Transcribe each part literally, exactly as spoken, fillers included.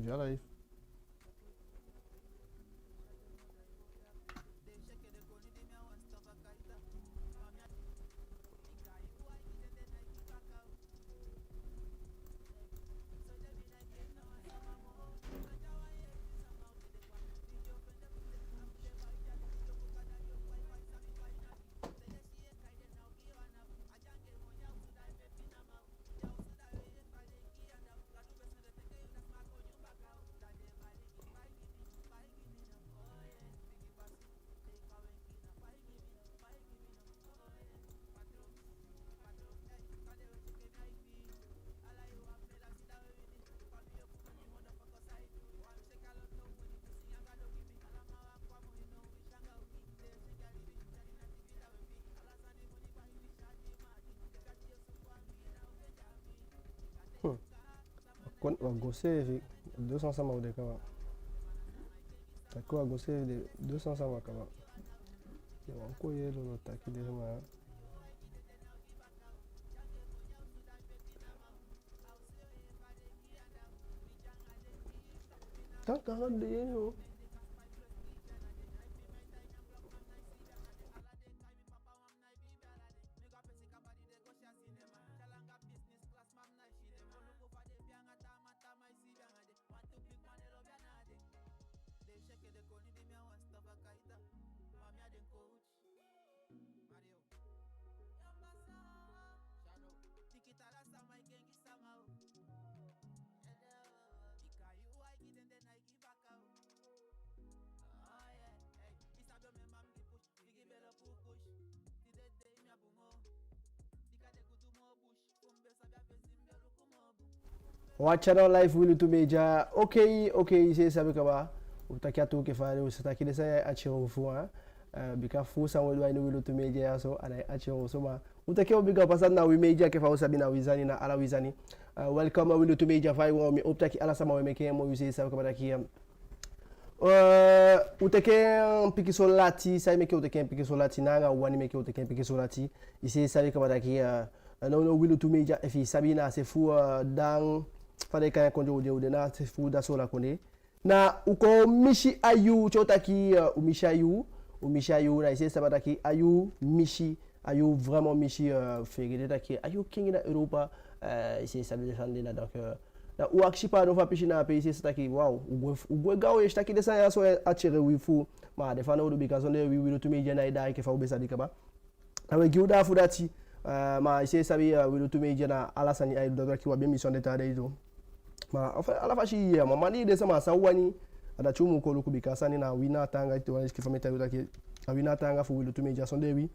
Déjà live. Hmm. Kon, wa go seefi, deux cents sama u de kaba. Taki wa go seefi de, deux cents sama kaba. Yo, wan kon yee lo taki de, ma. Tan, tan, de, no. Watch out on live, Wi Lutu Media. Okay, okay, i seefi sabi kaba. U taki a tuu enke fa a de, u sa taki den sani ya e attirer u fu, hein. Eh, bika fu san we du a ini Wi Lutu Media ya so, a ná e attirer u so, ma u taki u big up a sani na wi media enke fa u sabi, na wi sani, na ala wi sani. Eh, welcome, Wi Lutu Media, fa i wani, mi hope taki ala sama we meke en moi, i seefi sabi kaba taki, eh, Eh, u teke en pikinso lati, san meke u teke en pikinso lati, ná anga wani meke u teke en pikinso lati. I seefi sabi kaba taki, eh, nownow Wi Lutu Media, efi i sabi, na a se fu, eh, Dan, fa den e kai en, Kondee, u de, u de na a se fu Da Sola Kondee. Na u kon misi a yuu, te u taki, eh, u misi a yuu, u misi a yuu, na i seefi sabi taki a yuu misi, a yuu vraiment misi, eh, fegete taki a yuu kengi na Europa, eh, i seefi sabi den sani de na, donc, eh, na u akisi paadon fu a pisi na ape, i seefi sabi taki, waaw, u gwe, u gwe gaw, i si taki den sani ya so e attirer wi fu, ma a de fanowdu, bika sondee wi, Wi Lutu Media ná e daai enke fa u be sabi kaba. Na we gi u daa fu dati, eh, ma i seefi sabi, eh, Wi Lutu Media na ala sani, ai, dati taki u abi emission den taa dei tu. Ma, enfin, ala fasi, eh, ma mandi den sama san u wani, a dati u mu kon luku, bika a sani na wi na a taanga, ete wan leisi enke fa mi e taigi u taki, a wi na a taanga fu Wi Lutu Media, sondee wi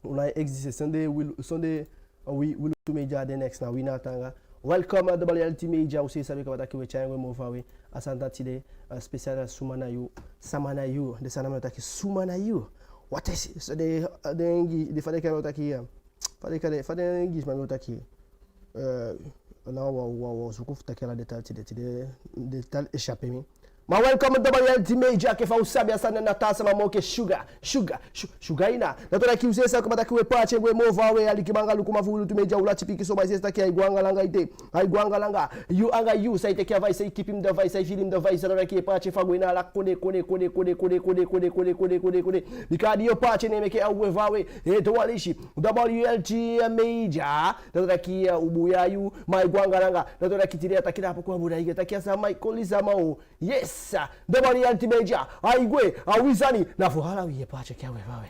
u ná e existe, sondee wi, sondee wi, Wi Lutu Media de next, na wi na a taanga. Welcome, eh, W L T Media, u seefi sabi kaba taki we tyai en gwe moo faawe. A sani dati de, eh, special, eh, suma na yu, sama na yu, den sani mi o taki, suma na yu. Wat is, so den, eh, den Ingi, den fa den e kai en, mi o taki, eh, fa den e kai en, fa den Ingiisiman o taki, eh, na wa, wa, wa suku fu taki ala détail tide, tide, détail échappé mi. Ma welcome, W L T Media, enke fa u sabi, a sani na taa sama moo enke Sugar, Sugar, Su-, Sugar Ina. Dati o taki u seefi sabi kaba taki we paati en gwe moo faawe, alikiman anga lukuman fu Wi Lutu Media, u lati pikinso, ma i seefi sabi taki ai gwe anga langa ete, ai gwe anga langa. Yu anga yu, sa i teke a vice, sa i kipi mi da vice, sa i fii mi da vice, dati o taki e paati en fu a gwe na ala kondee, kondee, kondee. Bika a di yu o paati en, ne meke a gwe faawe. Ete wan leisi, W L T Media, dati o taki, eh, u buuya yu, ma ai gwe anga langa. Dati o taki tide a taki na a poku a buuya yu, taki a sama e koli sama o. Yes, W L T Media, ai gwe, a wi sani, na fu ala wi e paati en, ke a gwe faawe.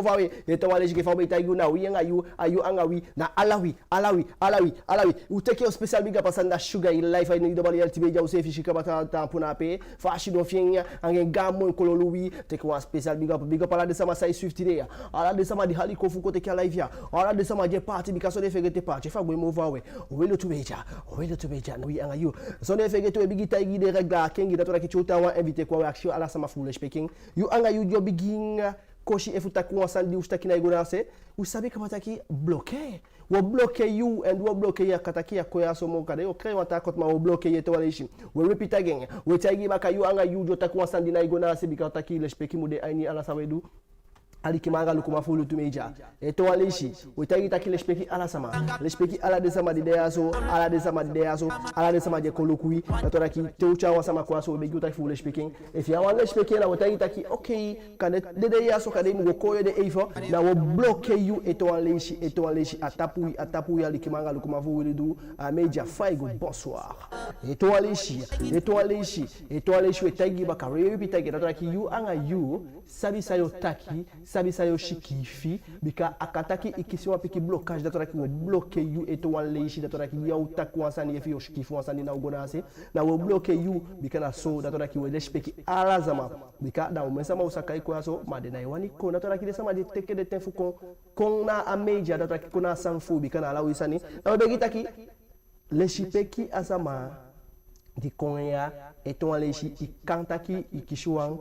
moo faawe. Ete wan leisi enke fa u be taigi u, na wi anga yu, a yu anga wi, na ala wi, ala wi, ala wi, ala wi. U teke yu special big up a sani, da Sugar i live a ini W L T V, ya u seefi si kaba ta, taampu na ape. Fa a sidon fi en ya, anga en gaan moi kololu wi. Teke wan special big up, big up ala den sama sa e suivi tide ya. Ala den sama di hali kon fu kon teke a live ya. Ala den sama di e paati, bika sondee fegete paati, efu a gwe moo faawe. Owele tu be dya, owele tu be dya, na wi anga yu. Sondee fegete, we bigin taigi den règle, kenki, dati wani taki te u tan wan invité kon, we akisi ala sama fu lesipeki en. Yu anga yu di o bigin kosi efu taki wan sani di u si taki ná e go na a se, u sabi kaba taki bloqué. Wo bloqué yu, en di wo bloqué yu, a kan taki ya kon ya so moo, kande yo créer wan taa compte, ma wo bloqué yu ete wan leisi. We repeat again. We taigi baka, yu anga yu di o taki wan sani di ná e go na a se, bika taki lesipeki mu de a ini ala san we du. Alikiman anga lukuman fu Wi Lutu Media. Ete wan leisi, we taigi taki lesipeki ala sama. Lesipeki ala den sama di de ya so, ala den sama di de ya so, ala den sama di e kon luku wi. Dati wani taki te u tyai wan sama kon ya so, we begi u taki fu lesipeki en. Efu ya wani lesipeki en, na we taigi taki, okay, kande den de ya so, kande i mu go koo yu ede eifo, na wo bloqué yu ete wan leisi, ete wan leisi, a tapu wi, a tapu wi, alikiman anga lukuman fu Wi Lutu, a, Media. Fa i go, bonsoir. Ete wan leisi, ete wan leisi, ete wan leisi, we taigi baka, we repeat again, dati wani taki yu anga yu, sabi san yo taki, sabi san yo sikiifi, bika a kan taki i kisi wan pikin blocage, dati wani taki wo bloqué yu ete wan leisi, dati wani taki ya o taki wan sani, efu yo sikiifi wan sani ná o go na a se, na wo bloqué yu, bika na so, dati wani taki we lesipeki ala sama, bika da omen sama o saka i kon ya so, ma den ná e wani kon, dati wani taki den sama di e teke den ten fu kon, kon na a Media, dati wani taki kon na a sani fu u, bika na ala wi sani, na we begi taki, lesipeki a sama di kon ya, ete wan leisi i kan taki i kisi wan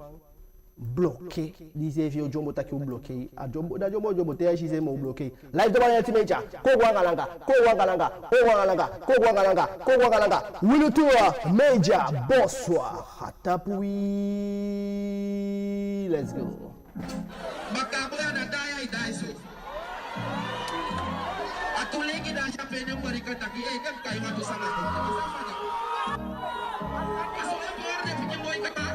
bloqué, di seefi yo dyombo taki u bloqué, a dyombo, da dyombo, dyombo, te ya i si se moo u bloqué. Live W L T V Media, kon go anga langa, kon go anga langa, kon go anga langa, kon go anga langa, kon go anga langa. Wi Lutu Media, bonsoir, a tapu wi, let's go. Baka a boi a da daai, ai daai so. A tu leki da a si a pe den bari kan taki, eh, den kai wan tu sama. A so a boi de pikin boi kaba.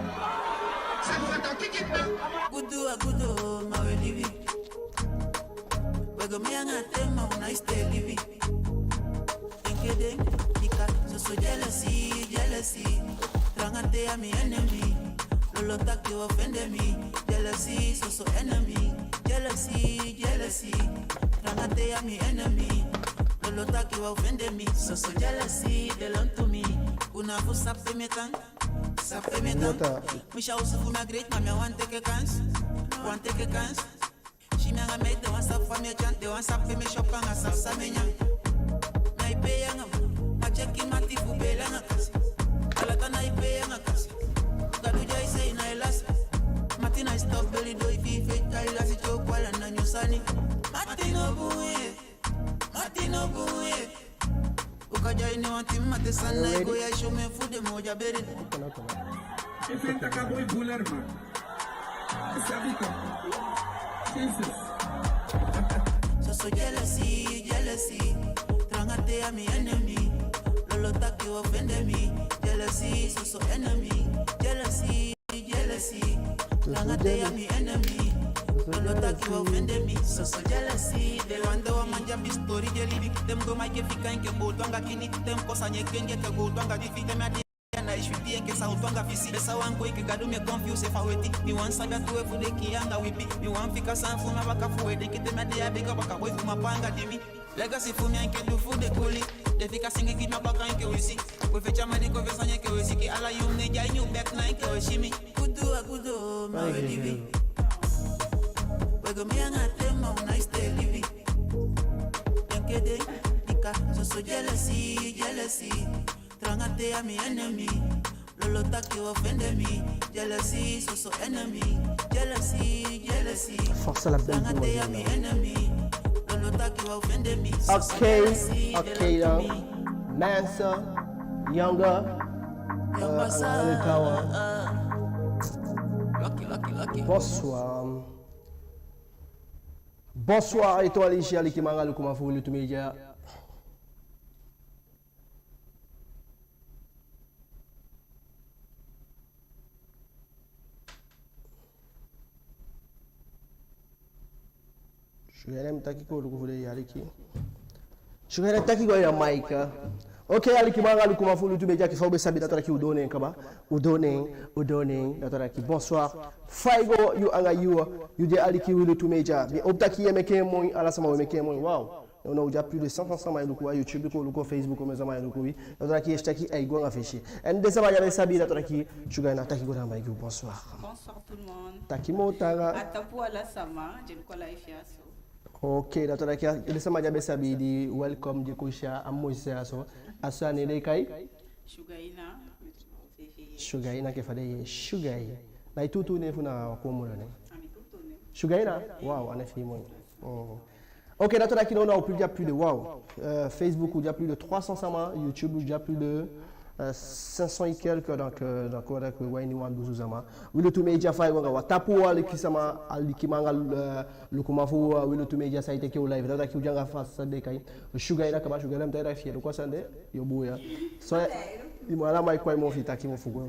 Sa fu a taki kiki na. Gudu a gudu, ma we libi. We go mi anga te, ma we ná e stay libi. Denki den, bika soso jealousy, jealousy. Tranga te a mi enemy. Lolo taki wo fende mi. Jealousy, soso enemy. Jealousy, jealousy. Tranga te a mi enemy. Lolo taki wo fende mi. Soso jealousy, den lontu mi. Una fu sape mi e tan, sape mi e tan. Mi si a osu fu mi a great, ma mi á wani teke kans. Wani teke kans. Si mi anga mi ede, den wani sabi fa mi e tyan, den wani sabi pe mi e shop anga sabi san mi e nyan. Na i pee anga, ma cheki mati fu beli anga kasi. Ala tan na i pee anga kasi. Gadu di ai sei na i lasi. Mati na i stop beli doo i fi fake kai lasi, tyo kwala na nyun sani. Mati no bun ye. Mati no bun ye. Uka dya ini wan tin mati san na i go ya show mi fu den moo dya beri. Efen taka boi buler man. Sabi toch. Jesus. Soso jealousy, jealousy. Tranga te a mi enemy. Lolo taki wo fende mi. Jealousy, soso enemy. Jealousy, jealousy. Tranga te a mi enemy. Lolo taki wo fende mi. Soso jealousy. Den wan de wan man dya bi story di e libi. Den go maiki fika enke bowtu anga kini. Den kosa neke enke bowtu anga di fi den mi a di. Na i switi enke sawtu anga fisi. Be sa wan go enke Gadu, mi e confuse fa weti. Mi wani sabi a tu we fu den kiya anga wipi. Mi wani fika san fu mi a baka fu we denki te mi a de ya bika baka boi fu mi a panga di mi. Legacy fu mi enke du fu den kuli. Den fika singi gi mi a baka enke wisi. We feti a mani ko fesa enke wisi. Ki ala yun ne dya ini u bek na enke we si mi. Gudu a gudu, ma we libi. We go mi anga te, ma we ná e stay libi. Denki den, bika soso jealousy, jealousy. Tranga te a mi enemy. Lolo taki wo fende mi. Jealousy, soso enemy. Jealousy, jealousy. Force à la belle. Tranga te a mi enemy. Lolo taki wo fende mi. Soso jealousy, okay, okay, donc. Mansa, Younger, euh, Younger, Tower. Lucky, lucky, lucky. Bonsoir. Bonsoir, ete wan leisi, alikiman anga lukuman fu Wi Lutu Media. Suyene mi taki kon luku fu den e aliki. Sugaina, taki go a yu a mic. Ok, alikiman anga lukuman fu WLT Media, enke fa u be sabi, dati wani taki u doo neen kaba. U doo neen, u doo neen, dati wani taki bonsoir. Fa i go, yu anga yu, yu di e aliki WLT Media. Mi e howpu taki yu e meke en moi, ala sama e meke en moi. Wow. Nownow u de a plus de cent, cent sama e luku, a YouTube kon luku, Facebook, omen sama e luku wi. Dati wani taki yu e si taki ai go anga fesi. En den sama di á be sabi, dati wani taki Sugaina, taki go na a mic, bonsoir. Bonsoir tout le monde. Taki moo taanga. A tapu ala sama di e luku a live ya so. Ok, dati wani taki den sama di á be sabi, di welcome, di e kon si a moi sisa ya so. A so a nen de e kai? Sugaina. Sugaina, enke fa den e yee, Sugaina. Na i tuutuu nen fu na a komodo nen? A mi tuutuu nen. Sugaina? Wow, a nen fi i moi. Oh. Ok, dati wani taki nownow u de a plus de, wow. Euh, Facebook u de a plus de trois cents sama, YouTube u de a plus de euh, cinq cents et quelques, donc, euh, donc, u de a ini wan dusu sama. WLT Media, fa i go anga u? A tapu, alikiman, alikiman anga, euh, lukuman fu, euh, WLT Media, san e teke u live. Dati wani taki u de anga fa a sa de e kai, Sugaina kaba. Sugaina, mi taigi i taki fi i e luku a sani de, yo buya. So, i mu ala mic kon a i mofu, i taki mofu go.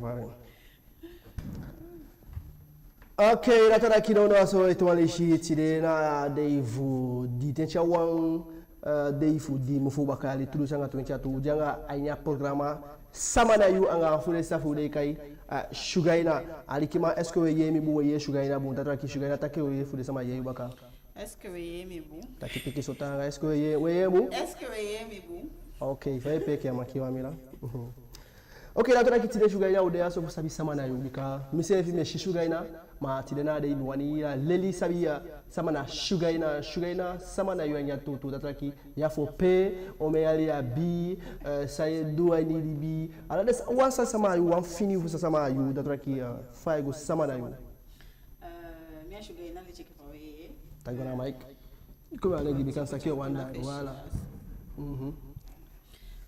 Ok, dati wani taki nownow a so, ete wan leisi, tide na a dei fu diitenti a wan, euh, dei fu dii mun fu bakaa yali tu dunsu anga twenti a tu, u de anga a ini a programa Sama na Yu anga a fu den sama fu den e kai, euh, Sugaina. Alikiman, est-ce que u e yee mi bun, u e yee Sugaina bun? Dati wani taki Sugaina, taki u e yee, fu den sama yee yu baka. Est-ce que u e yee mi bun? Taki pikinso taanga, est-ce que u e yee, u e yee bun? Est-ce que u e yee mi bun? Ok, fa i e pee, enke a maki wan mila. Ok, dati wani taki tide Sugaina, u de ya so fu sabi sama na yu, bika miseefi mi e si Sugaina, ma tide na a dei mi wani leli sabi, euh, sama na Sugaina. Sugaina, sama na yu a ini a tuutuu? Dati wani taki ya fu pe, omen yali i abi, euh, san i e du a ini libi, ala den sa-, wan sani sama yu, wan fini fu san sama yu, dati wani taki, euh, fa i e go sama na yu. Euh, mi a Sugaina leti enke fa u e yee. Taki go na a mic. Kon a leti, bika mi saki wan dei, voilà. Mhm.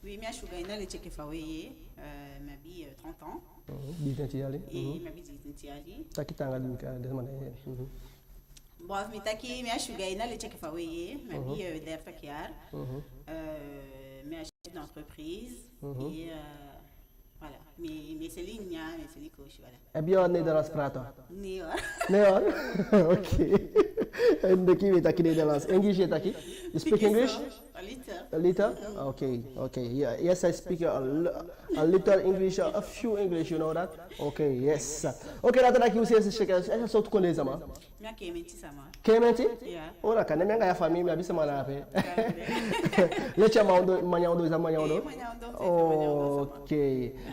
Oui, mi a Sugaina leti enke fa u e yee, euh, mi abi, euh, trente ans. Mhm. Diitenti yali. Eh, mhm. Mi abi diitenti yali. Taki taanga, bika den sama na e yee. Mhm. Bon, efu mi taki, mi a Sugaina leti enke fa u e yee, mi abi, mhm, euh, dertig jaar. Mhm. Euh, mi a chef d'entreprise. Mhm. Et, euh, voilà. Mi, mi e seli nyan, mi e seli koosi, voilà. Heb je al Nederlands praten? Nee hoor. Nee hoor? Ok. En de ki we taki Nederlands. English ye taki? You speak English? A little. A little? Mm. Ok, ok. Yeah, yes, I speak a, li-, a little English, a few English, you know that? Ok, yes. Ok, dati wani taki u seefi, seefi, seefi, seefi, sowtu kondee sama? Mi a Keementi sama. Keementi? Ya. O, na kande mi anga i a famii, mi abi sama na ape. Kande. Leti a Mañondo, Mañondo, i sama Mañondo? Eh, Mañondo, seefi Mañondo sama. Ok.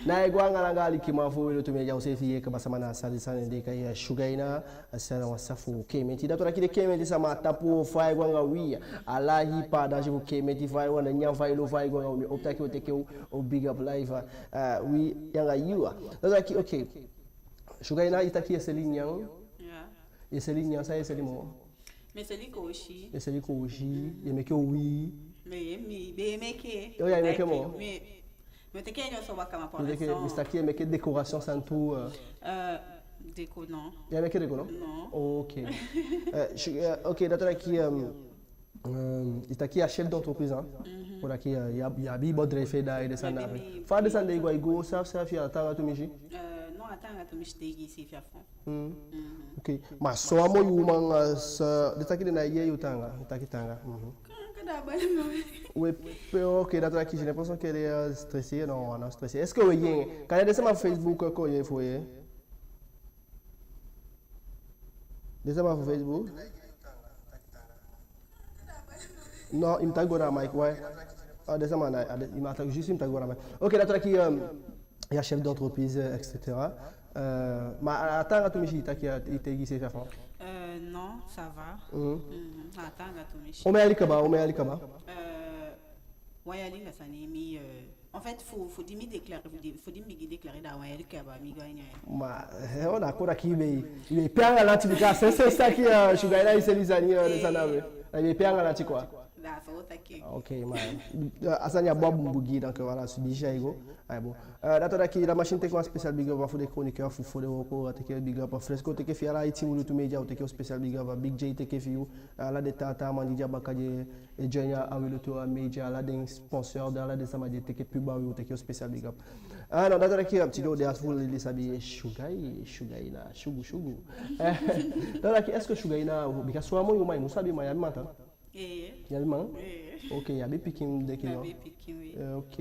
Na i go anga langa, alikiman fu WLT Media, u seefi yee kaba sama na a sani, sani di e kai, euh, Sugaina, a sani wan sisa fu Keementi. Dati wani taki den Keementi sama a tapu, fa i go anga wi? Ala hii paadasi fu Keementi, fa i go anga nyan, fa i lo, fa i go anga wi? Mi e howpu taki u o teke u, u big up live, euh, wi anga yu. Dati wani taki, ok. Sugaina, i taki i e seli nyan. Ya. I e seli nyan, san i e seli moo? Mi e seli koosi. I e seli koosi, i e meke uwii. Mi, mi, mi e meke. Oh, ya, i e meke moo? Mi, mi e teke en so baka, ma pour l'instant. Mi e teke, mi taki i e meke décoration, sani tu, euh. Euh, déco, non. I e meke déco, non? Non. Ok. Euh, je, euh, ok, dati wani taki, euh, Euh, i taki i a chef d'entreprise, hein? Mhm. Kon taki, euh, i a, i abi bedrijf, da, i de sani na ape. Fa den sani de e go, e go saafi saafi, a taanga tumisi? Euh, non, a taanga tumisi, te i gi seefi a fon. Mm. Mhm. Ok. Ma so a moi uman, euh, so, den taki den ná e yee yu taanga, taki taanga. Mhm. Kan, kan da bali mo. We, pe, ok, dati wani taki, j'ai l'impression qu'elle est, euh, stressée. Non, a ná stressé. Est-ce que we yee en? Kande den sama fu Facebook, euh, kon yee fu yee. Den sama fu Facebook? Non, i mu taki go na a mic, ouais. Ah, den sama na, ah, den, i mu taki, juste i mu taki go na a mic. Ok, dati wani taki, euh, i a chef d'entreprise, euh, et cetera. Euh, ma a, a taanga tumisi, i taki, euh, i te gi seefi a fon? Euh, non, ça va. Mhm. Mhm, a taanga tumisi. Omen yali kaba, omen yali kaba? Euh, wan yali anga sani mi, euh, En fait, fu, fu di mi déclaré, fu di, fu di mi bigin déclaré, da wan yali kaba mi go a ini a. Ma, eh, o, na kon taki i be, i be pee anga lanti, bika sensi i taki, euh, Sugaina e seli sani, euh, den sani na we. I be pee anga lanti quoi. Da so taki. Ok, ma, euh, a sani ya bun bun gi, donc voilà, so déjà i go. Ah, bon. Euh, dati wani taki, la machine teke wan special big up fu den chroniqueur fu, fu den wooko, teke big up. Fresco teke fi ala i team WLT Media, teke special big up. Big J teke fi yu, ala den taa taa man di de a baka di e join a WLT Media, ala den sponsor, ala den sama di e teke pub a wi, u teke u special big up. Ah, non, dati wani taki, euh, tide u de a fu leli sabi Sugai, Sugaina, Sugu, Sugu. Eh, dati wani taki, est-ce que Sugaina, bika so a moi uman, i mu sabi, ma i abi man tan? Eh. I abi man? Eh. Ok, i abi pikin, mi denki, no? Abi pikin, oui. Eh, ok.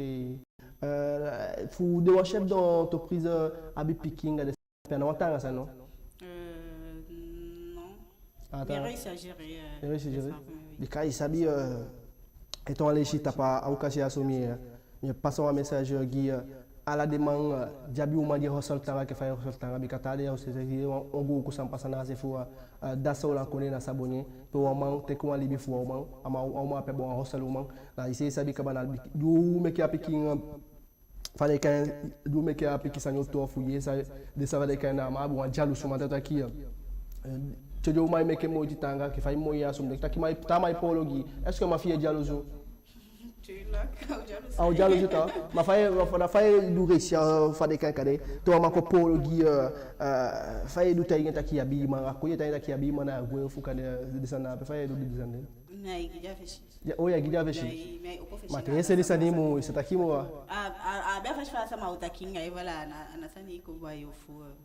Eh, fu den wan chef d'entreprise, eh, abi pikin anga den sani, a ná wan taanga sani, no? Euh, non. Ah, Mi ta- réussi à gérer. I réussi à gérer? Oui. Bika i sabi, eh, ete wan leisi tapu a okasi ya so, mi, eh, mi e pasa wan message, eh, gi, eh, ala den man, eh, di abi uman di e hustle taanga enke fa i e hustle taanga, bika taa dei ya u si taki wan ogii uku san pasa na a se fu, eh, eh, da Soolan kondee na Sabonye, pe wan man teke wan libi fu wan uman, a man, a uman ape be wan hustle uman, na i seefi sabi kaba na di u meke a pikin, eh, fa den e kai en, di u meke a pikin sani, o toofu, i yee san den sama e kai en, na a man abi wan dyalusu man, dati taki, eh, te den uman e meke moiti taanga enke fa i moi ya so, mi denki taki man, taa man e poolo gi i, est-ce que a man fi i e dyalusu? Tu es là, au diable, A o dyalusu taa. Ma fa i e, fa, fa i e du réussi, eh, fa den e kai en kande, te wan man kon poolo gi i, eh, eh, fa i e du taigi en taki i abi man, a kon i e taigi en taki i abi man, na a gwe fu kande, eh, den sani na ape, fa i e du gi den sani de? Na i gi den a fesi. Ya, o, i e gi den a fesi. Mais, mais o ko fesi Ma na te i e seli sani mu, i sa taki mu. A, a, a be a fasi fa a sama o taki anga i, voilà, na, na sani i ko bai ofu, euh,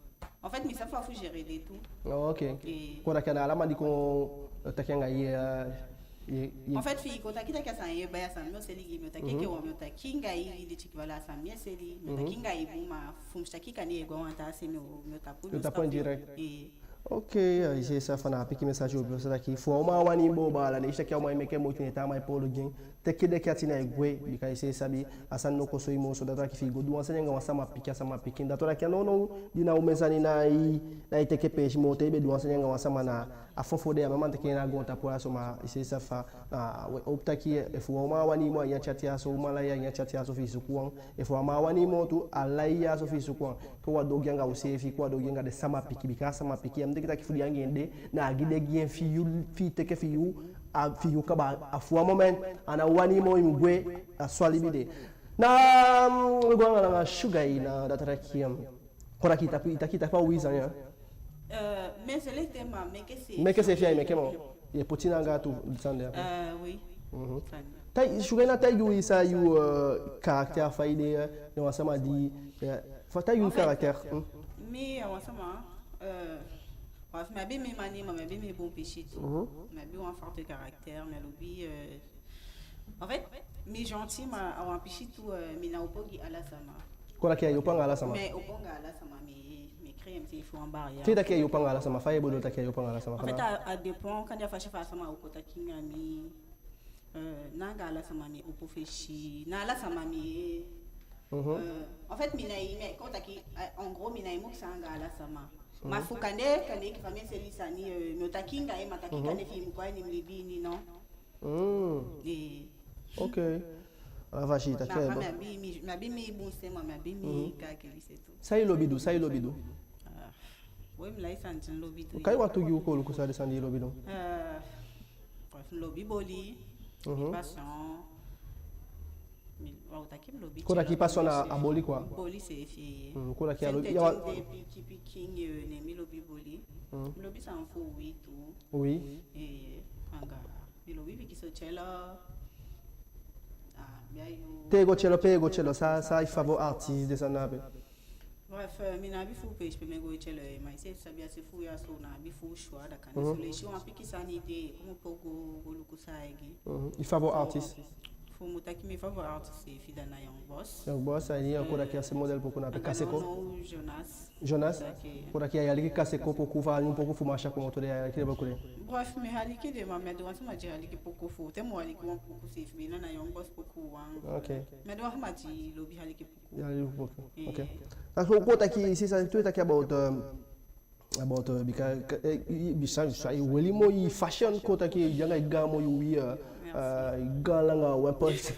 en fait, mi sabi fa fu gérer den tu. Oh, ok. Eh. Kon taki a ná ala man di kon, eh, taki anga i, eh, i, i. En fait, fi i kon taki taki a sani i e bai, a sani mi o seli gi i, mi o taki enke wan, mi o taki anga i, i de tiki, voilà, a sani mi e seli, mi o taki anga i bun, ma fu mi si taki kande i e go a wan taa se, mi o, mi o tapu, Mi o tapu en direct. Eh. Ok, eh, i seefi sabi fa na a pikin message u be o sa taki. Fu a uman á wani i moo baala, ne i si taki a uman e meke moiti, ne taa man e poolo gi en, teke deki ati na i gwe, bika i seefi sabi a sani ná o kon soi moo so. Dati taki fi i go du wan sani anga wan sama pikin, a sama pikin, dati taki a nownow di na omen sani, na i, na i teke peesi moo. Te i be du wan sani anga wan sama, na a fofo de, a man man teke en na goontapu ya so, ma i seefi sabi fa, na, we, ofu taki, eh, efu wan uman á wani i moo a ini a chat ya so, uman lai a ini a chat ya so fi i suku wan. Efu a man á wani i moo tu, a lai ya so fi i suku wan. Kon u á du ogii anga useefi, kon u á du ogii anga den sama pikin, bika a sama pikin, ya mi denki taki fu di anga en de, na a gi den gi en fi yu, fi i teke fi yu, a fi yu kaba, a fu a moment, a ná wani i moo, i mu gwe, a so a libi de. Na, mm, we go anga langa Sugar, i na dati taki, um, kon taki i tapu, i taki i tapu a uwii sani ya. Euh, mi e seli ete, ma meke seefi. Meke seefi ya i meke moo. I e poti en anga tu, sani de ape. Euh, oui. Mhm. Sani. Tai, Sugar, na taigi wi san yu, eh, caractère, fa i de, eh, na wan sama di, eh, fa, taigi wi En fait, caractère. Hmm. Mi a wan sama, euh, bref, mi abi mi mani, ma mi abi mi bun pisi tu. Mhm. Mi abi wan forte caractère, mi lobi, euh, en fait, mi gentil, ma a wan pisi tu, euh, mi ná opo gi ala sama. Kon taki i á e opo anga ala sama. Mi á e opo anga ala sama, mi, mi créer mi seefi wan barrière. Te i taki i á e opo anga ala sama, fa i bedoel taki i á e opo anga ala sama, En fa fait, na? A, a dépend, kande a fasi fa a sama o kon taki anga mi, euh, na anga ala sama mi opo fesi, na ala sama mi, Mhm. euh, en fait, mi ná e, mi, kon taki, euh, en gros, mi ná e mokisi anga ala sama. Ma fu kande, kande enke fa mi e seli sani, euh, mi o taki anga i, ma taki kande fi i mu kon a ini mi libi ini, non. Mm. Eh. Ok. Ala fasi i taki. Ma Eh, fa bon. Mi abi mi, mi abi mi bun stem, ma mi abi mi kakeli, c'est tout. San i lobi du, san i lobi du? Ah. We, mi lai sani di mi lobi du. Kai wantu gi u, kon luku san den sani di i lobi du. Euh, bref, mi lobi boli, Mhm. mi passion. Mi, wa o taki mi lobi. Kon taki i passion na a boli, quoi. Boli seefi. Mm, kon taki i lobi, Sente ya wa- tinde pikin pikin, euh, ne mi lobi boli. Mm. Mi lobi sani fu wi tu. Oui. Eh, anga. Mi lobi pikinso tyelo. Ah, bien yo. Pe i go tyelo, pe i go tyelo, san, san i favori artiste, den sani na ape? Bref, euh, mi ná abi fu peesi pe mi e go tyelo, eh, ma i seefi sabi a se fu ya so, ná abi fu choix, da kande so leisi wan pikin sani de, kon mi opo go, go luku san e gi. Mhm. I favori artiste? Fu mi taki mi favori artiste seefi, da na Young Boss. Young Boss, a ini, kon taki a se model poku na ape, Anga Kaseko. No No, Jonas. Jonas? Ok. Kon taki i e aliki Kaseko poku, fa a nyun poku fu Masha komoto de, i e aliki den poku de. Bref, mi e aliki den, ma mi á de wan sama di e aliki poku fu, te mi o aliki wan poku seefi, be na na Young Boss poku wan. Ok. Mi á de wan sama di lobi aliki poku. I e aliki poku. Ok. Eh. Kon taki, i si san, tu i taki about, um, about, uh, bika, eh, i, i, bisa, bisa, i weli moi, i fashion, kon taki, i anga i gaan moi, i, uh, Merci. Uh, i gaan langa, wan pos.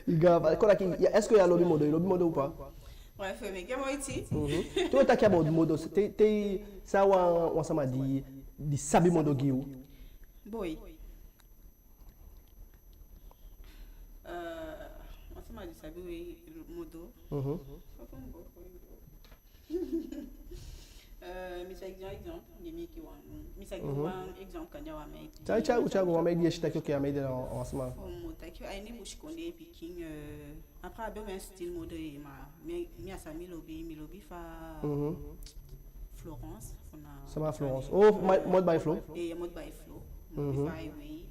I gaan, kon taki, ya, est-ce que i lobi modo, i lobi modo ou pas? Bref, mi e meke moiti. Mhm. Te u taki about modo, te, te, san wan, wan sama di, di sabi modo gi u? Boi. Euh, wan sama di sabi modo. Mhm. Euh, mi sa gi wan exemple, mi meke wan, mi sa gi wan exemple kande a wan mei. Tyai, tyai, tyai go wan mei di e si taki, ok, a mei de na wan sama. Fu mi taki, a ini busikondee pikin, euh, après a be wan style modo ye, ma mi, mi a san mi lobi, mi lobi fa Florence, fu na. Sama Florence. Oh, Mode by Flo? Eh, Mode by Flo. Mi lobi fa ai wei.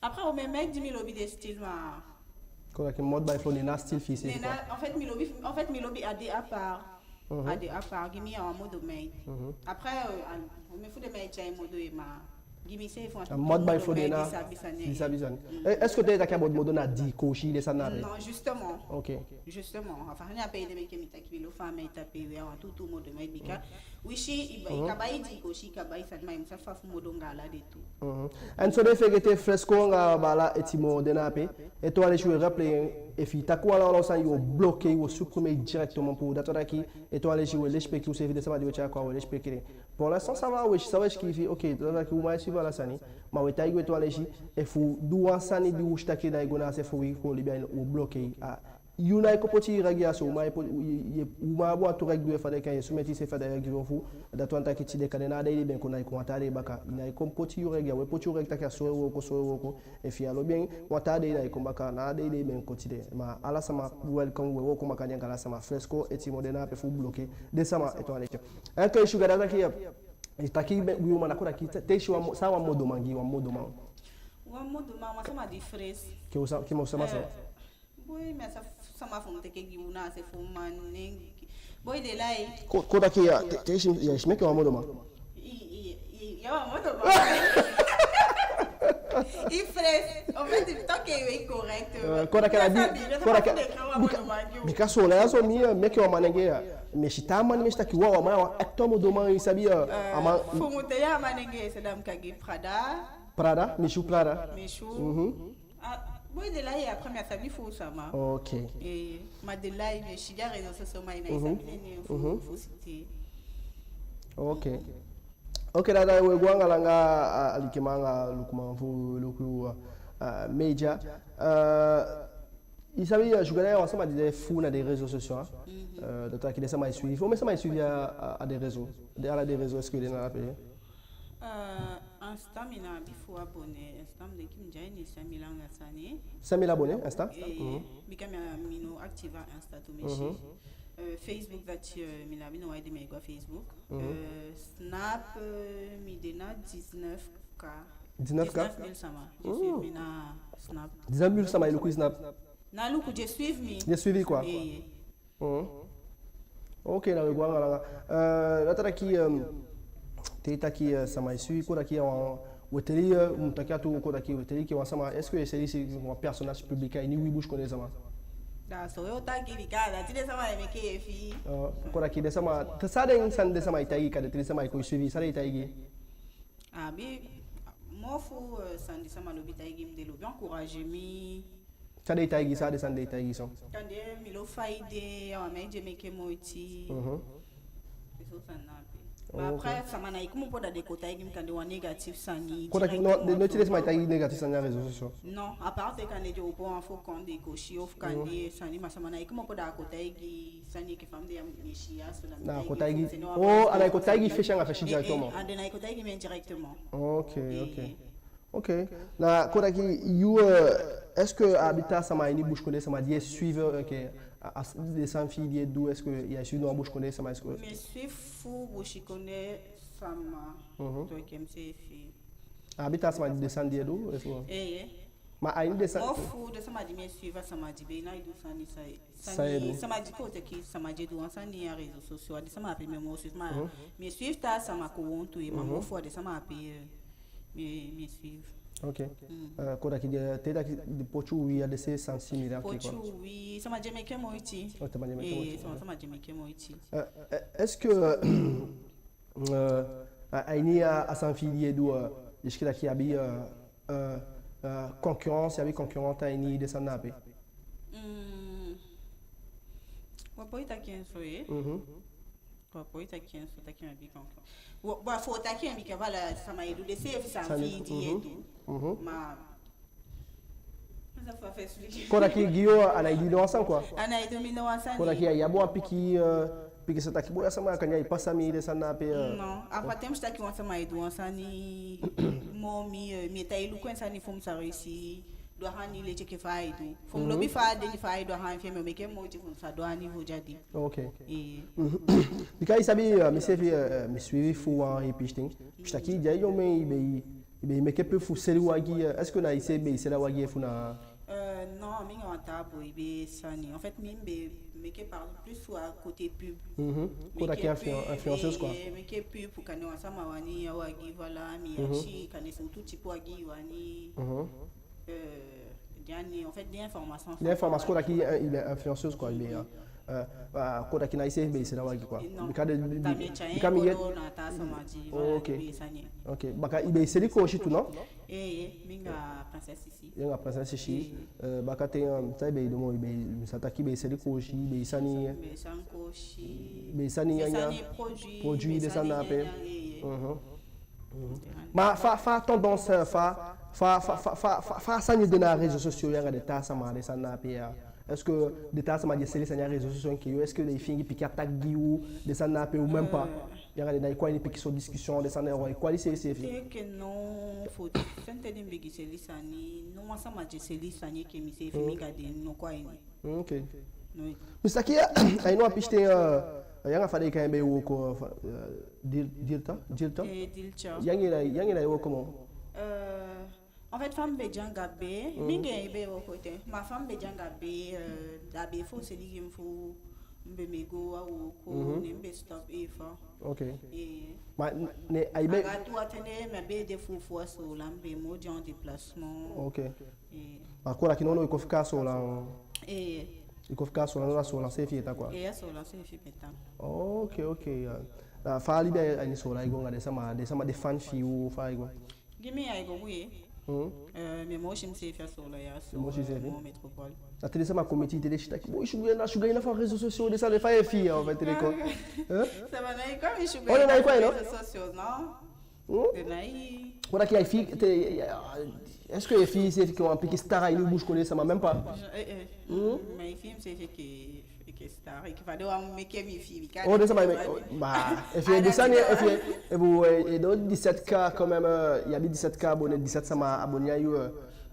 Après, omen meid di mi lobi de style, ma... Kon taki mode by Flo, neen na style fi iseefi, quoi. Neen na, en fait, mi lobi, en fait, mi lobi a de à part. Mhm. A de à part, gi mi a wan modo meid. Mhm. Après, euh, a, omen fu den meid tyai modo, ma gi mi seefi wan... A mode by Flo, neen na... Di sabi sani. Di sabi sani. Mm. Eh, est-ce que te i taki about modo, na di i koosi den sani ape? Non, justement. Ok. Justement, a fa sani ape ede meke mi taki mi lobi fa a meid ape, we a wan tuutuu modo meid, bika... Mhm. Wi si, i ba... i kan bai di i koosi, i kan bai sani, ma i mu sabi fa fu modo anga ala den tu. Mhm. En so den fegete Fresco anga baala Etimo, den na ape. Ete wan leisi, we rappeler, efi i taki wan ala wan sani, yo bloquer, yo supprimer directement, pour dati wani taki, ete wan leisi, we lesipeki useefi, den sama di we tyai kon, we lesipeki den. Pour l'instant, ça va, we si san we sikiifi, ok, dati wani taki u man e suivre ala sani, ma we taigi u ete wan leisi, efu u du wan sani di u si taki ná e go na a se fu wi kon libi, a ini, wo bloquer. A, yu ná e kon poti i règle ya so, u man e poti, u, i, i, u man abi wan tu règle, du e fa den kan, ye sumeti iseefi a den règle fu u. Dati wani taki tide kande na a dei di i be kon, na i kon wan taa dei baka. I ná e kon poti yu règle ya, we poti yu règle taki a so e wooko, so e wooko. Efi i á lobi en, wan taa dei na i kon baka, na a dei di i be kon tide. Ma ala sama welcome, we wooko makandii anga ala sama. Fresco, Etimo, den na ape fu bloquer den sama, ete wan leisi. En ke Sugar, dati taki, i taki be, wi o man, na kon taki, te, te i si wan mo-, san wan modo man gi i, wan modo man. Wan modo man, wan sama di fresh. Ke wan sa-, ke wan sama so? Eh. Boi, mi á sa sama fu mi teke gi u na a se fu manengee. Boi, den lai. Kon, kon taki ya, te, te i si, ya, i si meke wan modo man. I, i, i, ya wan modo man. I fresh, en fait, i taki we correct. Eh, kon taki a di, kon taki, bika, bika so na ya so mi, eh, meke wan manengee ya. Mi si taa man, mi si taki wan, wan man, wan echt modo man, i sabi, eh, a man. Fu mi te ya manengee, c'est dame kagi Prada. Prada, Michou Prada. Michou. Mhm. Ah, boi, den lai, après mi á sabi fu sama. Ok. Eh, ma den lai, mi e si den a réseaux sociaux, ma i ná e sabi den nen fu, fu siti. Ok. Ok, da, da, we go anga langa, a, alikiman anga lukuman fu Luku, a, Media. Eh, i sabi, eh, Sugar, na wan sama di de fuu na den réseaux sociaux, hein. Mhm. Eh, dati wani taki den sama e suivi. Omen sama e suivi a, a, a den réseaux. Den, ala den réseaux, est-ce que den na ape? Euh, Insta, mi ná abi fuu abonné. Insta, mi denki mi de a ini cinq mille anga sani. Cinq mille abonnés, Insta? Eh, mhm. Bika mi, mi ná active a Insta tu, mi si. Mhm. Euh, Facebook, dati, euh, mi ná abi, ná wan ede mi e go a Facebook. Mhm. Euh, Snap, euh, mi de na dix-neuf K. Dix-neuf K? Dix-neuf mille sama. Mhm. Mi na Snap. Dix-neuf mille sama e luku i Snap? Na luku, den e suivi mi. Den e suivi i, quoi. Eh, eh. Mhm. Ok, na we go anga langa. Euh, dati wani taki, euh, te i taki, euh, sama e suivi, kon taki a wan, we teli, euh, mu taki a tuu, kon taki we teli ke wan sama, est-ce que i e si i seefi wan personnage public a ini wi busikondee sama? Da so yo taki, bika dati den sama e meke i fii. Euh, kon taki den sama, te san den sani den sama e taigi i, kande te den sama e kon e suivi, san den e taigi i? Abi, mofu, euh, sani di sama lobi taigi mi, den lobi encourager mi. San den e taigi i, san den sani den e taigi i so? Kande mi lobi fa i de, a wan man di e meke moiti. Mhm. Den so sani na ape. Ma après, sama ná e komopo da den kon taigi mi kande wan négatif sani. Kon taki, no, den, no, directement, den sama e taigi i négatif sani a réseaux sociaux? Non, à part te kande den opo wan faux compte den kon si, ofu kande sani, ma sama ná e komopo da kon taigi sani enke fa mi de ya, mi e si ya so, da mi... Na kon taigi. Oh, a ná e kon taigi i fesi anga fesi directement? Eh, eh, a den ná e kon taigi mi directement. Ok, ok. Ok. Na kon taki yu, euh, est-ce que a abi taa sama a ini busikondee sama di i e suivi, euh, enke a, a, den sani fi i di i e du, est-ce que i e suivi ná wan busikondee sama, est-ce que? Mi e suivi fuu busikondee sama. Mhm. Donc, mi e suivi. A abi taa sama di den sani di i e du, est-ce que? Eh, eh. Ma a ini den sani... Mofu den sama di mi e suivi a sama di be ná e du sani san i... San i e du. Sama di kon taki sama di e du wan sani a réseaux sociaux, a den sama ape mi e moo suivi, ma mi e suivi taa sama kon wowtu, ma mofu a den sama ape, euh, mi, mi e suivi. Ok. Mm. Euh, kon taki den, te i taki den poti uwii, a den seefi sani similaire, quoi. Poti uwii, sama di e meke moiti. Oh, sama di e meke moiti. Eh, sama, sama di e meke moiti. Euh, euh, est-ce que, euh, Euh, a, a ini a, a sani fi i di i e du, euh, est-ce que taki i abi, euh, euh, euh, concurrence, i abi concurrent a ini den sani na ape? Hmm. Wa poi taki en so, eh? Mhm. Wa poi taki en so, taki mi abi concurrent. Wa, wa fo taki en, bika voilà, sama e du den seefi sani fi i di i e du. Mhm. Ma Kon taki gi yu, a ná e du mi ná wan sani, quoi. A ná e du mi ná wan sani. Kon taki i abi wan pikin, euh, pikin sa taki, bon, ya sama kan ya i pasa mi den sani na ape, euh. Non, a pa ten mi si taki wan sama e du wan sani, moo mi, euh, mi e tan e luku en sani fu mi sa réussi du a sani leti enke fa ai du. Fu mi lobi fa a de, fa ai du a sani fi en, mi o meke moiti fu mi sa du a niveau di a de. Ok. Eh. Bika i sabi, euh, miseefi, euh, mi suivi fu wan ipi ten. Mi si taki di a i omen i be e I be e meke pub fu seli wagi, eh, est-ce que na iseefi be e seli a wagi efu na... Euh, non, mi anga wan taa boi be sani. En fait, mi be meke par plus fu a côté pub. Mhm. Kon taki influ-, influenceuse, quoi. Eh, meke pub fu kande wan sama wani a wagi, voilà, mi akisi kande surtout type wagi i wani. Mhm. Euh, den a ini, en fait, den information. Den information, kon taki, eh, i be influenceuse, quoi, i be, eh, eh, kon taki na iseefi be e seli a wagi, quoi. Eh, non. Bika den, bika mi yee. Oh, ok. Ok. Baka i be e seli koosi tu, non? Eh, eh, mi anga Princesse Sisi. I anga Princesse Sisi. Eh. Eh, baka ten, eh, san i be e du moo, i be, mi sa taki i be e seli koosi, i be e sani. Mi be e sani koosi. I be e sani nyanyan. Mi be e sani produit. Produit, den sani na ape. Eh, eh. Mhm. Mhm. Ma fa, fa tendance, fa, fa, fa sani de na réseaux sociaux ya anga den taa sama, den sani na ape ya? Est-ce que den taa sama di e seli sani a réseaux sociaux enke yu, est-ce que den e fingi pikin attaque gi yu, den sani na ape, ou même pas? Euh. Ya anga den, na i kon a ini pikinso discussion, den sani na ape, i kon a ini seefi seefi. Te ke non, fu ten di mi bigin seli sani, no wan sama di e seli sani enke mi seefi, mi anga den no kon a ini. Mm, ok. Oui. Mi sa taki, eh, a ini wan pisiten, eh, ya anga fa den e kai en, be e wooko, eh, fa, eh, Dil-, Dilta? Dilta? Eh, Dilta. Ya anga en, ya anga en e wooko moo? Euh, en fait, fa mi be de anga en, mi anga en be e wooko te. Ma fa mi be de anga en, euh, da a be e foseli gi mi fu mi be mu go a wooko, ne mi be stop efu. Ok. Eh. Ma ne, a be... Anga tu a ten de mi be de fuufuufu a Soolan, mi be moo de en déplacement. Ok. Eh. Ma kon taki nownow i kon fika a Soolan. Eh. I kon fika a Soolan, na Soolan seefi i e tan, quoi. Eh, a Soolan seefi mi e tan. Ok, ok, ya. Na fa a libi a ini Soolan e go anga den sama, den sama, den fan fi i, fa ai go? Gi mi, ai go bun. Hmm? Eh, mi e moo si miseefi a Soolan ya so. I e moo si iseefi? Eh, moo métropole. Na te den sama kon miti i, te den si taki, bon, i sugar, na sugar i na fu a réseaux sociaux, den sani de, fa i e fii ya, en fait, te den kon. Hein? Sama ná e kon a mi sugar, oh, den ná e kon a i, non? Réseaux sociaux, non. Hmm? Den ná e... Kon taki i e fii, te, est-ce que i e fii iseefi enke wan pikin star a ini busikondee sama, même pas? Eh, eh. Hmm? Mi e fii miseefi enke, enke star, enke fa den wani meke mi fii, bika... Oh, den sama e meke, oh, bah, efi i e du sani, efi i e, eh, bon, eh, i e du dix-sept K quand même, euh, i abi dix-sept K abonné, dix-sept sama abonné a yu, euh,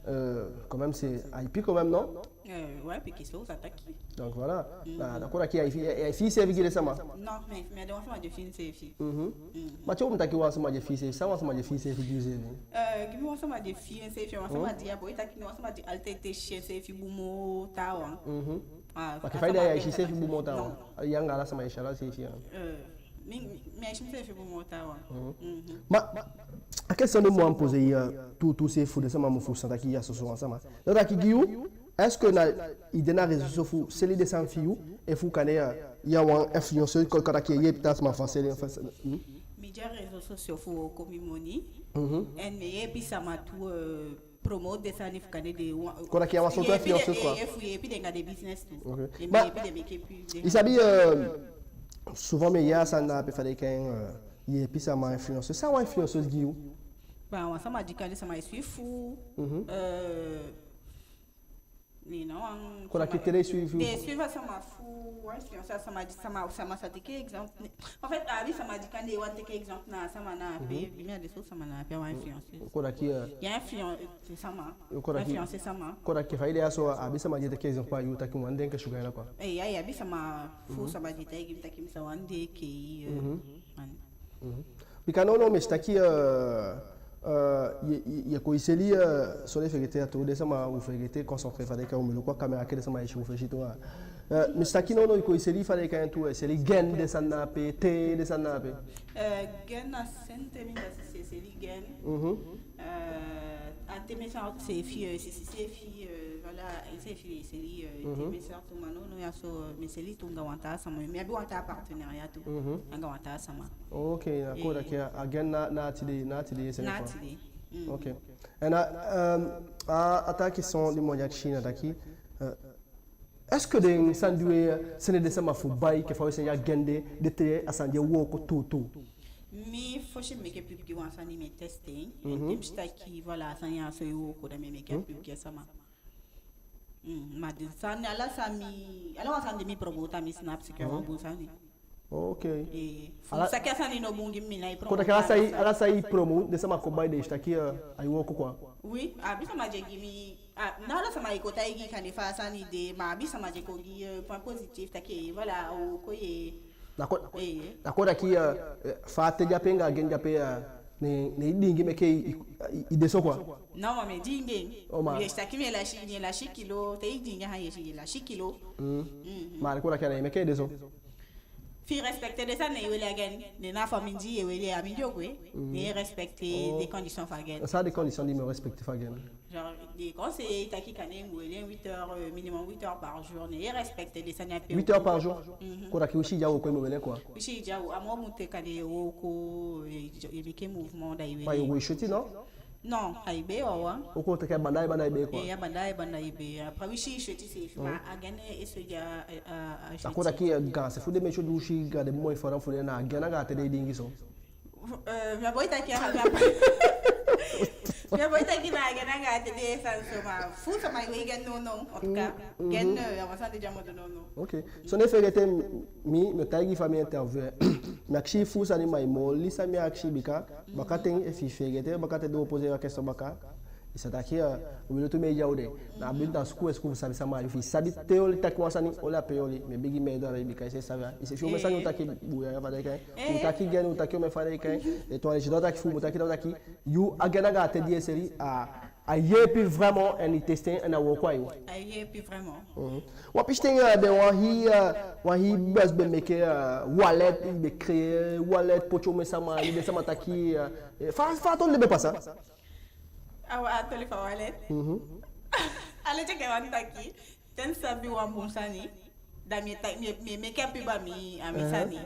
euh, quand même, c'est, a ipi quand même, non? Eh, ouais, pikinso, sa taki. Donc voilà. Mhm. Na, na kon taki i e fii, i e fii iseefi gi den sama? Non, mi, mi á de wan sama di e fii miseefi. Mhm. Mhm. Ma te u taki wan sama di e fii iseefi, san wan sama di e fii iseefi gi iseefi? Eh, gi mi wan sama di e fii enseefi, wan sama di, a boi taki, wan sama di altijd e si enseefi bun moo taawan. Mhm. Ah, ma ke fa i de, i e si iseefi bun moo taawan? Non. Ya anga ala sama i e si ala seefi, ya. Eh, mi, mi e si miseefi bun moo taawan. Mhm. Mhm. Ma, a question di mi wani poser ya, tuutuu seefi, fu den sama mu fusutan taki ya soso wan sama. Da taki gi yu, est-ce que na, i de na réseaux sociaux fu seli den sani fi yu, efu kande ya, ya wan influenceuse, kon, kon taki i e yeepi taa sama fu a seli, fu a seli, hmm? Mi de a réseaux sociaux fu wooko mi moni. Mhm. En mi e yeepi sama tu, euh, promote den sani fu kande den wan... Kon taki ya wan sowtu influenceuse, quoi. Efu i e yeepi den anga den business tu. Ok. En mi e yeepi den meke pub, den... I sabi, euh, souvent mi e yee a sani na ape, fa den e kai en, euh, yeepi sama, influenceuse. San wan influenceuse gi yu? Bah, wan sama di kande sama e suivi fu, mhm, euh, mi no wan... Kon taki sama te den e suivi fu... Den e suivi a sama fu, wan influenceuse, a sama di, sama, sama sa teke exemple. En fait, a abi sama di kande wani teke exemple na a sama na ape, mhm, bi mi a de so sama na ape, a wan influenceuse. Kon taki, euh, ya influencer sama. Kon taki, influencer sama. Kon taki fa i de ya so, a abi sama di e teke exemple a yu taki mi wani de enke sugar i na, quoi. Eh, ya, ya abi sama fu, mhm, sama di e taigi mi taki mi sa wani de enke i, euh, mhm, man. Mhm. Bika nownow mi si taki, euh, euh, i e, i e, i e kon e seli, euh, son e fegete a tu, den sama u fegete concentré, fa den e kai, u mu luku a caméra, ke den sama e si u fesi tu, ah. Euh, mi si taki nownow i kon e seli, fa den e kai en tu, e seli gen, den sani na ape, te, den sani na ape. Euh, gen na sente, mi anga sisi e seli gen. Mhm. Euh, a te mi sa seefi, euh, sisi seefi, euh, voilà, i seefi e seli, euh, mhm, te mi sa tu, ma nownow ya so, euh, mi e seli tu anga wan taa sama, mi abi wan taa partenariat tu, mhm, anga wan taa sama. Ok, d'accord, eh, d'accord. A gen na, na a tide, na a tide i e sende, na a tide. Mm. Ok. En a, euh, a, a taa question di mi wani akisi na taki, euh, est-ce que den sani di we sende den sama fu bai, enke fa we sende a gen de, den te a sani di e wooko tuutuu? Mi fosi mi meke pub gi wan sani, mi e teste en. Mhm. Te mi si taki, voilà, a sani ya so e wooko, da mi e meke a pub gi a sama. Mm, ma den sani, ala san mi, ala wan sani di mi promote a mi Snap, c'est que a wan bun sani. Ok. Eh, fu ala, saki a sani no bun gi mi, mi ná e promote. Kon taki ala san i, ala san i promote, den sama kon bai, den si taki, eh, ai wooko, quoi. Oui, a abi sama di e gi mi, a, na ala sama e kon taigi kande fa a sani de, ma a abi sama di e kon gi, eh, point positif, taki, voilà, a wooko ye. D'accord. Eh. D'accord, taki, eh, eh, fa a te de ape anga a gen de ape, eh, Ne, ne i diingi meke i, i, i de so quoi. Non, ma mi e diingi en. Oh, ma. Mi e si taki mi e lasi, mi e lasi kilo, te i diingi a han i e si i e lasi kilo. Mm. Mhm. Ma kon taki a ne meke i de so. Fi i respecter den sani, ne i weli a gi en, ne na famii di i e weli, a mi di o gwe, ne i respecter den conditions fu a gi en. San a den conditions di mi o respecter fu a gi en? Genre, den conseiller taki kande i mu weli en huit heures, euh, minimum huit heures par jour, ne i respecter den sani ape. Huit heures par jour? Mhm. Kon taki winsi i de a wooko i mu weli en quoi? Winsi i de a wooko, a moo bun te kande i e wooko, eh, i e meke mouvement, da i weli en. Ma i o go sweti, non? Non, ai bee wawan. Ou kon taki a banda, a banda ai bee quoi. Eh, a banda, a banda ai bee. Après, winsi i sweti seefi, ma a gi en e soi a, a, a sweti. Da kon taki, eh, gaanse fu den meke sweti, winsi i gi den moi fara fu den, na a gi en anga a ten de i diingi so. Euh, mi á poi taki a, mi á poi, mi á poi taki na a gi en anga a ten de, san so, ma fu sama e wei gi en nownow, en tout cas. Gi en, euh, a wan sani di á mu de nownow. Ok. So ne i feegete, mi, mi o taigi i fa mi interview. Mi akisi i fu sani, ma i mu oli san mi akisi, bika bakaten, efi i feegete, bakaten den o poser a question baka, i sa taki, eh, Wi Lutu Media u de. Na a bun, da suku, e suku fu sabi sama i, efi i sabi te i oli taki wan sani, oli ape, i oli. Mi e begi mi e du a lei, bika i seefi sabi, i seefi si omen sani u taki, buya, fa den e kai en. U taki gi en, u taki omen fa den e kai en. E tu, a lei si, da u taki fu, u taki, da u taki, yu, a gi en anga a ten di i e seli, a, a yeepi vraiment, en i teste en, en a wooko a yu. A yeepi vraiment. Mhm. Wan pisiten, eh, den wan hii, eh, wan hii buzz be meke, eh, wallet, i be créer wallet, poti omen sama, i be sama taki, eh, eh, fa, fa a toli de be pasa? A wa-, a toli fu a wallet? Mhm. A leti enke wani taki, te mi sabi wan bun sani, da mi e ta-, mi e, mi e meke a pub a mi, a mi sani.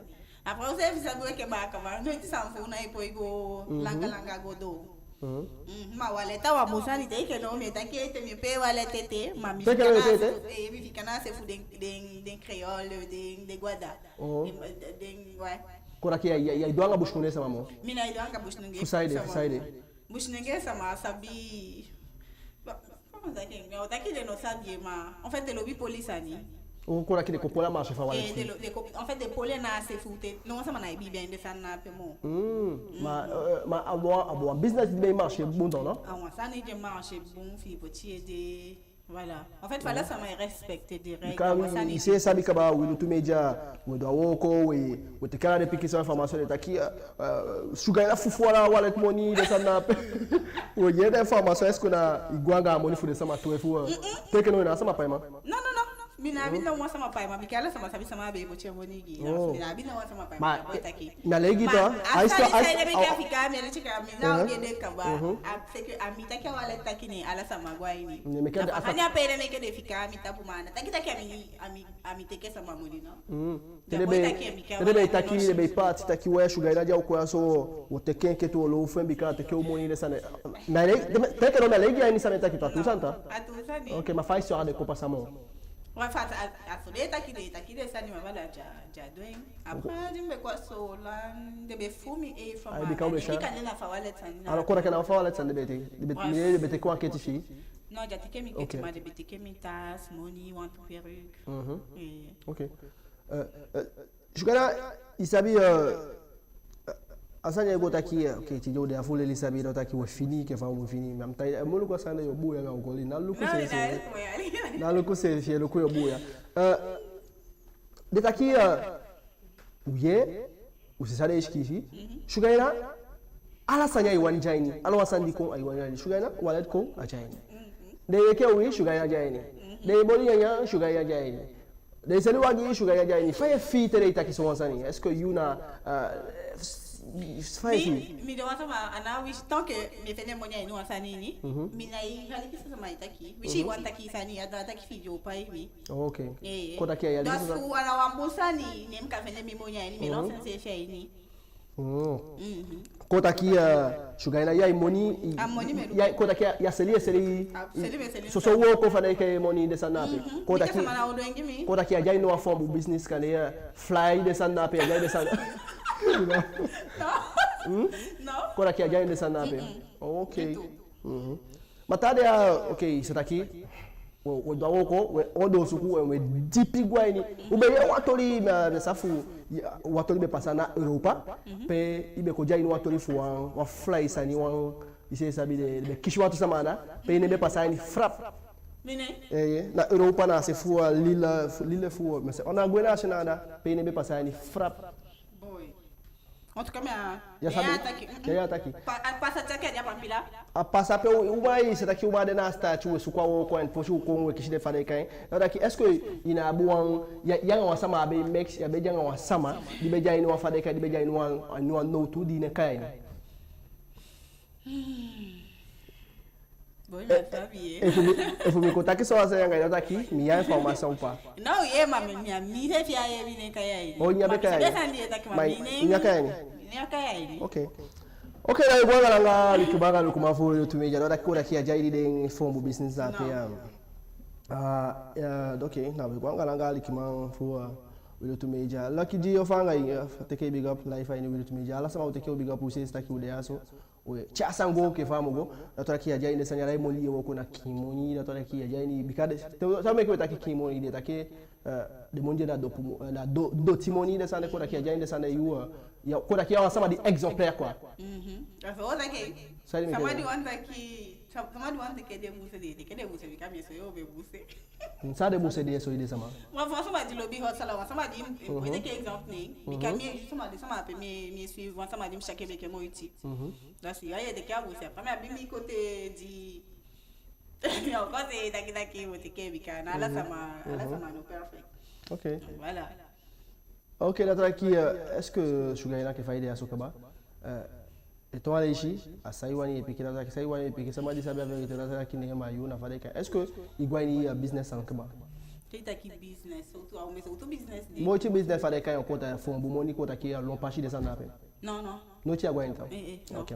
Après, u seefi sabi wi enke baakaman, noiti sani fu u ná e poi go langa langa go doo. Mhm. Mhm, ma wallet a wan bun sani te, enke now mi e taki ete, mi e pee wallet ete, ma mi fika na a se fu, eh, mi fika na a se fu den, den, den créole, den, den Guada. Oh. Den, den, ouais. Kon taki ya, ya, ya e du anga busikondee sama moo? Mi ná e du anga busikondee sama moo. Fu saide, fu saide? Busikondee sama sabi, ba, comment ça que, mi á o taki den ná sabi, ma, en fait, den lobi poli sani. Oh, kon taki den kon poli a marché fu a wallet. Eh, den lo-, den kon, en fait, den poli na a se fu te, no wan sama ná e biibi a ini den sani na ape moo. Hmm. Ma, eh, ma a be wan, a be wan business di be e marché bun, non? A wan sani di e marché bun, fi i poti i ede, voilà. En fait, faut ala sama e respecter des règles. Bika a wan sani i seefi sabi kaba, Wi Lutu Media, we du a wooko, we, we teke ala den pikin sama information, den taki, eh, eh, Sugar Hiena fufuu ala wallet moni, den sani na ape. We yee den information, est-ce que na i go anga a moni fu den sama tu, efu, eh, teke no, na sama paiman? Non, non, non. Mi ná abi no wan sama paiman, bika ala sama sabi sama be poti en moni gi. Oh. Mi ná abi no wan sama paiman, ma, mi á poi taki. Na lei gi tu, a histoire, a sani san ede meke a fika, mi á leti enke mi ná o gi ede kaba. Mhm. A, c'est que a mi taki a wallet taki ne ala sama go a ini. Ne meke a fa a sani ape ede meke den fika a mi tapu, ma a ná taki taki a mi, a mi, a mi teke sama moni, non. Mhm. Te den be, te den be taki, den be paati taki we Sugar Hiena di a o kon ya so, wo teke en enke tu, wo lowe fu en bika a teke u moni, den sani. Na lei, teke no, na lei gi a ini san mi e taki tu, a tuu sani taa. A tuu sani. Ok, ma fa a histoire de kon pasa moo? Wa fa a, a so den e taki, den e taki den sani, ma voilà, di a, di a du en. Après, di mi be kon a Soolan, den be fuu mi, eh, fa ma, bika u be sa. Bika den na fa wallet sani na. Alors, kon taki na fa wallet sani den be teke, den be, mi den be teke wan keti fi i? Non, di a teke mi keti, ma den be teke mi tas, moni, wantu perruque. Mhm. Eh. Ok. Eh, eh, Sugar Hiena, i sabi, eh, a sani ya e go taki, eh, ok, tide u de a fu leli sabi, da u taki we fini, enke fa u mu fini. Ma mi tai, eh, mu luku a sani de, yo buya, mi á o koli. Na luku seefi, na luku seefi, luku yo buya. Eh, den taki, eh, u yee, u si san den e sikiifi. Sugar Hiena, ala sani ai wani de a ini, ala wan sani di kon ai wani de a ini. Sugar Hiena, wallet kon, a de a ini. Den e kee uwii, Sugar Hiena de a ini. Den e boli nyanyan, Sugar Hiena de a ini. Den e seli wagi, Sugar Hiena de a ini. Fa i e fii te den e taki so wan sani? Est-ce que yu na, eh, fa i e fii? Mi, mi de wan sama, a ná wisi, tant que mi e fende moni a ini wan sani ini, mi ná e aliki san sama e taki. Wisi i wani taki sani, a ná taki fi i o pai mi. Ok. Eh. Kon taki a ya, donc, a ná wan bun sani, ne mi kan fende mi moni a ini, mi e lancer seefi a ini. Mm. Mhm. Kon taki, eh, Sugar Hiena, ya i moni, i, a moni mi e du. Ya, kon taki ya, ya seli, ya seli, a seli mi e seli, soso wooko fa den e kee moni, den sani na ape. Mhm. Kon taki, sama ná o du en gi mi. Kon taki ya de a ini wan fombu business, kande, eh, fly, den sani na ape, ya de a ini den sani. Non. Hmm? Non. Kon taki ya de a ini den sani na ape. Mm-mm. Ok. Du tout. Mhm. Ma taa de, ah, ok, i sa taki, we, we du a wooko, we ondoo suku, we, we dipi go a ini. U be yee wan toli, ma, mi sa fu, ya, wan toli be pasa na Europa, pe i be kon de a ini wan toli fu wan, wan fly sani, wan, i seefi sabi, den, den be kisi wantu sama anda, pe i nen be pasa a ini, frap. Mi nen? Eh, eh, na Europa, na a se fu a l'île, fu l'île fu, mi á sa, a ná gwe na a se na anda, pe i nen be pasa a ini, frap. Boy. En tout cas, mi á, ya sabi, ya taki, ya, ya taki. Pa-, a pasa taki a de a pampila. A pasa pe u, u man e si taki u man de na a sitaati, u e suku a wooko, en fosi u kon u e kisi den fa den e kai en. Ya taki, est-ce que i ná abi wan, ya, ya anga wan sama a be e mix, ya be de anga wan sama di be de a ini wan fa den e kai, di be de a ini wan, ini wan nowtu di i ná e kai en? Bon, mi á sabi, eh. Efu mi, efu mi kon taki so a sani anga i, da taki mi yee information pa. Non, yee, ma mi, mi, mi seefi á yee mi nen kai a ini. Oh, i á be kai a ini? Ma mi seefi á yee mi nen. Ma i á kai a ini? Mi á kai a ini. Ok. Ok, na we go anga langa, alikiman anga lukuman fu Wi Lutu Media, da taki, kon taki ya de a ini den fombu business ape ya. Ah, ya, ok, na we go anga langa, alikiman fu, uh, Wi Lutu Media. Lucky Dio, fa anga i, uh, teke big up, live a ini Wi Lutu Media. Ala sama o teke u big up, u seefi taki u de ya so. We, tyai a sani go enke fa a mu go, da taki ya de a ini den sani, ala i moni di i e wooko na kiin moni, da taki ya de a ini, bika den, te, te meke we taki kiin moni, den taki, eh, den moni de na dopu mo-, eh, na do-, doti moni, den sani, kon taki ya de a ini den sani, yu, eh, ya, kon taki ya wan sama di exemplaire, quoi. Mhm. Enfin, o taki, sama di wani taki, sa-, sama di wani teke den buuse, den teke den buuse, bika mi e soi yu o be buuse. San den buuse di i e soi den sama? Wan, wan sama di lobi hustle, wan sama di, mhm, mi e teke exemple ne, bika mi e, sama di, sama ape mi, mi e suivre, wan sama di mi si taki e meke moiti. Mhm. Dati, ya, ya, den e kai a buuse, a pa mi abi mi côté di, ya, o côté taki taki, mo teke, bika na ala sama, ala sama no perfect. Ok. Voilà. Ok, da taki, eh, est-ce que Sugar i ná enke fa i de ya so kaba? Eh, ete wan leisi, a san i wani e piki, da taki san i wani e piki, sama di sabi a verité, da taki neen, ma yu, na fa den e kai en. Est-ce que i go a ini, eh, business sani kaba? Te i taki business, sowtu, a omen sowtu business de. Moiti business fa den e kai en, kon taki fombu moni, kon taki a lon pasi, den sani ape. Non, non. Noiti i á go a ini en? Eh, eh, non. Ok.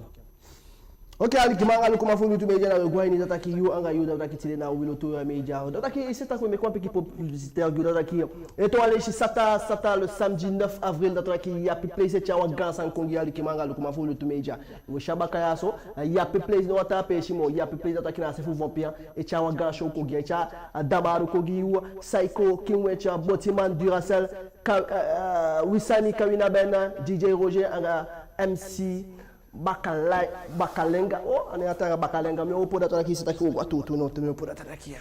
Ok, alikiman anga lukuman fu Wi Lutu Media, na we go a ini, da taki yu anga yu, da taki tide na Wi Lutu Media. Da taki i si taki we meke wan pikin publicité gi u, da taki, eh, ete wan leisi, sata, sata, le samedi neuf avril, da taki Yapi Place e tyai wan gaan sani kon gi, alikiman anga lukuman fu Wi Lutu Media. We si a baka ya so, eh, Yapi Place, no wan taa peesi moo, Yapi Place, da taki na a se fu Vampire, e tyai wan gaan show kon gi, e tyai a Damaru kon gi u, Psycho, King Wetya, Botiman, Duracell, Ka-, eh, eh, Wisani, Kawina Ben, D J Roger, anga M C Bakala-, Bakalenga. Oh, a nen a taanga, Bakalenga. Mi o opo data taki, i si taki u o go a tuutuu, no, te mi opo data taki ya.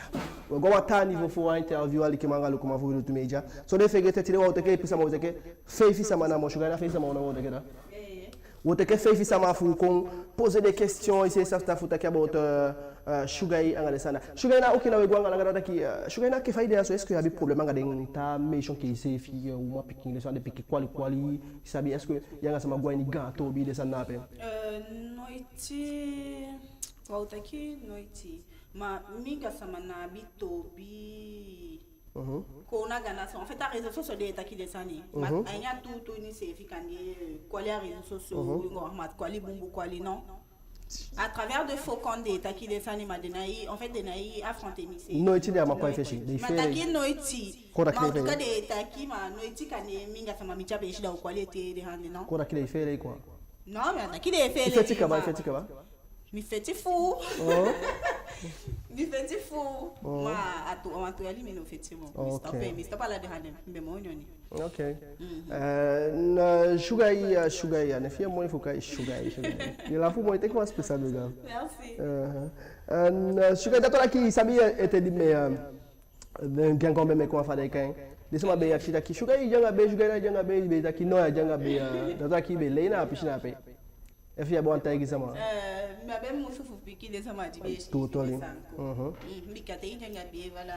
U o go a wan taa niveau fu wan interview, alikiman anga lukuman fu Wi Lutu Media. So ná fegete, tide u o teke, epi sama u o teke, feifi sama namo. Sugar, na feifi sama namo u o teke da. U o teke feifi sama fu kon poser des questions, i seefi sabi fu taki about, euh, euh, Sugar anga den sani. Sugar, na, ok, na we go anga langa, da taki, euh, Sugar, na enke fa i de ya so, est-ce que i abi problème anga den taa meisje enke i seefi, euh, uman pikin, den sani, den pikin kwali kwali, i sabi, est-ce que i anga sama go a ini gaan toobi, den sani ape? Euh, noiti, wa o taki noiti. Ma mi anga sama ná abi toobi. Mhm. Kowna Gana so, en fait, a réseaux sociaux den e taki den sani. Ma, mhm, a ini a tuutuu ini seefi kande, euh, kwali a réseaux sociaux, mhm, yu go ma kwali bunbun kwali, non. À travers de faux comptes den e taki den sani, ma den ná e, en fait, den ná e affronter mi seefi. Noiti den á man kon a i fesi, den e feele. Ma taki noiti. Kon taki den e feele. Ma en tout cas den e taki, ma noiti kande mi anga sama miti a peesi da u kwali ete den ande, non. Kon taki den e feele, quoi. Non, ma taki den e feele. I feti kaba, ma i feti kaba. Mi feti fuu. Oh. Mi feti fuu. Oh. Ma a tu, a tu yali mi no feti moo. Mi, ok, stop, eh, mi stop ala den ande, mi be moo nyoni. Ok. Mhm. Eh, na Sugar, eh, Sugar, a ná fi i moi fu kai Sugar, Sugar. I e lafu moi, teke wan special big up. Merci. Eh, eh, na Sugar, da taki i sabi, eh, ete di mi, eh, den gaan kon be meke wan fa den e kai en. Den sama be e akisi taki, Sugar, i de anga bee, Sugar, i de anga bee, i be taki no, i á de anga bee, eh, da taki i be lei na a pisi na ape. Efu i abi wan taigi sama? Eh, mi á be musu fu piki den sama di be e si den sani kon. Mhm. Mm, bika te i de anga bee, voilà,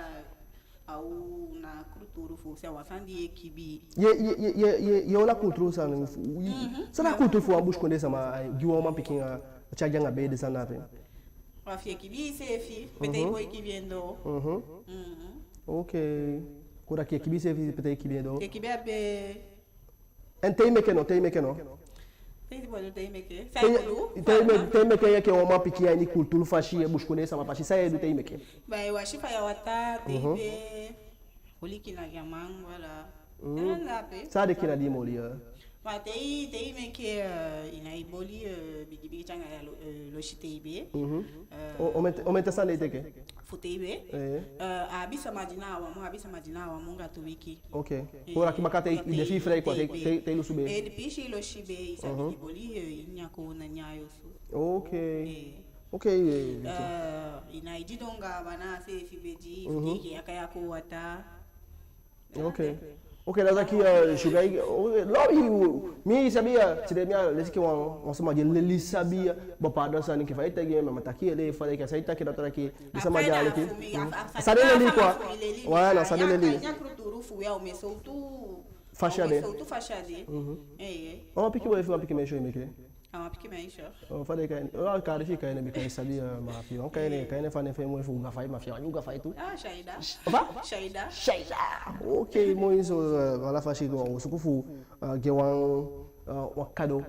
a u na kulturu fu, se a wan sani di e kibii. Ye, ye, ye, ye, ye, ye, u na kulturu sani fu, wi. Mhm. San na kulturu fu wan busikondee sama, eh, gi wan uman pikin, eh, te a de anga bee, den sani ape? Wa fi i e kibii iseefi, pe te i poi kibii en doo. Mhm. Mhm. Ok. Kon taki i e kibii iseefi, pe te i kibii en doo. I e kibii a bee. En te i meke no, te i meke no. Te i meke, te i meke. San i e du? Te i me-, te i meke enke wan uman pikin a ini kulturu fasi, e busikondee sama fasi, san i e du te i meke? Ba, i e wasi faya wataa, te i be oli kina gi a man, voilà. Mhm. San a de kina di i mu oli, eh? Ma te i, te i meke, eh, i ná e boli, eh, bigi bigi te anga ya lo-, eh, losi te i be. Mhm. Eh, o, omen, omen ten sani den e teke? Fu te i be. Eh. Eh, a abi sama di na a wan mun, a abi sama di na a wan mun anga tu wiki. Ok. Eh, kon taki baka te i, i de fi i fii, quoi, te, te, te i lusu bee. Eh, depuis i losi bee, i sabi, mhm, i boli, eh, i nyan kon na nyan yu osu. Ok. Eh. Ok, eh, eh, i ná e didon anga a wan na a seefi bedi, mhm, fu te i e kai a kon wataa. Ok. Ok, dati taki, eh, sugar, eh, no, mi, mi sabi, eh, tide mi á lesi enke wan, wan sama di e leli sabi, eh, bepaalde sani enke fa i taki, eh, ma mi taki, eh, fa i taki, san i taki, dati taki, di sama di e leli. San den leli quoi. Voilà, san den leli. Fasi a de. Mhm. Eh, eh. Oh, pikin boi, fu pikin meisyo i meke. A wan pikin meisyo. Oh, fa den e kai en? Oh, a kali fi i kai en, bika i sabi, eh, ma fi i wani kai en, kai en fa a nen fi en moi fu gafa i, ma fi i wani gafa i tu. Ah, Shaida. Fa? Shaida. Shaida. Ok, moi so, eh, ala fasi go, u suku fu, eh, gi en wan, eh, wan kado.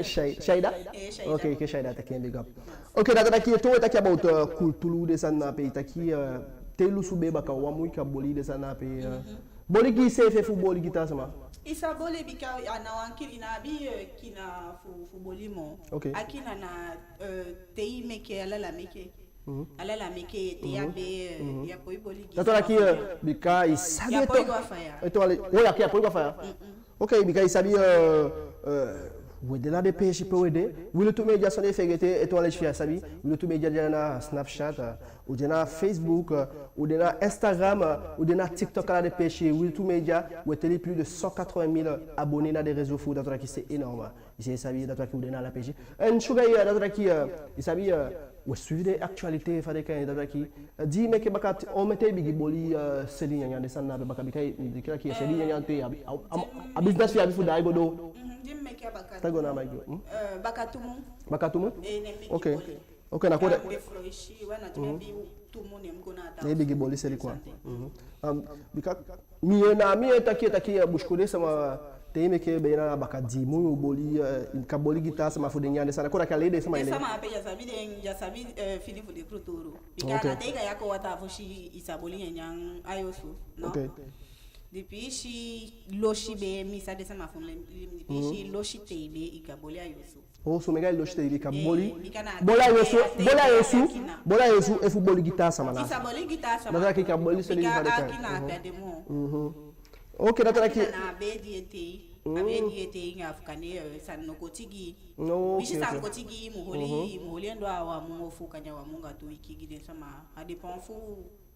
Shai-, Shaida? Eh, Shaida. Ok, enke Shaida, teke en big up. Ok, dati taki, te u e taki about, eh, kulturu, den sani na ape, i taki, eh, te i lusu bee baka wan mun i kan boli, den sani na ape, eh, mhm. Boli gi iseefi efu boli gi taa sama? I sa boli, bika a ná wan kina, i ná abi, eh, kina fu, fu boli moo. Ok. A kina na, eh, te i meke, ala la meke. Mhm. Ala la meke, te i á be, eh, mhm, i á poi boli gi sama. Dati taki, eh, bika i sabi i á poi go a faya. Ete wani, oh, i á poi go a faya. Mm-mm. Ok, bika i sabi, eh, eh, u de na den peesi pe u de. Wilitu Media, sondee fegete, ete wani leti fi i á sabi. Wilitu Media de na Snapchat, eh, u de na Facebook, eh, u de na Instagram, eh, u de na TikTok, ala den peesi. Wilitu Media, u e teli plus de cent quatre-vingt mille abonnés na den réseaux fu u, dati taki c'est énorme. I sabi, dati taki u de na ala peesi. En sugar, eh, dati taki, eh, i sabi, eh, u e suivi den actualité, fa den e kai en, dati taki, eh, di i meke baka, omen ten i bigin boli, eh, seli nyanyan, den sani na ape baka, bika i, bika i seli nyanyan te, a, a, a, a business fi i abi fu daai go doo. Mhm, di mi meke a baka tu mun. Daai go na a mic. Hmm? Eh, baka tu mun. Baka tu mun? Eh, ne mi bigin boli. Ok. Ok, na kode. Bika mi be foloisi, wan na tu mun, ne mi bigin boli seli quoi. Mhm. Um, bika mi e, na mi e taki, taki, eh, busikondee sama, te i meke be na baka dii mun i boli, eh, i kan boli gi taa sama fu den nyan den sani, kode, a kali den sama. Den sama ape, i á sabi den, i á sabi, eh, fini fu den kulturu. Bika na te i kan ya kon wataa fosi i sa boli nyanyan a i osu, no? Ok. Dipi i si losi bee, mi sa den sama fu mi, dipi i si losi tei bee, i kan boli a i osu. Oh, so meke i losi tei bee, i kan boli. Eh, bika na boli a i osu, boli a i osu, boli a i osu efu boli gi taa sama na. I sa boli gi taa sama. Dati taki i kan boli seli. Bika fa den e kai en. A kina a be de moo. Mhm. Ok, dati taki. A kina na a bee di e tei. A bee di e tei, anga fu kande, eh, sani ná o koti gi i. No, ok, ok. I si sani koti gi i, i mu holi, i mu holi en doo a wan mun ofu kande a wan mun anga tu wiki gi den sama. A dépend fu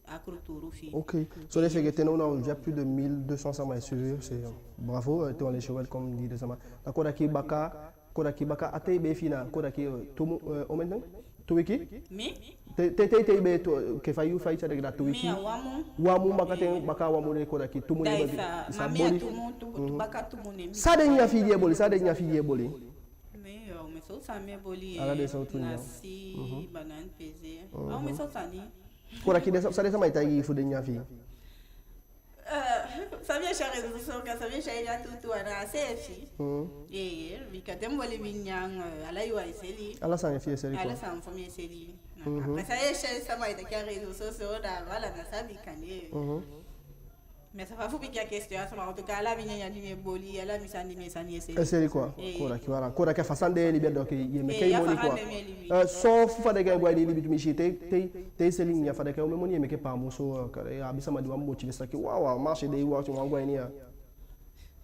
a kulturu fi i. Ok. Sondee fegete, now, now déjà plus de mille deux cents sama e suivi, c'est, euh, bravo, euh, ete wani leti, welcome gi den sama. Na kode, taki baka, kode, taki baka a tei bee fi i na, kode, taki, euh, tu mun, euh, omen ten? Tu wiki? Mi? Te, te, te, te i be tu, enke fa i, fa i tyai den, na tu wiki. Mi a wan mun. Wan mun baka ten, baka wan mun de, kode, taki tu mun. Da i sa, i sa boli. Ma mi a tu mun, tu, tu baka tu mun ne mi. San den nyanyan fi i di i e boli, san den nyanyan fi i di i e boli? Mi, eh, omen sowtu sani mi e boli. Ala den sowtu nyanyan. Nasi, banane pesée. Mhm. Ah, omen sowtu sani. Kode, taki den sa, san den sama e taigi i fu den nyanyan fi i? Eh, san mi e si a réseaux sociaux, ka san mi e si a ini a tuutuu, a na a seefi. Mhm. Eh, bika te mi boli mi nyanyan, eh, ala yuu ai seli. Ala sani fi i e seli quoi. Ala sani fu mi e seli. Mhm. Après ça, i e si sama e taki a réseaux sociaux, da ala na sabi kande. Mhm. Mi á sa fa fu piki a question ya, sama, en tout cas, ala mi nyanyan di mi e boli, ala mi sani di mi e seli e seli. E seli quoi. Eh. Kode, taki, voilà. Kode, taki a fa san de i e libi, donc i e meke i moni quoi. Eh, so fa den e kai en, go a ini i libi tu, mi si te, te, te i seli nyanyan, fa den e kai en, omen moni i e meke par mois, so, eh, kande, eh, abi sama di wani motiver, taki, waaw, waaw, marché de, waaw, tu wani go a ini ya.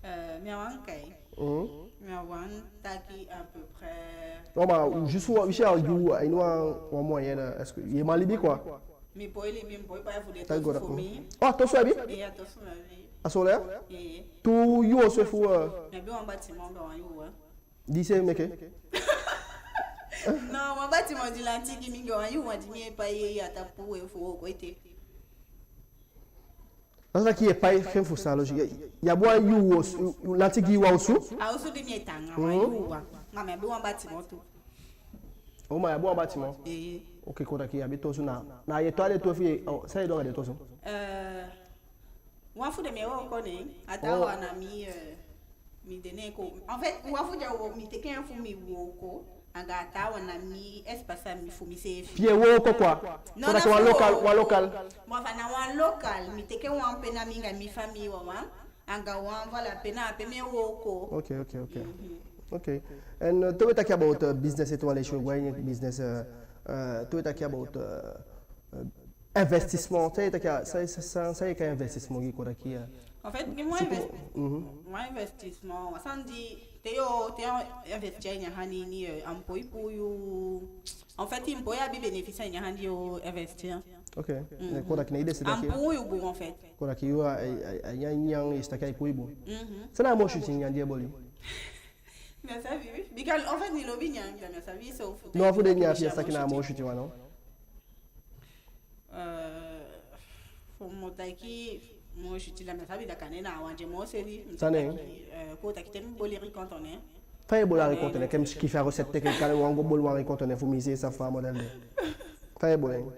Eh, mi á wani kai. Mhm. Mi á wani taki à peu près. Non, ma juste, i si, a yuu, a ini wan, wan moyenne, est-ce que i e man libi quoi? Mi poi libi, mi poi pai fu den tosu fu mi. Oh, tosu i abi? Eh, a tosu mi abi. A sole? Eh. Tu yuu osu efu, eh? Mi abi wan bâtiment anga wan yuu wan. Di i seefi meke? Non, wan bâtiment di lanti gi mi anga wan yuu wan di mi e pai a tapu we fu wooko ete. Dati taki i e pai ken fu san losi. I abi wan yuu osu, lanti gi i wan osu? A osu di mi e tan, wan yuu wan. Ma mi abi wan bâtiment tu. Oh, ma i abi wan bâtiment? Eh. Ok, kode, taki i abi tu osu na, na i e tan a den tu fi i, oh, san i e du anga den tu osu? Eh, wan fu den mi e wooko ne en, a taawan na mi, eh, mi de ne en kon. En fait, wan fu den, mi teke en fu mi wooko, anga a taawan na mi espace a mi fu miseefi. Fi i e wooko quoi? Non, kode, taki wan local, wan local. Bon, enfin, na wan local, mi teke wan pe na mi anga mi famii wawan. Anga wan, voilà, pe na ape mi e wooko. Ok, ok, ok. Mhm. Ok. En, eh, te we taki about, eh, business, ete wani leti, we go a ini business, eh, eh, te we taki about, eh, eh, investissement, te we taki, san, san, san, san i e kai investissement gi, kode, taki, eh. En fait, gi mi wan invest-, mhm, wan investissement, wan sani di, te yo, te yo investi a ini a sani ini, eh, a mu poi puu yu, en fait, i mu poi abi bénéfice a ini a sani di yo investi. Ok. Mhm. Kon taki na i de si taki. A puu yu bun, en fait. Kon taki yu a, a, a, a nyan nyan, i si taki ai puu yu bun. Mhm. San na a moo switi nyan di i e boli? Mi á sabi, wi. Bika, en fait, mi lobi nyan, da mi á sabi so fu... No, fu den nyan fi i, a taki na a moo switi wan, no? Eh, fu mi taki moo switi, da mi á sabi, da kande na a wan di e moo seli. San na en? Eh, kon taki te mi boli riz cantonais. Fa i e boli a riz cantonais? Ke mi sikiifi a recette, te ke kande wan go boli wan riz cantonais fu mi si i sa fa a modèle de. Fa i e boli en?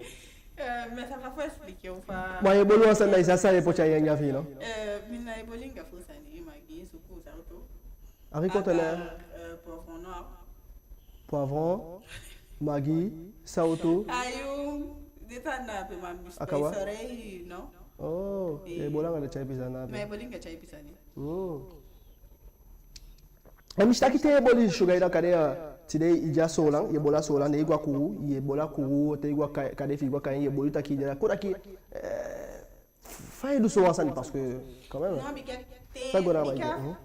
Eh, mi á sa fa fu expliquer yu fa. Ma i e boli wan sani, da i sa san i e poti a nyan nyan fi i, no? Eh, mi ná e boli anga fu sani, Maggi, suku, sawtu. A riz cantonais. Anga, eh, poivron noir. Poivron, Maggi, sawtu. Ayu, den sani na ape, ma mi... A kaba? Sore, no? Oh, i e boli anga den tyaipi sani na ape. Mi e boli anga tyaipi sani. Oh. Eh, mi si taki te i e boli suga, i da kande, eh, tide i de a Soolan, i e boli a Soolan, ne i go a Kourou, i e boli a Kourou, te i go a Ka-, kande fi i go a Kayen, i e boli taki i de a, kon taki, eh, fa i e du so wan sani, parce que, quand même, non, bika te, fa i go na bika, bika, mhm.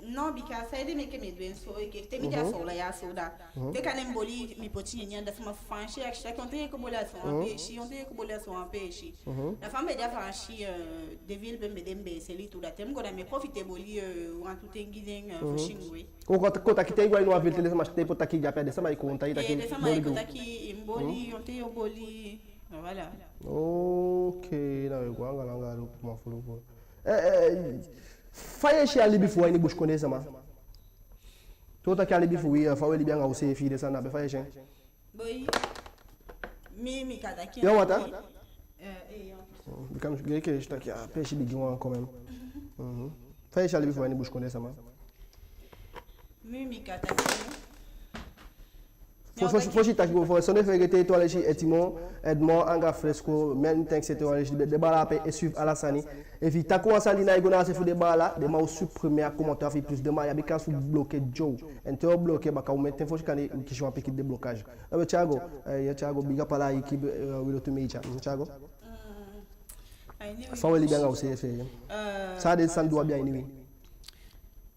Non, bika saide meke mi e du en so, enke te mi de a Soolan ya so, da. Mhm. Te kande mi boli, mi poti nyan nyan, da sama fu Faansi akisi taki on ten i e kon boli a so wan peesi, on ten i e kon boli a so wan peesi. Mhm. Da fa mi be de a Faansi, eh, den ville pe mi be de, mi be e seli tu, da te mi go, da mi e profite boli, eh, wantu ten gi den, eh, fu si ngwe. Kon, kon, kon taki te i go a ini wan ville, te den sama, te i poti taki i de ape, den sama e kon taigi i taki... Eh, den sama e kon taki i mu boli, on ten i o boli. Voilà. Ok, na we go anga langa luku ma fu luku. Eh, eh, fa i e si a libi fu wi a ini busikondee sama? Te u taki a libi fu wi, eh, fa we libi anga useefi, den sani na ape, fa i e si en? Boi, mi, mi kan taki... Yo, wata? Eh, eh, yo. Mm, bika mi si gei ke i si taki a peesi bigi wan quand même. Mhm. Fa i e si a libi fu wi a ini busikondee sama? Mi, mi kan taki... Fo, fo, fosi i taki go, fo, sondee fegete, tu a leisi Edmond, Edmond anga Fresco, mi, mi denki se tu a leisi den, den baala ape e suivre ala sani. Efi i taki wan sani di ná e go na a se fu den baala, den man o supprimer a commentaire fi i, plus den man abi kans fu bloquer yu. En te u bloquer, baka u meti en fosi kande u kisi wan pikin déblocage. Eh, Thiago, eh, ya Thiago, big up ala i ki be, eh, wi lotu media. Mm, Thiago. Mm, a ini wi busi. Fa we libi anga useefi, eh? Eh, san den sani di u abi a ini wi?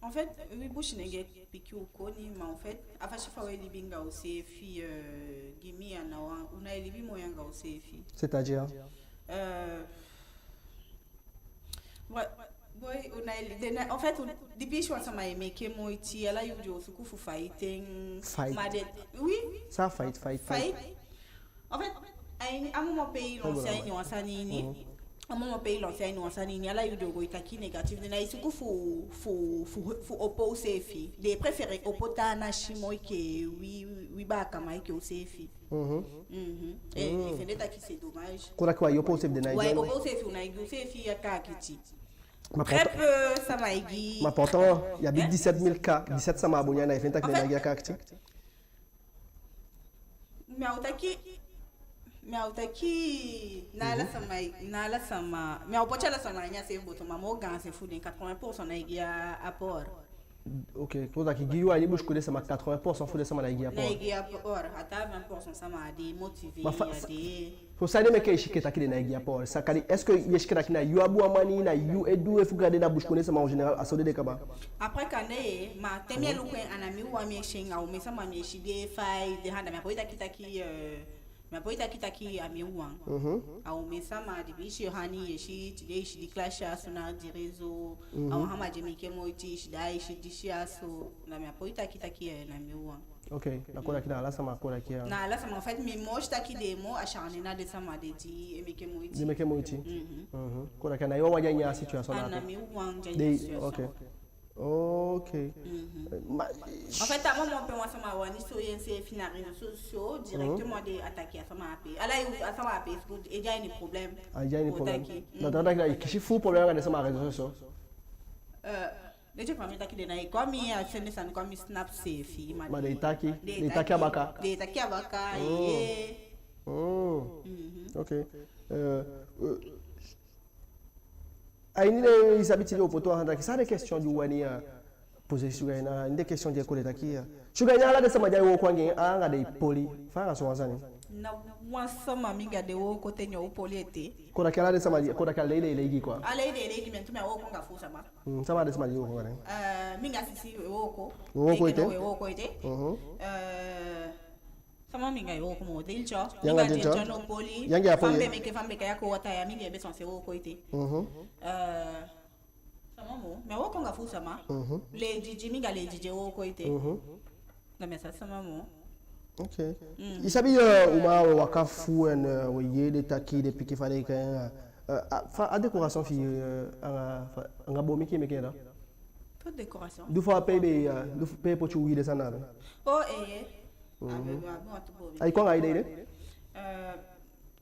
En fait, wi busi nenge piki u koni, ma en fait, a fasi fa we libi anga useefi, eh, gi mi a ná wan, u ná e libi moi anga useefi. C'est-à-dire? Eh, Boi, boi, u ná e li-, den na, en fait, u, depuis i si wan sama e meke moiti, ala yuu den o suku fu faiti en. Faiti. Ma den, oui. San faiti, faiti, faiti? Faiti. En fait, a ini, a moment pe i lancer a ini wan sani ini. Mhm. A moment pe i lancer a ini wan sani ini, ala yuu den o go e taki négatif, den ná e suku fu, fu, fu, fu opo useefi. Den e préférer opo taa nasi moo enke wi, wi baakaman enke useefi. Mhm. Mhm. Eh, mm. Mi fende taki c'est dommage. Kon taki wai opo useefi, den ná e gi... Wai opo useefi, u ná e gi useefi a kaakiti. Ma pourtant, très peu sama e gi. Ma pourtant, i abi dix-sept mille K, dix-sept sama abonné, ná i fende taki den ná e gi a kaakiti? Mi á o taki, mi á o taki, na ala sama, na ala sama, mi á o poti ala sama a ini a seefi boto, ma moo gaanse fu den, quatre-vingts pour cent ná e gi a apport. Ok, kon taki gi yu a ini busikondee sama, quatre-vingts pour cent fu den sama ná e gi apport. Ná e gi apport, a taa vingt pour cent sama á de motivé, ma fa, á de. Fa saide meke i si enke taki den ná e gi apport? Sa kande, est-ce que i si enke taki na yu abi wan mani, na yu e du efu gade na busikondee sama en général, a so den de kaba? Après kande, ma te mi e luku en, a ná mi wawan mi e si en, a omen sama mi e si den e fai, den anda, mi á poi taki taki, eh, mi á poi taki taki a mi wawan. Mhm. A omen sama di mi si, Yohani, i e si, tide i si di Clash a so na di réseau. Mhm. A wan sama di e meke moiti, i si, da i si disi a so, na mi á poi taki taki, eh, na mi wawan. Ok, na kon taki na ala sama, kon taki, eh. Na ala sama, en fait, mi moo si taki den moo acharné na den sama de di e meke moiti. Di e meke moiti. Mhm. Mhm. Kon taki na yu wawan di de a ini a situation na ape. A ná mi wawan di de a ini a situation. Ok. Ok. Mhm. Ma, en fait, a moment pe wan sama wani soi enseefi na réseaux sociaux, directement den e attaquer a sama ape. Ala yuu a sama ape, est-ce que e de a ini problème? A de a ini problème. Kon taki. Na, na, na, na, i kisi fuu problème anga den sama réseaux sociaux. Eh, den e taki mi taki den ná e kon a mi, a sende sani kon a mi Snap seefi, ma den e taki, den e taki a baka. Den e taki a baka, eh. Oh. Mhm. Ok. Eh, eh, A ini den, i sabi, tide u o poti wan taki, san den question di u wani, eh, poser Sugar Hiena, a ini den question di e kon de taki, eh, Sugar Hiena, ala den sama di ai wooko anga en, anga den e poli, fa anga so wan sani? Ná wan sama mi anga den e wooko te mi o poli ete. Kon taki ala den sama di, kon taki a lei den e lei gi, quoi. A lei den e lei gi, mi tu mi á wooko anga fuu sama. Mm, sama den sama di i wooko anga den? Eh, mi anga Sisi u e wooko. U e wooko ete? Ete no, u e wooko ete. Mhm. Eh, Sama mi anga e wooko moo? Diltyo. Yu anga Diltyo? Diltyo no poli. Yu anga en á poli? Fa mi be meke, fa mi be kai a koo wataa ya, mi be censé wooko ete. Mhm. Eh, sama moo? Mi á wooko anga fuu sama. Mhm. Lady G, mi anga Lady G e wooko ete. Mhm. Da mi á sabi sama moo. Ok. Mm. I sabi, eh, uman we waka fu en, eh, we yee den taki den piki, fa den e kai en, eh, a, fa a décoration fi i, eh, anga, fa, anga boomi ki meke en da? Fa décoration? Du fa pe i be, eh, du pe i poti uwii, den sani na ape. Oh, eh, eh. Mhm. A be, a be wantu boomi. Ai kon anga i de i de? Eh,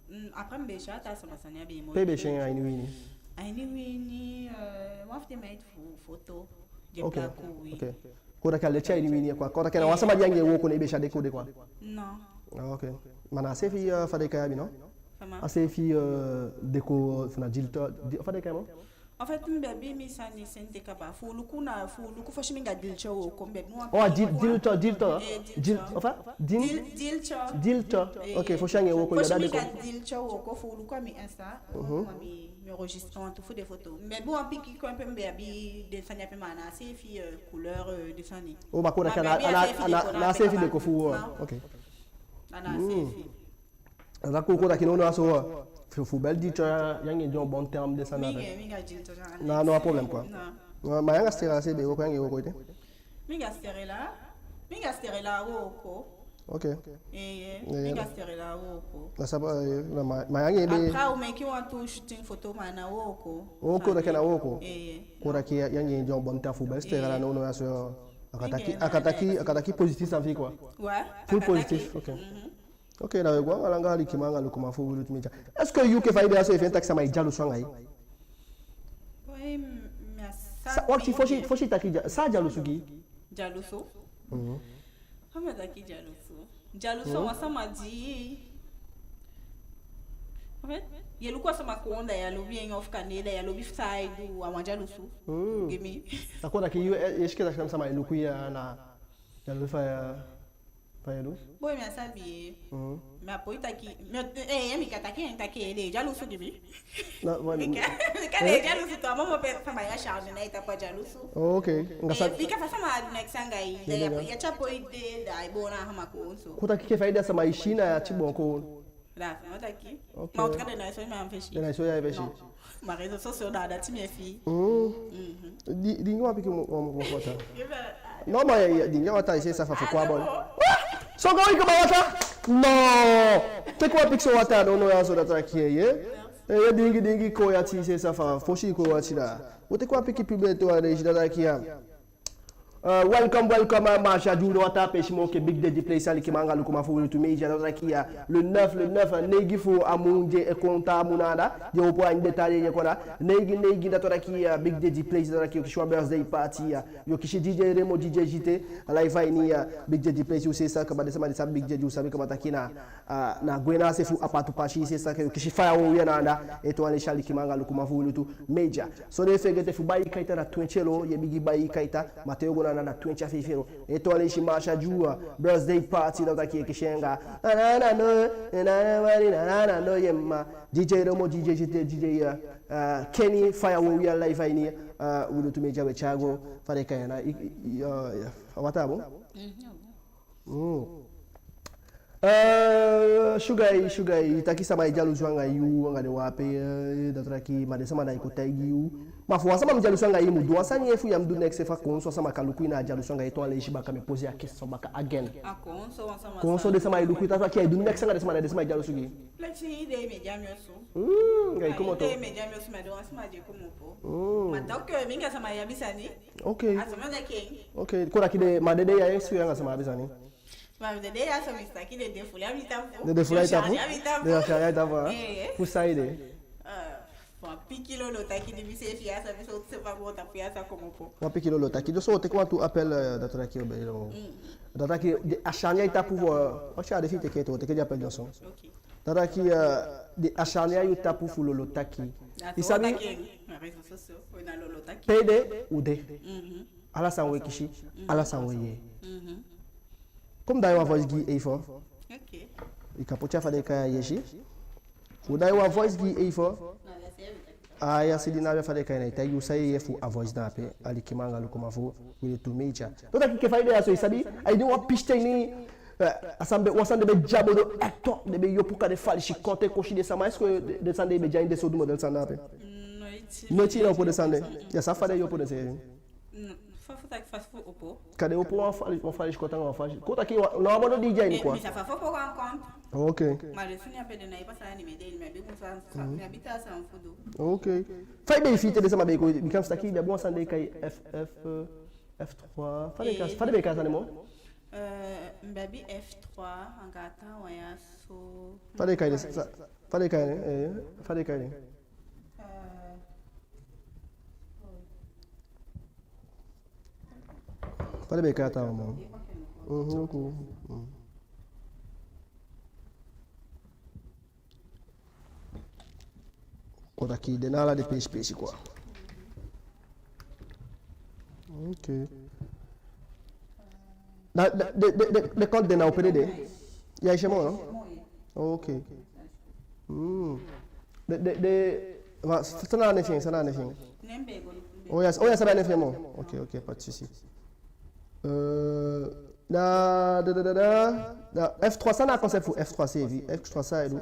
Mm, après mi be si a taa sama sani a be moo. Pe i be si en, a ini wini? A ini wini, eh, wan fu den meid fu foto. Di e plaku wi. Ok. Kon taki a leti a ini wini quoi. Kon taki na wan sama di anga en e wooko, ne i be si a déco de quoi. Non. Ah, ok. Ma na a seefi, eh, fa den e kai en abi, no? Sama? A seefi, eh, déco fu na Diltyo, di, fa den e kai en moo? En fait, mi be abi mi sani sende kaba. Fu luku na, fu luku fosi mi anga Diltyo wooko, mi be abi wan... Oh, Dil-, Diltyo, Diltyo. Eh, Dil-, Diltyo. Enfin, Din-, Dil-, Diltyo. Diltyo. Eh, ok, fosi anga en wooko, fosi mi anga Diltyo wooko, fu luku a mi Insta, mhm, a mi, mi enregistré wantu fu den foto. Mi be abi wan piki kon pe mi be abi den sani ape, ma na a seefi, eh, couleur, eh, den sani. Oh, ma kon taki a na, a na, a na a seefi déco fu, eh, ok. A na a seefi. A da kon, kon taki nownow a so, fu, fu bel Diltyo, yu anga en de en bon terme, den sani na ape. Mi anga, mi anga Diltyo, na, no, no problème quoi. Non. Non, ma yu anga Sterella se i be e wooko, yu anga en e wooko ete? Mi anga Sterella, mi anga Sterella e wooko. Ok. Eh, eh, mi anga Sterella e wooko. Na saba, eh, na ma, ma yu anga en be... Après, u meke wantu shooting foto, ma na wooko. Wooko, kon taki na wooko. Eh, eh. Kon taki yu anga en de en bon terme, fu bel Sterella nownow a so, a kan taki, a kan taki, a kan taki positif sani fi i quoi. Ouais. Full positif, ok. Mhm. Ok, na we go anga langa, alikiman anga lukuman fu Wi Lutu Media. Est-ce que yu enke fa i de ya so, efu i taki sama e dyalusu anga i? Oui, mi á sabi. Sa, wakti, fosi, fosi taki dya-, san dyalusu gi i? Dyalusu? Mhm. Fa mi o taki dyalusu? Dyalusu, mhm, a wan sama di, en fait, ye luku wan sama kon, da ya lobi en, ofu kande, da ya lobi fu san ai du, a wan dyalusu. Mhm. Gi mi. Da kon taki yu, eh, i si enke taki sama e luku i, a na dyalusu fa ya. Fa ye du? Boi, mi á sabi. Mhm. Mi á poi taki, mi, eh, mi kan taki en taki den e dyalusu gi mi. Na, wa- mi kan, mi kan den e dyalusu tu, a momo pe fa mi e si a, mi ná e tapu a dyalusu. Oh, ok. Nga sa- Eh, bika fa sama du neks anga i, da ya, ya tya poi de, da ai boon a hama kon so. Kon taki enke fa i de, a sama e si i, na ya tya boon kon. Da, sama taki. Ok. Ma u tra den ná e soi mi a fesi. Den ná e soi i a fesi. Non. Ma réseaux sociaux, da, dati mi e fii. Mm. Mhm. Di, di, wan pikin mo, mo, mo, mo wataa. Non, ma ya, ya, di, wan wataa, i seefi sabi fa fu kon a bon. Ah, non. Ah, so go i kaba wataa? Non. Teke wan pikin so wataa, non, non, ya so dati aki, ye. Eh, ye, dingi, dingi, kon ya, i seefi sabi fa, fosi kon ya, da. Wo teke wan pikin pibel tu, a de, i si dati aki, ya. Eh, welcome, welcome, eh, Marsha Jude, wataa peesi moo enke Big Daddy Play, alikiman anga lukuman fu Wi Lutu Media, dati wani taki, eh, le neuf, le neuf, eh, neigi fu a mun di e kon, a mun anda, di e opo a ini den taa dei di e kon anda, neigi, neigi, dati wani taki, eh, Big Daddy Play, dati wani taki, yu o kisi wan birthday party, eh, yu o kisi D J Remo, D J G T, a live a ini, eh, Big Daddy Play, u seefi sabi kaba, den sama di sabi Big Daddy, u sabi kaba taki na, ah, na gwe na a se fu Apatu Pasi, i seefi sabi taki yu o kisi faya wowiya na anda, ete wan leisi, alikiman anga lukuman fu Wi Lutu Media. So ná fegete fu bai kaita, na twenti elo ye bigin bai kaita, ma te yo go na anda, na twenti a feifi elo. Ete wan leisi, Marsha Jude, birthday party, dati wani taki ye kisi en anga, na, na, na, no, na, na, na, na, na, na, no, ye ma. D J Remo, D J G T, D J, eh, eh, Kenny, faya wowiya live a ini, eh, Wi Lutu Media, we tyai go, fa den e kai en na, i, i, i, eh, a wataa bon? Mhm. Mm. Eh, Sugar, Sugar, i taki sama e dyalusu anga yu, anga den wan ape, eh, dati wani taki, ma den sama ná e kon taigi yu. Ma fu wan sama mu dyalusu anga i, i mu du wan sani efu ya mu du neks efu a kon so wan sama kan luku i, na dyalusu anga i, ete wan leisi, baka mi e poser a question baka again. A kon so wan sama... Kon so den sama e luku i, dati wani taki ya e du neks anga den sama, na den sama e dyalusu gi i. Pleki i de, mi e de a mi osu. Mm, anga i komoto. Mi e de, mi e de a mi osu, mi á de wan sama di e komopo. Mm. Ma tant que mi anga sama e abi sani. Ok. A sama taki en. Ok, kon taki den, ma den dei ya, i si, yu anga sama abi sani. Ma den dei ya so, mi si taki den de fulu a mi tapu. Den de fulu a i tapu? Den de fulu a i tapu, a? Eh. Fu saide? Eh, wan pikin lolo taki di mi seefi á sabi sowtu se fa a go tapu ya, sa komopo. Wan pikin lolo taki. Dus wo teke wantu appel, eh, dati wani taki, o be lo. Mm. Dati wani taki, den acharné a i tapu, eh, o si a de fi i teke, wo teke den appel dyonson. Ok. Dati wani taki, eh, den acharné a yu tapu fu lolo taki. I sabi? Na réseaux sociaux, we na lolo taki. Pe i de, u de. Mhm. Ala san we kisi, mhm, ala san we yee. Mhm. Kon mi daai wan voice gi i, efu. Ok. I kan poti a fa den e kai en, yesi. Kon mi daai wan voice gi i, efu. A ya, si di na a fa den e kai en, na i taigi u san i yee fu a voice na ape, alikiman anga lukuman fu Wi Lutu Media. Dati wani taki, enke fa i de ya so, i sabi, a ini wan pisiten ini, Eh, a sani be, wan sani den be dyabo du, Hector, den be yopo kande falisi konte kosi den sama, est-ce que den, den sani den be de a ini den sowtu modèle sani de ape? Noiti. Noiti i ná opo den sani de. Ya sabi fa den yopo den seefi? Mm, fa fu taki fa fu opo. Kande opo wan fali, wan falisi konte anga wan falisi. Kon taki wan, na wan mono di i de a ini quoi. Mi sa fa fu opo wan compte. Ok. Ma den sani ape den ná e pasa a ini mi ede, mi abi wan sani, mi abi taa sani fu du. Ok. Fa i be e fii te den sama be e kon, bika mi si taki i be abi wan sani den e kai F, F, euh, F trois. Fa den e kai, fa den be e kai a sani moo? Euh, mi be abi F trois, anga a taa wan ya so. Fa den e kai den, fa, fa den e kai den, eh, fa den e kai den? Euh, fa den be e kai a taa wan moo? Mhm, ok. Mhm. Kon taki den na ala den peesi peesi quoi. Ok. Na, na, den, den, den, den compte den na opo ede de? Ya, i si en moo, no? Ok. Hmm. Den, den, den, wa, san na a nen fi en, san na a nen fi en? Oh ya, oh ya, san na a nen fi en moo? Ok, ok, pas de souci. Euh, na, da, da, da, da, da, F trois, san na a concept fu F trois seefi, F trois san e du?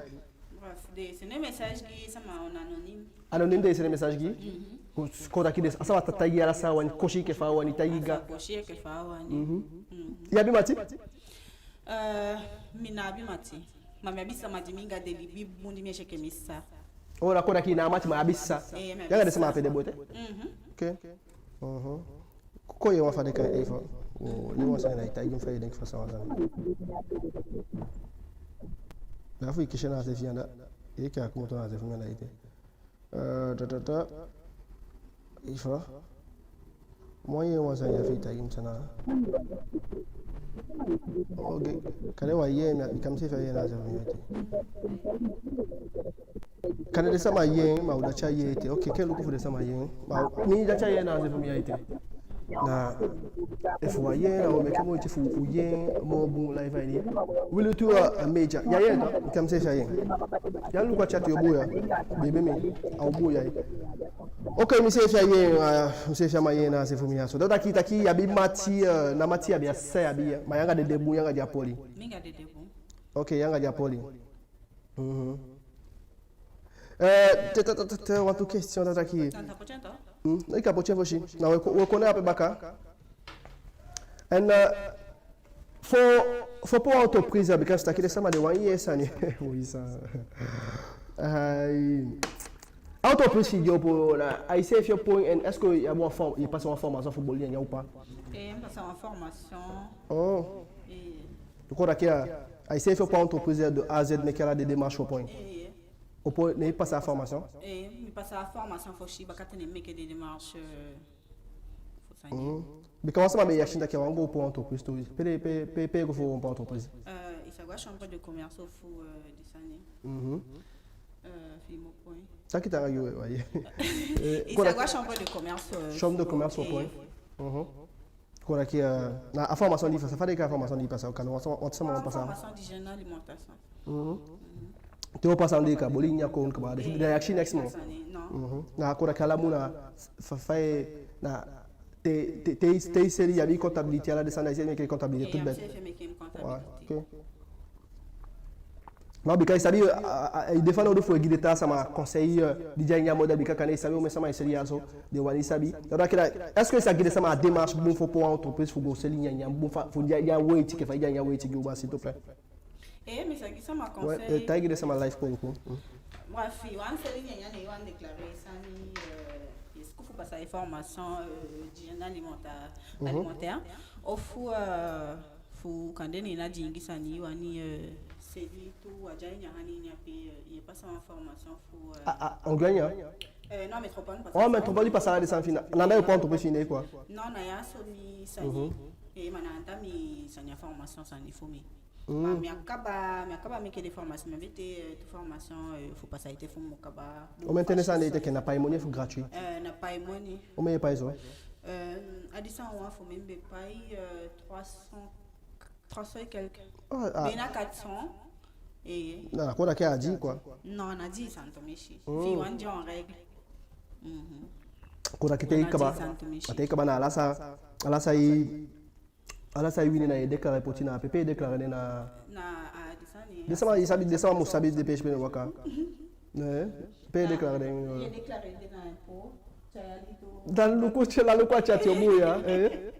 Bref, den e sende message gi sama en anonyme. Anonyme den e sende message gi? Mhm. Kon, kon taki den, a sama ta taigi i ala san a wani, kosi enke fa a wani, taigi i ga. Kosi enke fa a wani. Mhm. Mhm. I abi mati? Euh, mi ná abi mati. Ma mi abi sama di mi anga den libi bun di mi e si enke mi sisa. Oh, d'accord, d'accord, i ná abi mati ma i abi sisa. Eh, mi abi sisa. I anga den sama ape de bun ete? Mhm. Ok. Mhm. Kon yee wan fa den kai Eva. Oh, yee wan sani, na i taigi mi fa i e denki fa a sani wani. Da fu i kisi en na a se fi i anda. I e kai a komoto na a se fi mi anda ete. Eh, ta, ta, ta. Ifa. Moi, yee wan sani ya fi i taigi mi san na. Ok. Kande wan yee mi, mi kan si efi a yee na a se fu mi ya ete. Kande den sama yee en, ma u dati á yee ete. Ok, ke luku fu den sama yee en. Ma mi dati á yee na a se fu mi ya ete. Na efu u á yee en, na u o meke moiti fu u yee en moo bun live a ini Wili Tu, uh, Media. Ya yee en, mi kan si efi a yee en. Ya luku a chat yo bun ya. Bebe mi, a o bun ya. Ok, mi si efi a yee en, uh, mi si efi a man yee en na a se fu mi ya so. Da taki, taki i abi mati, uh, na mati i abi, a sisa i abi ya. Ma i anga den de bun, i anga den á poli. Mi anga den de bun. Ok, i anga den á poli. Mhm. Eh, te, te, te, te, te, wantu question da taki. Na ta poti en tu? Hmm, i kan poti en fosi. Na we ko-, we kon na ape baka. En, eh, fu, fu opo wan entreprise, bika mi si taki den sama de wani yee sani. Oui, ça. Ai. Entreprise fi i di opo na, a iseefi opo en, est-ce que i abi wan form-, i pasa wan formation fu boli nyanyan ou pas? Eh, mi pasa wan formation. Oh. Eh. Kon taki a, a iseefi opo entreprise de A à Z, meke ala den démarche opo en. Eh, eh. Opo, ne i pasa a formation? Eh, mi pasa a formation fosi, bakaten ne mi meke den démarche, euh, fu sani. Mhm. Bika wan sama be e akisi taki a wani go opo entreprise tu. Pe, pe, pe, pe i go fu opo entreprise? Euh, i sa go a chambre de commerce ofu, euh, den sani. Mhm. Euh, fi i mu opo en. Taki taanga yu, ouais. Eh, i sa go a chambre de commerce, euh, chambre de commerce opo en. Eh. Mhm. Kon taki, eh, na a formation di i pasa, fa den e kai a formation di i pasa, kan wan sama, wan sama pasa. Formation d'hygiène alimentation. Mhm. Te u pasa anda, i kan boli nyanyan kon kaba, den e akisi neks moo. Non. Mhm. Na kon taki ala mun na fa, fa i, na te, te, te, te i seli, i abi comptabilité, ala den sani, i e meke comptabilité tout bête. Eh, mi e meke comptabilité. Ouais, ok. Ma bika i sabi, a, a, a, i de fanowdu fu e gi den taa sama conseil, eh, di de a ini a moda, bika kande i sabi omen sama e seli ya so, den wani sabi. Da taki, est-ce que i sa gi den sama a démarche bun fu opo wan entreprise fu go seli nyanyan bun fa, fu den á, den á weiti enke fa i de a ini a weiti gi u baa, s'il te plaît? Eh, mi sa gi sama conseil. Ouais, eh, taigi den sama live kon luku. Mm. Bref, i wani seli nyanyan, ne i wani déclarer sani, eh, i suku fu pasa i formation, eh, d'hygiène alimenta-, mhm, alimentaire. Ofu, eh, fu kande ne na diingi sani i wani, eh, seli tu, a de a ini a ini ape, eh, i e pasa wan formation fu, eh, a, a, Anguin ya? Eh, non, Métropole, parce que... Oh, Métropole, i pasa ala den sani fina. Na anda i opo entreprise fina, quoi. Non, na ya so mi sani. Mhm. Eh, ma na anda mi sani a formation sani fu mi. Mm. Ma mi á kaba, mi á kaba meke den formation, mi abi te, eh, tu formation, eh, fu pasa ete fu mi kaba. Omen ten den sani de i teke, na paimoni ofu gratuit? Eh, na paimoni. Omen i e pai so? Eh, a disi wan fu mi be pai, eh, trois cents, trois cents et quelques. Ah, ah. Bina quatre cents. Eh. Na, na kon taki a dii, quoi. Non, na dii santu misi. Mm. Fi i wani de en règle. Mhm. Kon taki te i kaba, na dii santu misi. Te i kaba na ala san, ala san i Ala san i wini na i e déclarer poti na ape, pe i e déclarer den na... Na, ah, den sani. Den sama, i sabi, den sama mu sabi den peesi pe den e waka. Eh, pe i e déclarer den? I e déclarer den na impôt, tyai yali doo. Dan luku, tyai, luku a tyati o bun ya, eh?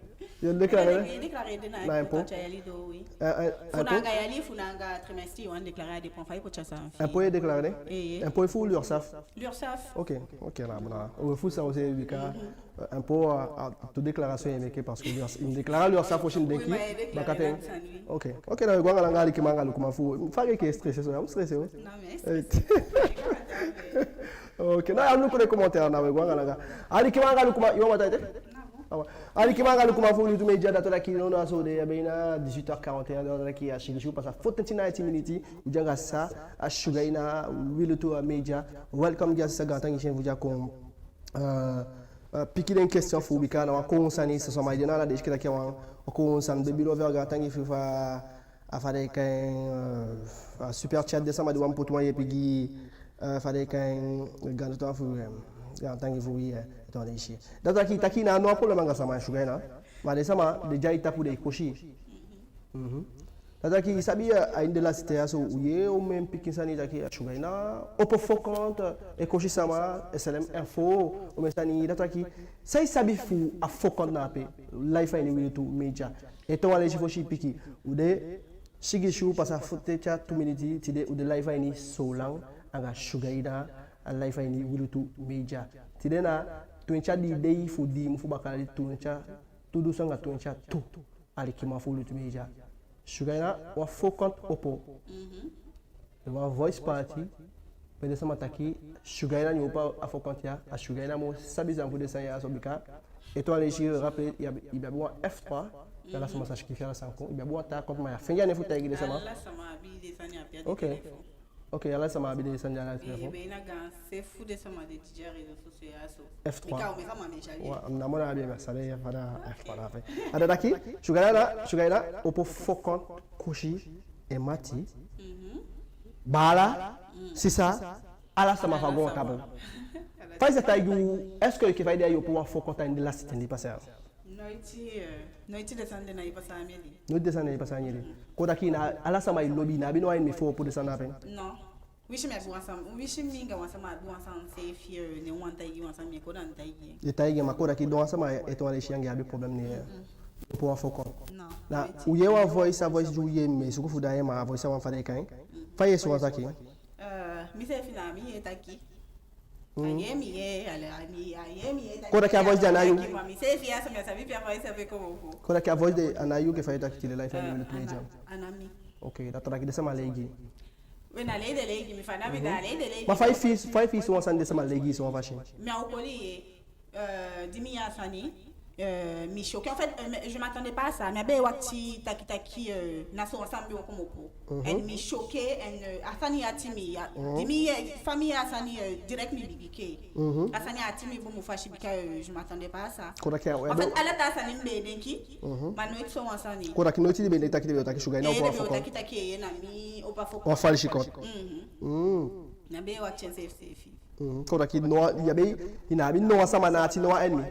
I e déclarer den na impôt, tyai yali doo, oui. Eh, eh, fu na anga yali, fu na anga trimestre, i wani déclarer, a dépend fa i poti a sani fi i. Impôt i e déclarer den? Eh, eh. Impôt fu l'URSSAF? L'URSSAF. Ok, ok, na, na. O fu san o se bika, eh, impôt, a, a tu déclaration i e meke, parce que l'URSSAF, i déclarer l'URSSAF fosi, mi denki. Oui, ma i e déclarer bakaten. Ok, ok, na we go anga langa, alikiman anga lukuman fu u. Fa i e stressé so, ya mu stressé o. Non, mais stressé. Ok, na ya luku den commentaire na, we go anga langa. Alikiman anga lukuman, i wani taigi te? Awa. Alikiman anga lukuman fu Wi Lutu Media, dati wani taki nownow a so de, a be na dix-huit heures quarante et un, dati wani taki a sigisi yuu pasa fotenti na aiti miniti, u de anga sa, a Sugar Hina, Wi Lutu Media. Welcome, gi a sa, gaantangi fi en fu di a kon, eh, eh, piki den question fu u, bika na wan kowownu sani, so sama e de na ala den e si taki a wan kowownu sani, baby lover, gaantangi fi en fu a, a fa den e kai en, eh, a super chat, den sama di wani poti wan yeepi gi, eh, fa den e kai en, gaantangi fu, eh, gaantangi fu wi, eh, ete wan leisi. Dati wani taki, taki na no a problème anga sama, Sugar Hina. Ma den sama, den de a i tapu, den e kosi. Mhm. Dati wani taki, i sabi, eh, a ini den lasiti ten ya so, u yee omen pikin sani taki, eh, Sugar Hina opo faux compte, e kosi sama, S L M Info, omen sani, dati wani taki, san i sabi fu a faux compte na ape, live a ini Wi Lutu Media. Ete wan leisi fosi i piki, u de sigisi yuu pasa fotenti a tu miniti, tide u de live a ini Soolan, anga Sugar Hina, a live a ini Wi Lutu Media. Tide na twenti a dii dei fu dii mun fu bakaa yali twenti a, tu dunsu anga twenti a tu. Alikiman fu Wi Lutu Media. Sugar Hina, wan faux compte opo. Mhm. Wan voice party, pe den sama taki, Sugar Hina di opo a faux compte ya, a Sugar Hina moo sabi san fu den sani ya so, bika, ete wan leisi, rappel, i be abi, i be abi wan F trois, ala sama sa sikiifi ala sani kon, i be abi wan taa compte, ma ya fende a nen fu taigi den sama. Ala sama abi den sani ya ape a den téléphone. Ok, ala sama abi den sani ya a den téléphone. Be na gaan se fu den sama de di de a réseaux sociaux ya so. F trois. Bika omen sama be sa abi. Wa, na moo na abi, ma sa de ya fa da F trois na ape. A dati wani taki, Sugar Hina, Sugar Hina opo faux compte kosi en mati. Mhm. Baala, sisa, ala sama fu a goontapu. Fa i sa taigi u, est-ce que enke fa i de a i opo wan faux compte a ini den lasiti ten di pasa ya? Noiti, eh, noiti den sani de ná e pasa a mi ede. Noiti den sani ná e pasa a i ede. Kon taki na ala sama i lobi, ná abi no wan enemi fu opo den sani ape. Non. Winsi mi abi wan sani, winsi mi anga wan sama abi wan sani seefi, eh, ne u wani taigi wan sani, mi e kon da mi taigi en. I e taigi en, ma kon taki den wan sama ete wan leisi anga i abi problème ne, eh, opo wan faux compte. Non. Na, noiti. U yee wan voice, a voice di u yee, mi e suku fu daai en, ma a voice a wan fa den e kai en. Mm. Fa i yee so wan taki? Eh, mi seefi na mi e taki. Mm. A yee mi, yee, ala, a mi, a yee mi, yee. Kon taki a voice de a ná yu. Ma mi seefi ya so mi á sabi pe a voice ape komopo. Kon taki a voice de a ná yu, enke fa i taki tide live a ini Wi Lutu Media. A ná mi. Ok, dati wani taki den sama lei gi i. We, ná lei den lei gi mi, fa na mi da lei den lei gi mi. Ma fa i fii, fa i fii so wan sani, den sama lei gi i so wan fasi? Mi á o koli i. Eh, di mi yee a sani, eh, mi choqué. En fait, eh, mais je m'attendais pas à ça. Mi á be wakiti taki taki, eh, na so wan sani be o komopo. Mhm. En mi choqué, en, eh, a sani ati mi ya. Mhm. Di mi yee, fa mi yee a sani, eh, direct mi bigin kee. Mhm. A sani ati mi bun fasi, bika, eh, je m'attendais pas à ça. Kon taki a... En fait, ala taa sani mi be e denki, mhm, ma noiti so wan sani. Kon taki noiti i be e denki taki den be o taki Sugar Hina opo wan faux compte. Eh, den be o taki taki, eh, na mi opo wan faux compte. Wan falsi compte. Mhm. Mm. Mi á be wakiti en seefi seefi. Mhm. Kon taki no, i á be, i ná abi no wan sama na ati, no wan enemi.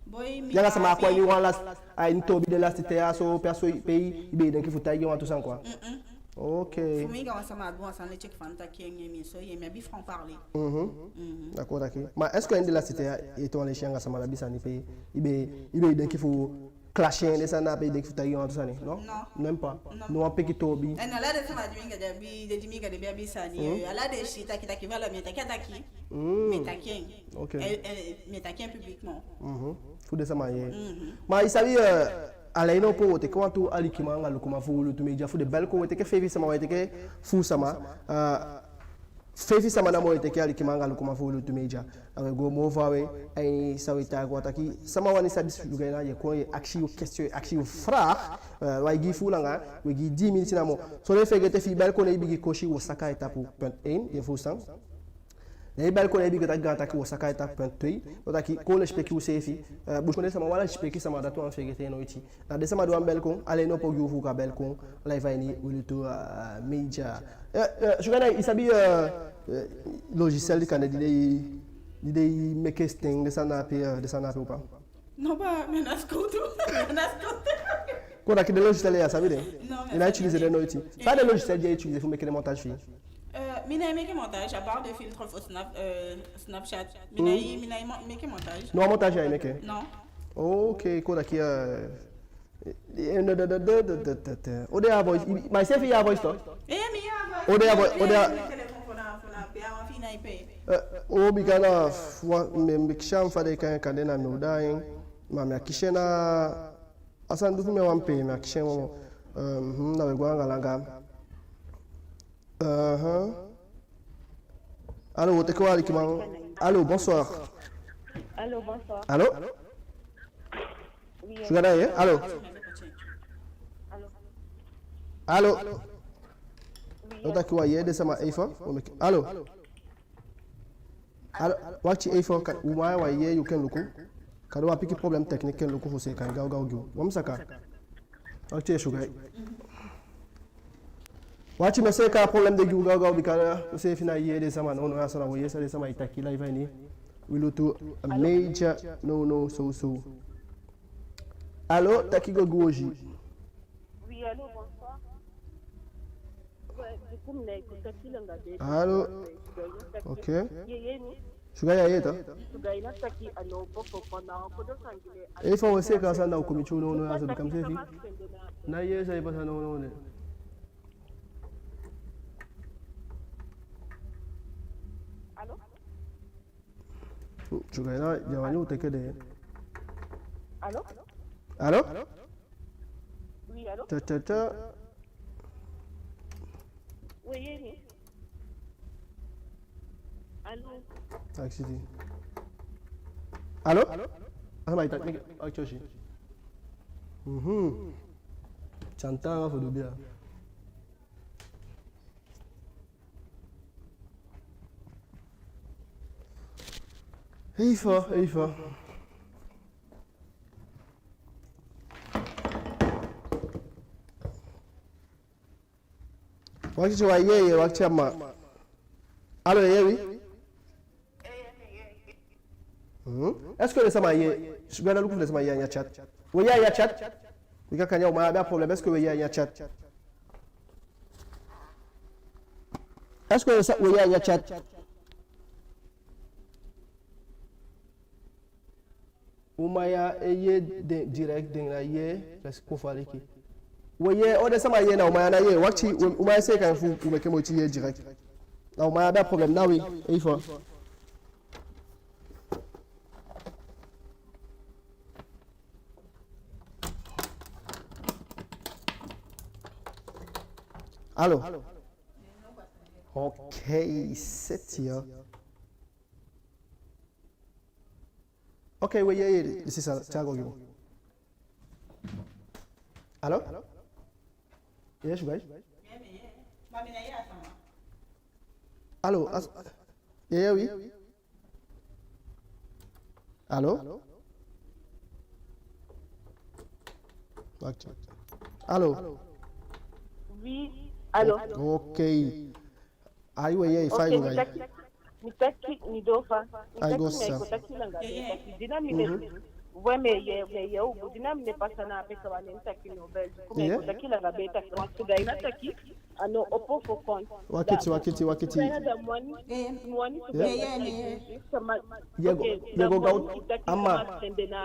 Boi, mi... Yu anga sama á kon a ini wan lasi, a ini toobi den lasiti ten ya so, pe a so, pe i be e denki fu taigi en wantu sani quoi. Mm-mm. Ok. Fu mi anga wan sama abi wan sani, leti enke fa mi taki en, mi so, ye, mi abi franc parler. Mhm. Mhm. D'accord, d'accord. Ma est-ce que a ini den lasiti ten ya, ete wan leisi yu anga sama abi sani pe i be, i be e denki fu clashé en, den sani ape, i denki fu taigi en wantu sani, non? Non. Même pas. Non. No wan pikin toobi. Eh, na ala den sama di mi anga den abi, den di mi anga den be abi sani, mhm, eh, ala den si taki taki, voilà, mi e taki a taki. Mm. Mi e taki en. Ok. Eh, eh, mi e taki en publiquement. Mhm. Fu den sama yee. Mhm. Ma i sabi, eh, a lei no po, we teke wantu alikiman anga lukuman fu Wi Lutu Media, fu den beli kon, we teke feifi sama, we teke fo sama, eh, feifi sama namo we teke, alikiman anga lukuman fu Wi Lutu Media. A we go moo faawe, a ini san we taigi, wan taki, sama wani sabi Sugar Hina, ye kon, ye akisi yu question, ye akisi yu vraag, eh, we gi fu langa, we gi dix minutes namo. So ná feegete, efi i beli kon, ne i bigin kosi, wo saka a tapu punt één, ye fusutan. Ne i beli kon, ne i bigin taki gaantangi, wo saka a tapu punt twee, wo taki kon lesipeki useefi, eh, busikondee sama, wan lesipeki sama, dati u á feegete noiti. Na den sama di wani beli kon, a lei no po gi u fu u kan beli kon live a ini Wi Lutu, eh, Media. Eh, eh, Sugar Hina, i sabi, eh, eh, logiciel di kande di den e, di den e meke sten, den sani ape, eh, den sani ape ou pas? Non, ba, mi ná e sikowtu. Mi ná e sikowtu. Kow taki den logiciel ya, sabi den? Non, mais i ná utiliser den noiti. Fa den logiciel di i utiliser fu meke den montage fi i? Euh, mi ná e meke montage, à part des filtres fu Snap, euh, Snapchat. Mi ná e, mi ná e mo-, meke montage. No, montage ya i meke? Non. Ok, kow taki, euh, eh, no, de, de, de. O de a voice, i, ma i seefi yee a voice tu? Eh, mi yee a voice. O de a voice, o de a... Mi yee a téléphone fu na, fu na, pe a wan fi i ná e pee. Eh, o bika na, fu, mi, mi kisi en fa den e kai en, kande na mi o daai en. Ma mi á kisi en na, a sani du fu mi a wan pe, mi á kisi en moo. Euh, mhm, na we go anga langa. Aha. Allô, wo teke wan alikiman. Allô, bonsoir. Allô, bonsoir. Allô? Oui, allô. Sugar, na ye? Allô? Allô? Allô? Oui, allô. Wo taki wa yee den sama, Eifa? Wo meke, allô? Allô, wakiti, Eifa, ka, u man ya, wa yee yu, ken luku. Kande wan pikin problème technique, ken luku fu seeka en gawgaw gi u. Wan mi saka. Wakiti, Sugar. Wakiti, mi o seeka a problème de gi u gawgaw, bika u seefi ná e yee den sama nownow ya so, na wo yee san den sama e taki live a ini. We lutu a major nownow sowsow. Allô, taki go gi u, Oji. Oui, allô, bonsoir. Ouais, du coup, mi ná e kon taki langa de. Allô? Ok. Ye yee mi? Sugar, ya yee, ta? Sugar, i ná taki a no opo foko na o kodo sangile. Eifa, wo seeka a sani, na u kon miti u nownow ya so, bika mi seefi ná e yee san e pasa nownow de. Allô? Sugar, i ná, ya wani u teke de. Allô? Allô? Oui, allô? Ta, ta, ta. Oui, ye yee mi? Allô? Accident. Allô? Allô? Ah, ma i taki mi, actually. Mhm. Chanta fu du bia. Eifa, Eifa. Wakiti, wa yee, wakiti, a man. Allô, ye yee wi? Mhm. Est-ce que den sama yee, Sugar, na luku fu den sama yee a ini a chat? Wo yee a ini a chat? Bika kande u man ya abi a problème, est-ce que wo yee a ini a chat? Est-ce que sa, wo yee a ini a chat? U man ya e yee den direct, den ná e yee, parce que kon fu aliki. Wo yee, o den sama yee, na u man ya ná e yee. Wakiti, u, u man ya seeka en fu u meke moiti yee direct. Na u man ya abi a problème, na wi, Eifa. Allô? Ok, c'est ya. Ok, we yee, yee, this is a, Thiago, yo. Allô? Yes, guys. Allô, as-, ye yee wi? Allô? Wakiti. Allô? Oui, allô. Ok. Ai, we yee, fa i go, mi taki, mi taki, mi doo fa. Mi taki, mi ná e kon taki langa bee taki. Di na mi ne, we, mi e yee, mi e yee u bun. Di na mi ne pasa na ape, ka wan nen taki no bel. Ku mi e kon taki langa bee taki, wan Sugar, i ná taki a no opo foko. Wakiti, wakiti, wakiti. Ye go, ye go gaw, a man,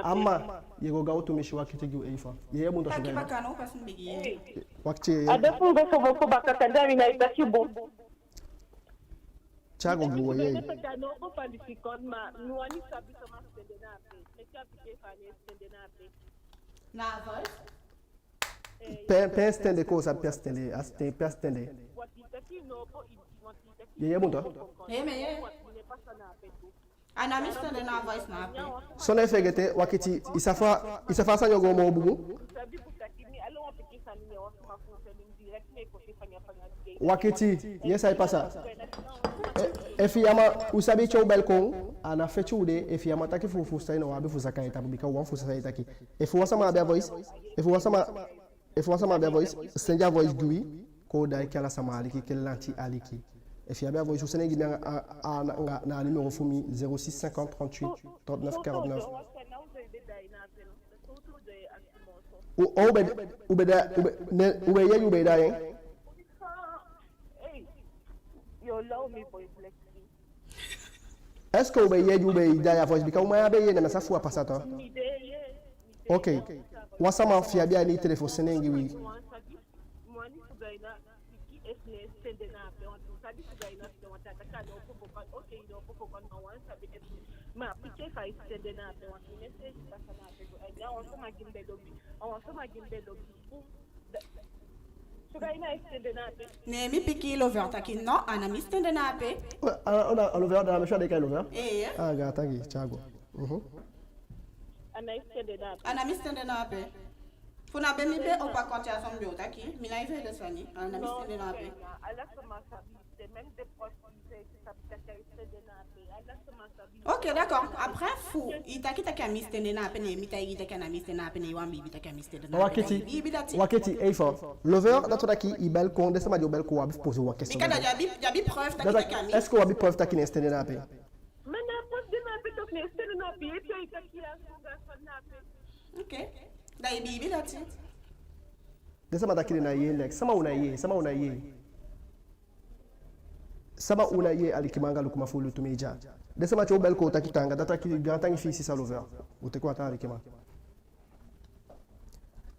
a man, ye go gaw tumisi, wakiti, gi u, Eifa. Ye yee bun, ta Sugar. Taki baka no, kasi mi begi yee. Wakiti, ye yee. A de fu mi go fu boko baka, kande mi ná e taki bun. Thiago, gi u, ye yee. Na voice? Pe, pe sende, ko sa pe sende, a sende, pe sende. Ye yee bun, ta? Ye, mi e yee. A ná mi sende na voice na ape. Son e fegete, wakiti, i sa fa, i sa fa a sani o go moo bun. Wakiti, ye, san e pasa. E, efi a man, u sabi te u bel kon, a ná feti u de, efi a man taki fu, fu sa i no abi fu saka i tapu, bika u wani fu sa i taki. Efu wan sama abi a voice, efu wan sama Efu wan sama abi a voice, sende a voice gi wi, kon da i, ke ala sama aliki, ke lanti aliki. Efi i abi a voice, u sende gi mi a, a, a, na, na a numéro fu mi, zéro six cinquante trente-huit trente-neuf quarante-neuf. U, u be, u be de, u be, ne, u be yee, u be de, hein? Est-ce que u be yee, u be de a voice? Bika u man ya be yee, na mi sa fu a pasa tu. Ok. Wan sama fi i abi a ini telefon, sende en gi wi. Ne mi piki Lover taki no, a ná mi sende en ape. A, a, a, Lover, da mi sende en gi Lover. Eh. A gaantangi, Thiago. Mhm. A ná mi sende en ape. Fu na be mi be opo a konti a son be o taki, mi ná e fende sani, a ná mi sende en ape. Ok, d'accord. Après, fu i taki taki a mi sende en ape, ne mi taigi i taki a ná mi sende en ape, ne i wan biibi taki a mi sende en ape. Wakiti, wakiti, ei fo. Lover, dati wani taki i bel kon, den sama di o bel kon, u abi fu poser wan question. Bika da i abi, i abi preuve taki taki a mi. Est-ce que u abi preuve taki ne sende en ape? Ma na post den na ape toch, ne sende en ape, ye te i taki a so, ga sende en ape. Ok. Da i biibi dati. Den sama taki den ná e yee, like, sama u ná e yee, sama u ná e yee. Sama u ná e yee, alikiman anga lukuman fu Wi Lutu Media. Den sama di o bel kon taki taanga, dati wani taki gaantangi fi i, sisa Lover. U teke wan taa alikiman.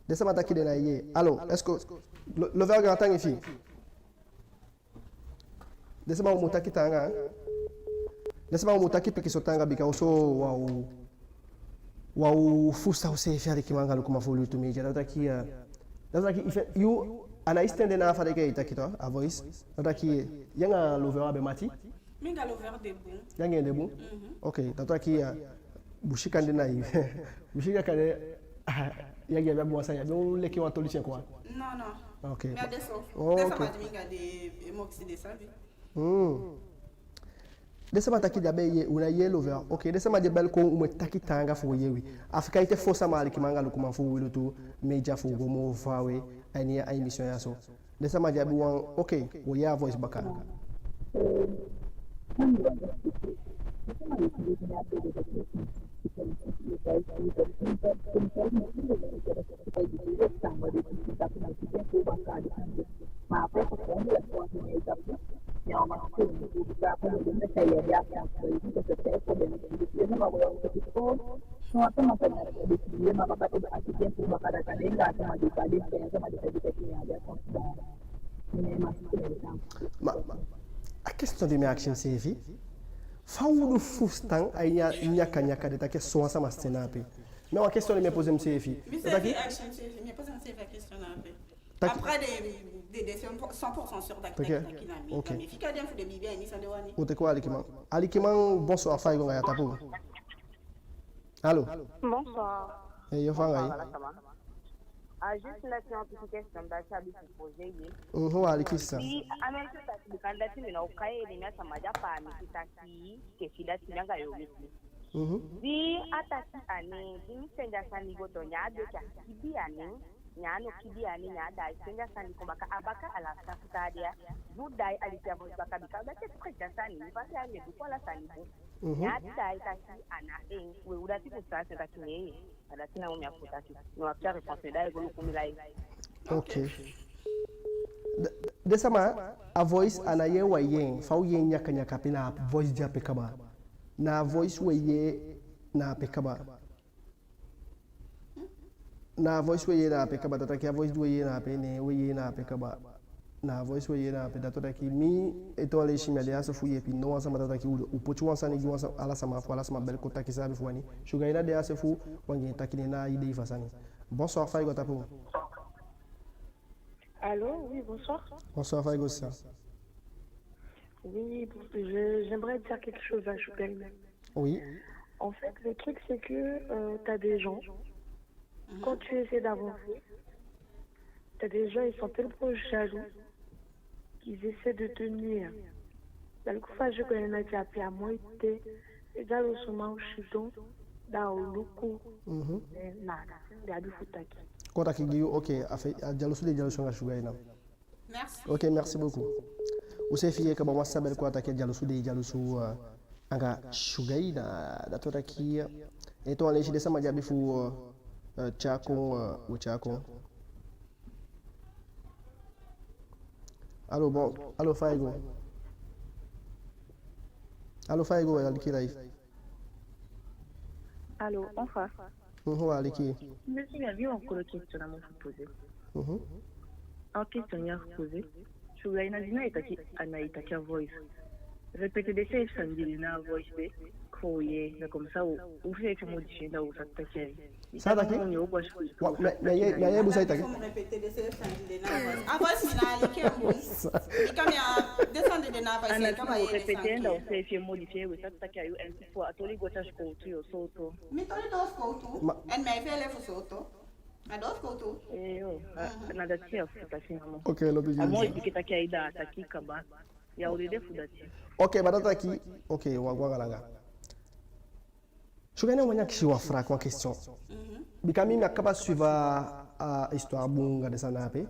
Den sama taki den ná e yee. Allô, est-ce que Lo-, Lover, gaantangi fi i? Den sama, u mu taki taanga. Den sama, u mu taki pikinso taanga, bika u so, wa u, wa u fusutan useefi, alikiman anga lukuman fu Wi Lutu Media. Dati wani taki, eh, dati wani taki, i fe-, yu, a ná i sende en ape, fa den e taki tu, a voice. Dati wani taki, eh, yu anga Lover a be mati? Mi anga Lover de bun. Yu anga en de bun? Mhm. Ok, dati wani taki, eh, busikondee na i. Busikondee, ah, yu anga en abi wan sani, yu abi wan leki wan toli, c'est quoi? Non, non. Ok. Mi á de so. Oh, ok. Den sama di mi anga den e moksi, den sabi. Hmm. Den sama taki den á be yee, u ná e yee Lover. Ok, den sama di e bel kon, u mu taki taanga fu u yee wi. A fika ete, fo sama, alikiman anga lukuman fu Wi Lutu Media, fu u go moo faawe a ini a émission ya so. Den sama di abi wan, ok, u o yee a voice baka. Ma, ma, a question di mi e akisi miseefi, fa u du fusutan a ini a nyaka nyaka de taki a so wan sama sende en ape? Mi, a wan question di mi e poser miseefi. Mi taki, akisi miseefi, mi e poser miseefi a question ape. Taki. Après, de, de, de cent pour cent sûr taki, taki, taki na mi. Ok. Mi fika den fu den biibi a ini san den wani. U teke wan alikiman. Alikiman, bonsoir, fa i go, anga i á tapu. Allô? Bonsoir. Eh, yo, fa anga i? Bonsoir, ala sama. A, juste na ti wan pikin question mi be abi fu poser ye. Mhm, u aliki, sisa. Di a meke taki, bika dati mi ná o kai en nen, mi a sama di a paamiti taki, ke fi dati mi anga yu o miti. Mhm. Di a taki a nen, di mi sende a sani go, to, ne a de taki a kibi a nen, ne a no kibi a nen, ne a daai sende a sani kon baka, a baka a lasta fu taa de ya, di u daai aliki a voice baka, bika u be teke a sani, mi fasi a nen du kon, ala sani bun. Mhm. Ne a daai taki a ná en, we, u dati fu sa se taki ne en. A dati na u mi a fu taki. No, a réponse, da i go luku mi live. Ok. Den, den sama, a voice a ná yee u e yee en, fa u yee en nyaka nyaka ape, na a voice de ape kaba. Na a voice u e yee na ape kaba. Na a voice u e yee na ape kaba, dati wani taki a voice di u e yee na ape, ne u e yee na ape kaba. Na a voice u e yee na ape, dati wani taki mi, ete wan leisi mi á de a so fu yeepi no wan sama, dati wani taki u, u poti wan sani gi wan sa-, ala sama, fu ala sama beli kon taki san a abi fu wani. Sugaina de a so fu wani taki, ne na a idei fu a sani. Bonsoir, fa i go, tapu. Allô, oui, bonsoir. Bonsoir, fa i go, sisa. Oui, bon, je, j'aimerais dire quelque chose à Sugaina. Oui. En fait, le truc, c'est que, euh, t'as des gens, quand tu essaies d'avancer, t'as des gens, ils sont tellement jaloux qu'ils essaient de te nuire. Dati wani taki fa Sugaina de ape, a moo ete, e dyalusu ma u sidon, da u luku. Mhm. Eh, na, da, da a di fu taki. Kon taki gi yu, ok, a fe, a dyalusu de dyalusu anga Sugaina. Merci. Ok, merci beaucoup. Useefi yee kaba, wan sama beli kon, a taki a dyalusu de dyalusu, eh, anga Sugaina, dati wani taki, eh, ete wan leisi, den sama di abi fu, eh, Eh, tyai kon, eh, we tyai kon. Alo, bon, alo, fa i go? Alo, fa i go, we aliki live. Alo, on fa? Mhm, we aliki. Monsieur, il y avait encore une question à me poser. Mhm. En question, il y a posé. Sugar, i ná di na i taki, a ná i taki a voice. Répéter den seefi sani di de na a voice de, kon u yee, na comme ça u, u seefi modifier, da u sa taki a i. San a taki? Wa, mi, mi á yee, mi á yee bun san i taki. Répéter den seefi sani di de na a voice. A voice mi ná aliki en bun. Bika mi á, den sani di de na a voice, a ná i kaba yee den sani. Répéter, da u seefi modifier, we sa taki a yu, en fu a toli go tyai sikowtu yu sooto. Mi toli doo sikowtu. Ma- en mi á e feele fu sooto. A doo sikowtu. Eh, yo, a, mhm, na dati a futa si namo. Ok, lobi gi. A moo i taki a i da, taki kaba. Ya o de fu dati. Ok, ma da taki, ok, wa go anga langa. Sugar, na wan akisi wan vraag, wan question. Mhm. Bika mi, mi á kaba suivre a, a histoire bun anga den sani ape.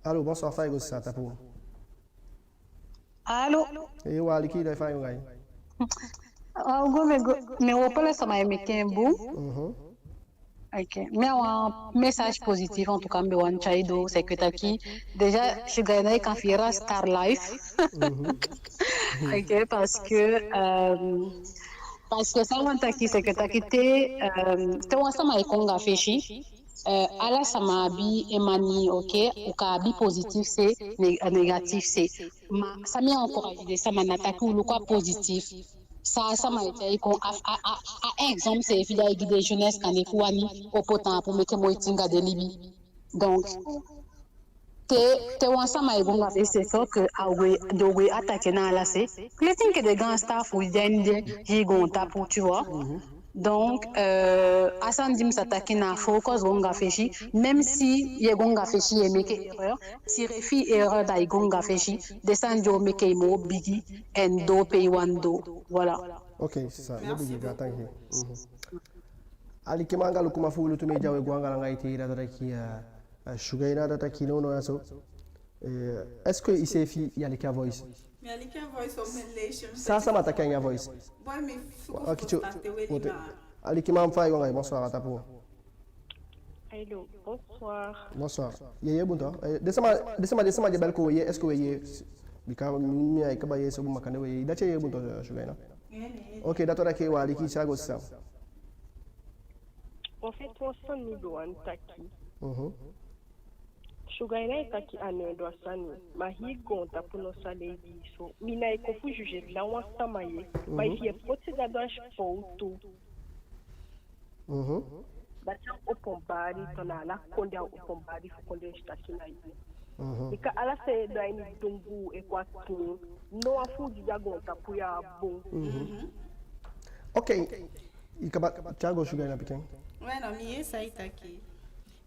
Alo, bonsoir, fa i go, sisa, tapu. Alo. Eh, we aliki, da fa i go anga i? Ah, go, mi go, mi o pala sama e meke en bun. Mhm. Ok. Mi a wan message positif, en tout cas, mi be wani tyai doo, c'est que taki, déjà, Sugar, i kan fii a star life. Mhm. Ok, parce que, euh, parce que san mi wani taki, c'est que taki te, euh, te wan sama e kon anga fesi, euh, ala sama abi en mani, ok, u kan abi positif se, neg-, négatif se. Ma san mi e encourager den sama na taki u luku a positif. San a sama e tyai kon, a, a, a, a exemple seefi da i gi den jeunesse, kande fu wani opo taampu meke moiti anga den libi. Donc, te, te wan sama e go anga fesi, c'est sûr que a o go e, den o go e attaquer na ala se. Plus enke den gaan star fu den di e hii goontapu, tu vois. Mhm. Donc, euh, a sani di mi sa taki na focus go anga fesi, même si ye go anga fesi ye meke erreur, tire fi i erreur da i go anga fesi, den sani di o meke i moo bigi, en doo pe i wani doo. Voilà. Ok, c'est ça. Merci beaucoup. Gaantangi. Mhm. Alikiman anga lukuman fu Wi Lutu Media, we go anga langa ete, da taki, euh, euh, Sugar, i ná da taki nownow ya so. Eh, est-ce que iseefi i aliki a voice? Mi aliki a voice, o, mi leisi en. San a sama taki anga a voice? Boi, mi fuku fu start weli na. Alikiman, fa i go anga i? Bonsoir, a tapu. Hello, bonsoir. Bonsoir. Ye yee bun tu? Eh, den sama, den sama, den sama di e bali kon, we yee, est-ce que we yee? Bika mi, mi á e kaba yee so bun, ma kande we yee. Dati ye yee bun tu, Sugar, i ná? Ye, ye. Ok, da tok taki, we aliki, tyai go, sisa. En fait, wan sani mi be wani taki. Mhm. Sugar, i ná e taki a ná en du a sani, ma hii goontapu no sa lei gi i so. Mi ná e kon fu juger ná wan sama ye, ma efu ye poti Gadu a sikowtu, mhm, da a openbaar, da na ala kondee a openbaar fu kondee si taki na yu. Mhm. Bika ala san e du a ini dunguu e kon a kiin. Nowan fu u di de a goontapu ya á bun. Mhm. Ok. I kaba, tyai go, Sugar, i na pikin. Weno, mi yee san i taki.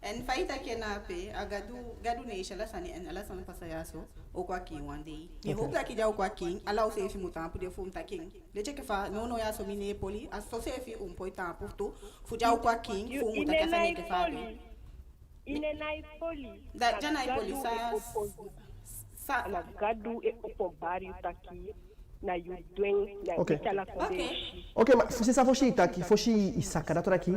En fa i taki en na ape, a Gadu, Gadu ne e si ala sani, en ala sani pasa ya so o kon a kiin wan dei. Mi hopu taki di a o kon a kiin, ala u seefi mu taampu de fu u mu taki en. Leti enke fa nownow ya so mi ná e poli, a so seefi u mu poi taampu tu, fu di a o kon a kiin, fu u mu taki a sani enke fa a de. I ná e poli. Da, da ná e poli, sa, sa. Na Gadu e openbaar yu taki na yu du en, na yu meke ala kondee si. Ok, ma fosi san, fosi i taki, fosi i saka, da tok taki,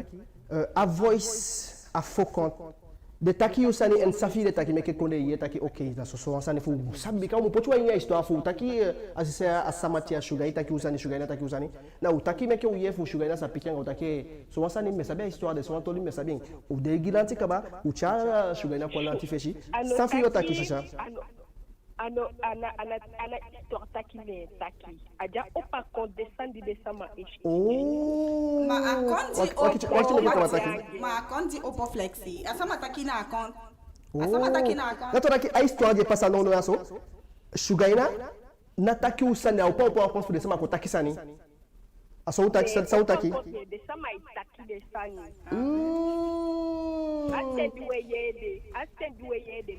euh, a voice, a faux compte. Den taki yu sani, en san fi den taki meke kondee yee taki, ok, na so, sowan sani fu u sabi, bika u mu poti u a ini a histoire fu u taki, euh, a sisa, a sama, te a Sugar e taki u sani, Sugar ná taki u sani. Na u taki meke u yee fu Sugar ná sa piki anga u taki, sowan sani mi sabi a histoire de, sowan toli mi sabi en. U de gi lanti kaba, u tyai Sugar kon a lanti fesi. San fi yu o taki, sisa? A ná, a ná, a ná histoire taki mi e taki. A di a opo a compte, den sani di den sama e si. Oh. Ma a compte di opo, wakiti, wakiti, meke kaba taki. Ma a compte di opo Flexi. A sama taki na a compte. A sama taki na a compte. Na tok taki a histoire di e pasa nownow ya so. Sugar ná taki u sani, a opo, opo a compte fu den sama kon taki sani. A so u taki, sa, sa u taki. Den sama e taki den sani. Mm. A ten di we yee de, a ten di we yee de,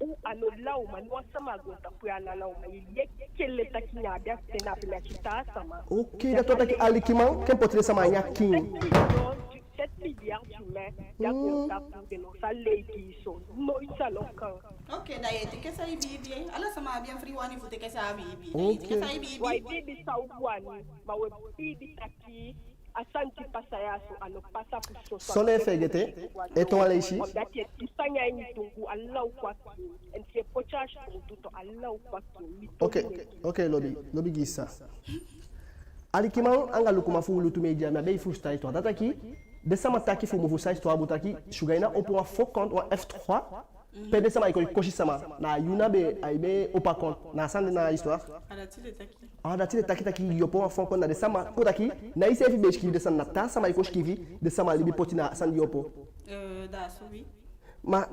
u, a ná lawman, wan sama a goontapu ya a ná lawman, ye yee kele taki na a de a ten na a pe na kita a sama. Ok, da tok taki, alikiman, ken poti den sama a ini a kiin. Sept milliards d'humains, da goontapu den no sa lei gi i so, noiti a no kan. Ok, da ye teke san i biibi, ala sama abi a fii wani fu teke san a biibi. Ok. Ye teke san i biibi. Wi á biibi san u wani, ma we biibi taki A sani di pasa ya so, a no pasa fu so. So ne fegete, e toon a leisi. Omdat i e du sani a ini dungu, ala u kon a kiin. En i e poti a sitongo tu, ala u kon a kiin. Mi toon. Ok, mi e du. Ok, lobi, lobi gi sisa. Alikiman anga lukuman fu Wi Lutu Media, mi á be e fusutan i tu. A dati taki, den sama taki fu mu fusutan i tu, a bun taki Sugaina opo wan faux compte, wan F trois. Pe den sama e kon kosi sama, na yu na be, ai be opo a compte, na a sani de na a histoire. A dati den taki. A dati den taki taki yu opo wan faux compte, na den sama kon taki, na iseefi be e sikiifi den sani, na taa sama e kon sikiifi den sama libi poti na a sani di yu opo. Euh, da so wi. Ma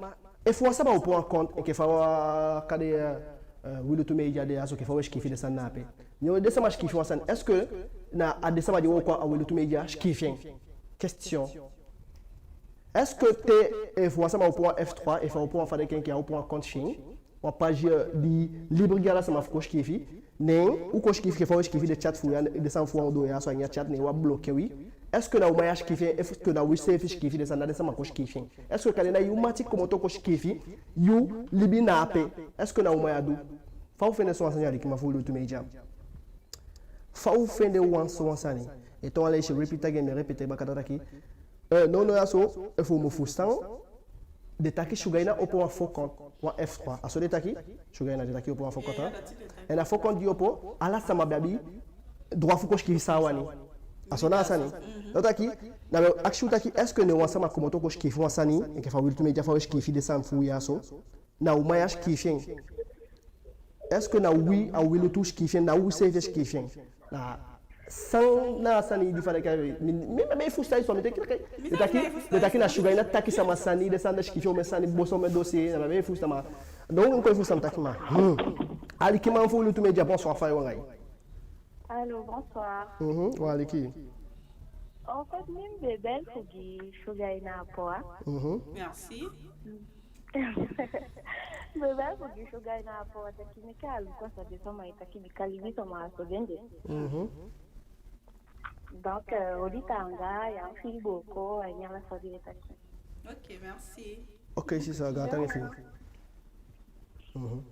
efu wan sama opo wan compte enke fa wan kande, euh, euh, Wi Lutu Media de ya so, enke fa we sikiifi den sani na ape. Neen den sama sikiifi wan sani, est-ce que na a den sama di e wooko a Wi Lutu Media sikiifi en? Question. Est-ce que te, eh, efu wan sama opo wan F trois, efu a opo wan, fa den e kai en, a opo wan compte fi en, wan page, eh, di libre gi ala sama fu kon sikiifi, neen u kon sikiifi enke fa we sikiifi den chat fu u ya, den sani fu u ya so a ini a chat, neen u á bloquer wi. Est-ce que na u man ya sikiifi en, est-ce que na wi seefi sikiifi den sani, na den sama kon sikiifi en? Est-ce que kande na yu mati komoto kon sikiifi, yu libi na ape? Est-ce que na u man ya du? Fa u fende so wan sani, alikiman fu Wi Lutu Media? Fa u fende wan so wan sani? E toon a leisi, repeat again, mi e répéter baka, da taki, eh, nownow ya so, efu u mu fusutan, den taki Sugaina opo wan faux compte, wan F trois. A so den taki, Sugaina, den taki opo wan faux compte, hein? En a faux compte di opo, ala sama be abi droit fu kon sikiifi san a wani. A so na a sani. Da taki, na mi e akisi u taki, est-ce que ne wan sama komoto kon sikiifi wan sani enke fa Wi Lutu Media, fa we sikiifi den sani fu u ya so, na u man ya sikiifi en? Est-ce que na wi, a Wi Lutu sikiifi en, na u seefi sikiifi en? Na san na a sani di, fa den e kai en, mi, mi, mi á be e fusutan i so, mi teke, den taki, den taki na Sugaina taki sama sani, den sani de sikiifi omen sani, bosi omen dossier, na mi á be e fusutan, ma. Donc, u kon e fusutan taki, ma. Hmm. Alikiman fu Wi Lutu Media, bonsoir, fa i wani? Allô, bonsoir. Mhm, wi e aliki. En fait, mi be bel fu gi Sugaina apo. Mhm. Merci. Mi be bel fu gi Sugaina apo, taki meke a luku san den sama e taki, bika libisama a so den de. Mhm. Donc, euh, oli taanga, ya fii booko, a ini ala san den e taki. Ok, merci. Ok, sisa, gaantangi fi i. Mhm.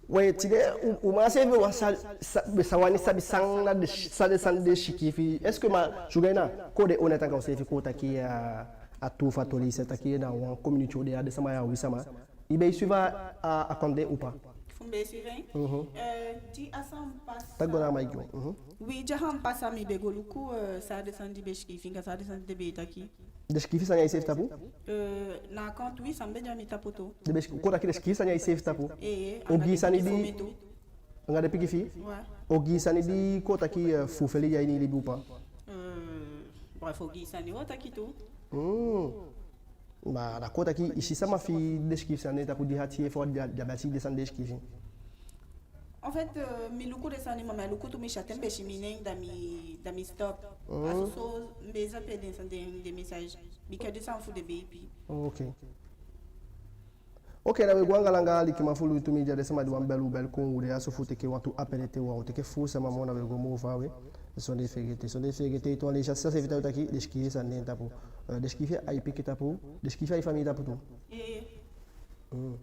We, tide, u, u man seefi be wani sa, sa, be sa wani sabi san na den, san den sani de sikiifi. Est-ce que ma, Sugaina, kon de honnête anga u seefi, kon taki a, a tuu fu a toli, c'est-à-dire na wan community u de, a den sama ya wi sama. I be e suivre a, a, a compte de ou pas? Fu mi be e suivre en? Mhm. Euh, di a sani pasa. Taki go na a mic, yo. Mhm. Oui, di a sani pasa mi be go luku, euh, san den sani di be sikiifi, anga san den sani di den be taki. Den sikiifi sani a iseefi tapu? Euh, na compte, oui, san be de a mi tapu tu. Den be siki-, kon taki den sikiifi sani a iseefi tapu. Eh, eh, ogii sani di, anga den pikin fi i? Ouais. Ogii sani di kon taki, euh, fufeli a ini i libi ou pas? Euh, bref, ogii sani u o taki tu. Hmm. Ma da kon taki i si sama fi i den sikiifi sani de tapu, di hati i fu di a, di a be si den sani de sikiifi. En fait, euh, mi luku den sani, ma mi á luku tu, mi si a ten mi be si mi nen, da mi, da mi stop. Mhm. A soso mi be zappe den sani, den, den message. Bika den sani fu den be ipi. Ok. Ok, na we go anga langa, alikiman fu Lutu Media, den sama di wani bel u bel kon, u de ya so fu teke wantu appel ete, wan, u teke fuu sama moo, na we go moo faawe. Sondee fegete, sondee fegete, i tu a leisi, a sisa seefi taki, den sikiifi sani a en tapu. Euh, den sikiifi a i pikin tapu, den sikiifi a i famii tapu tu. Eh. Hmm.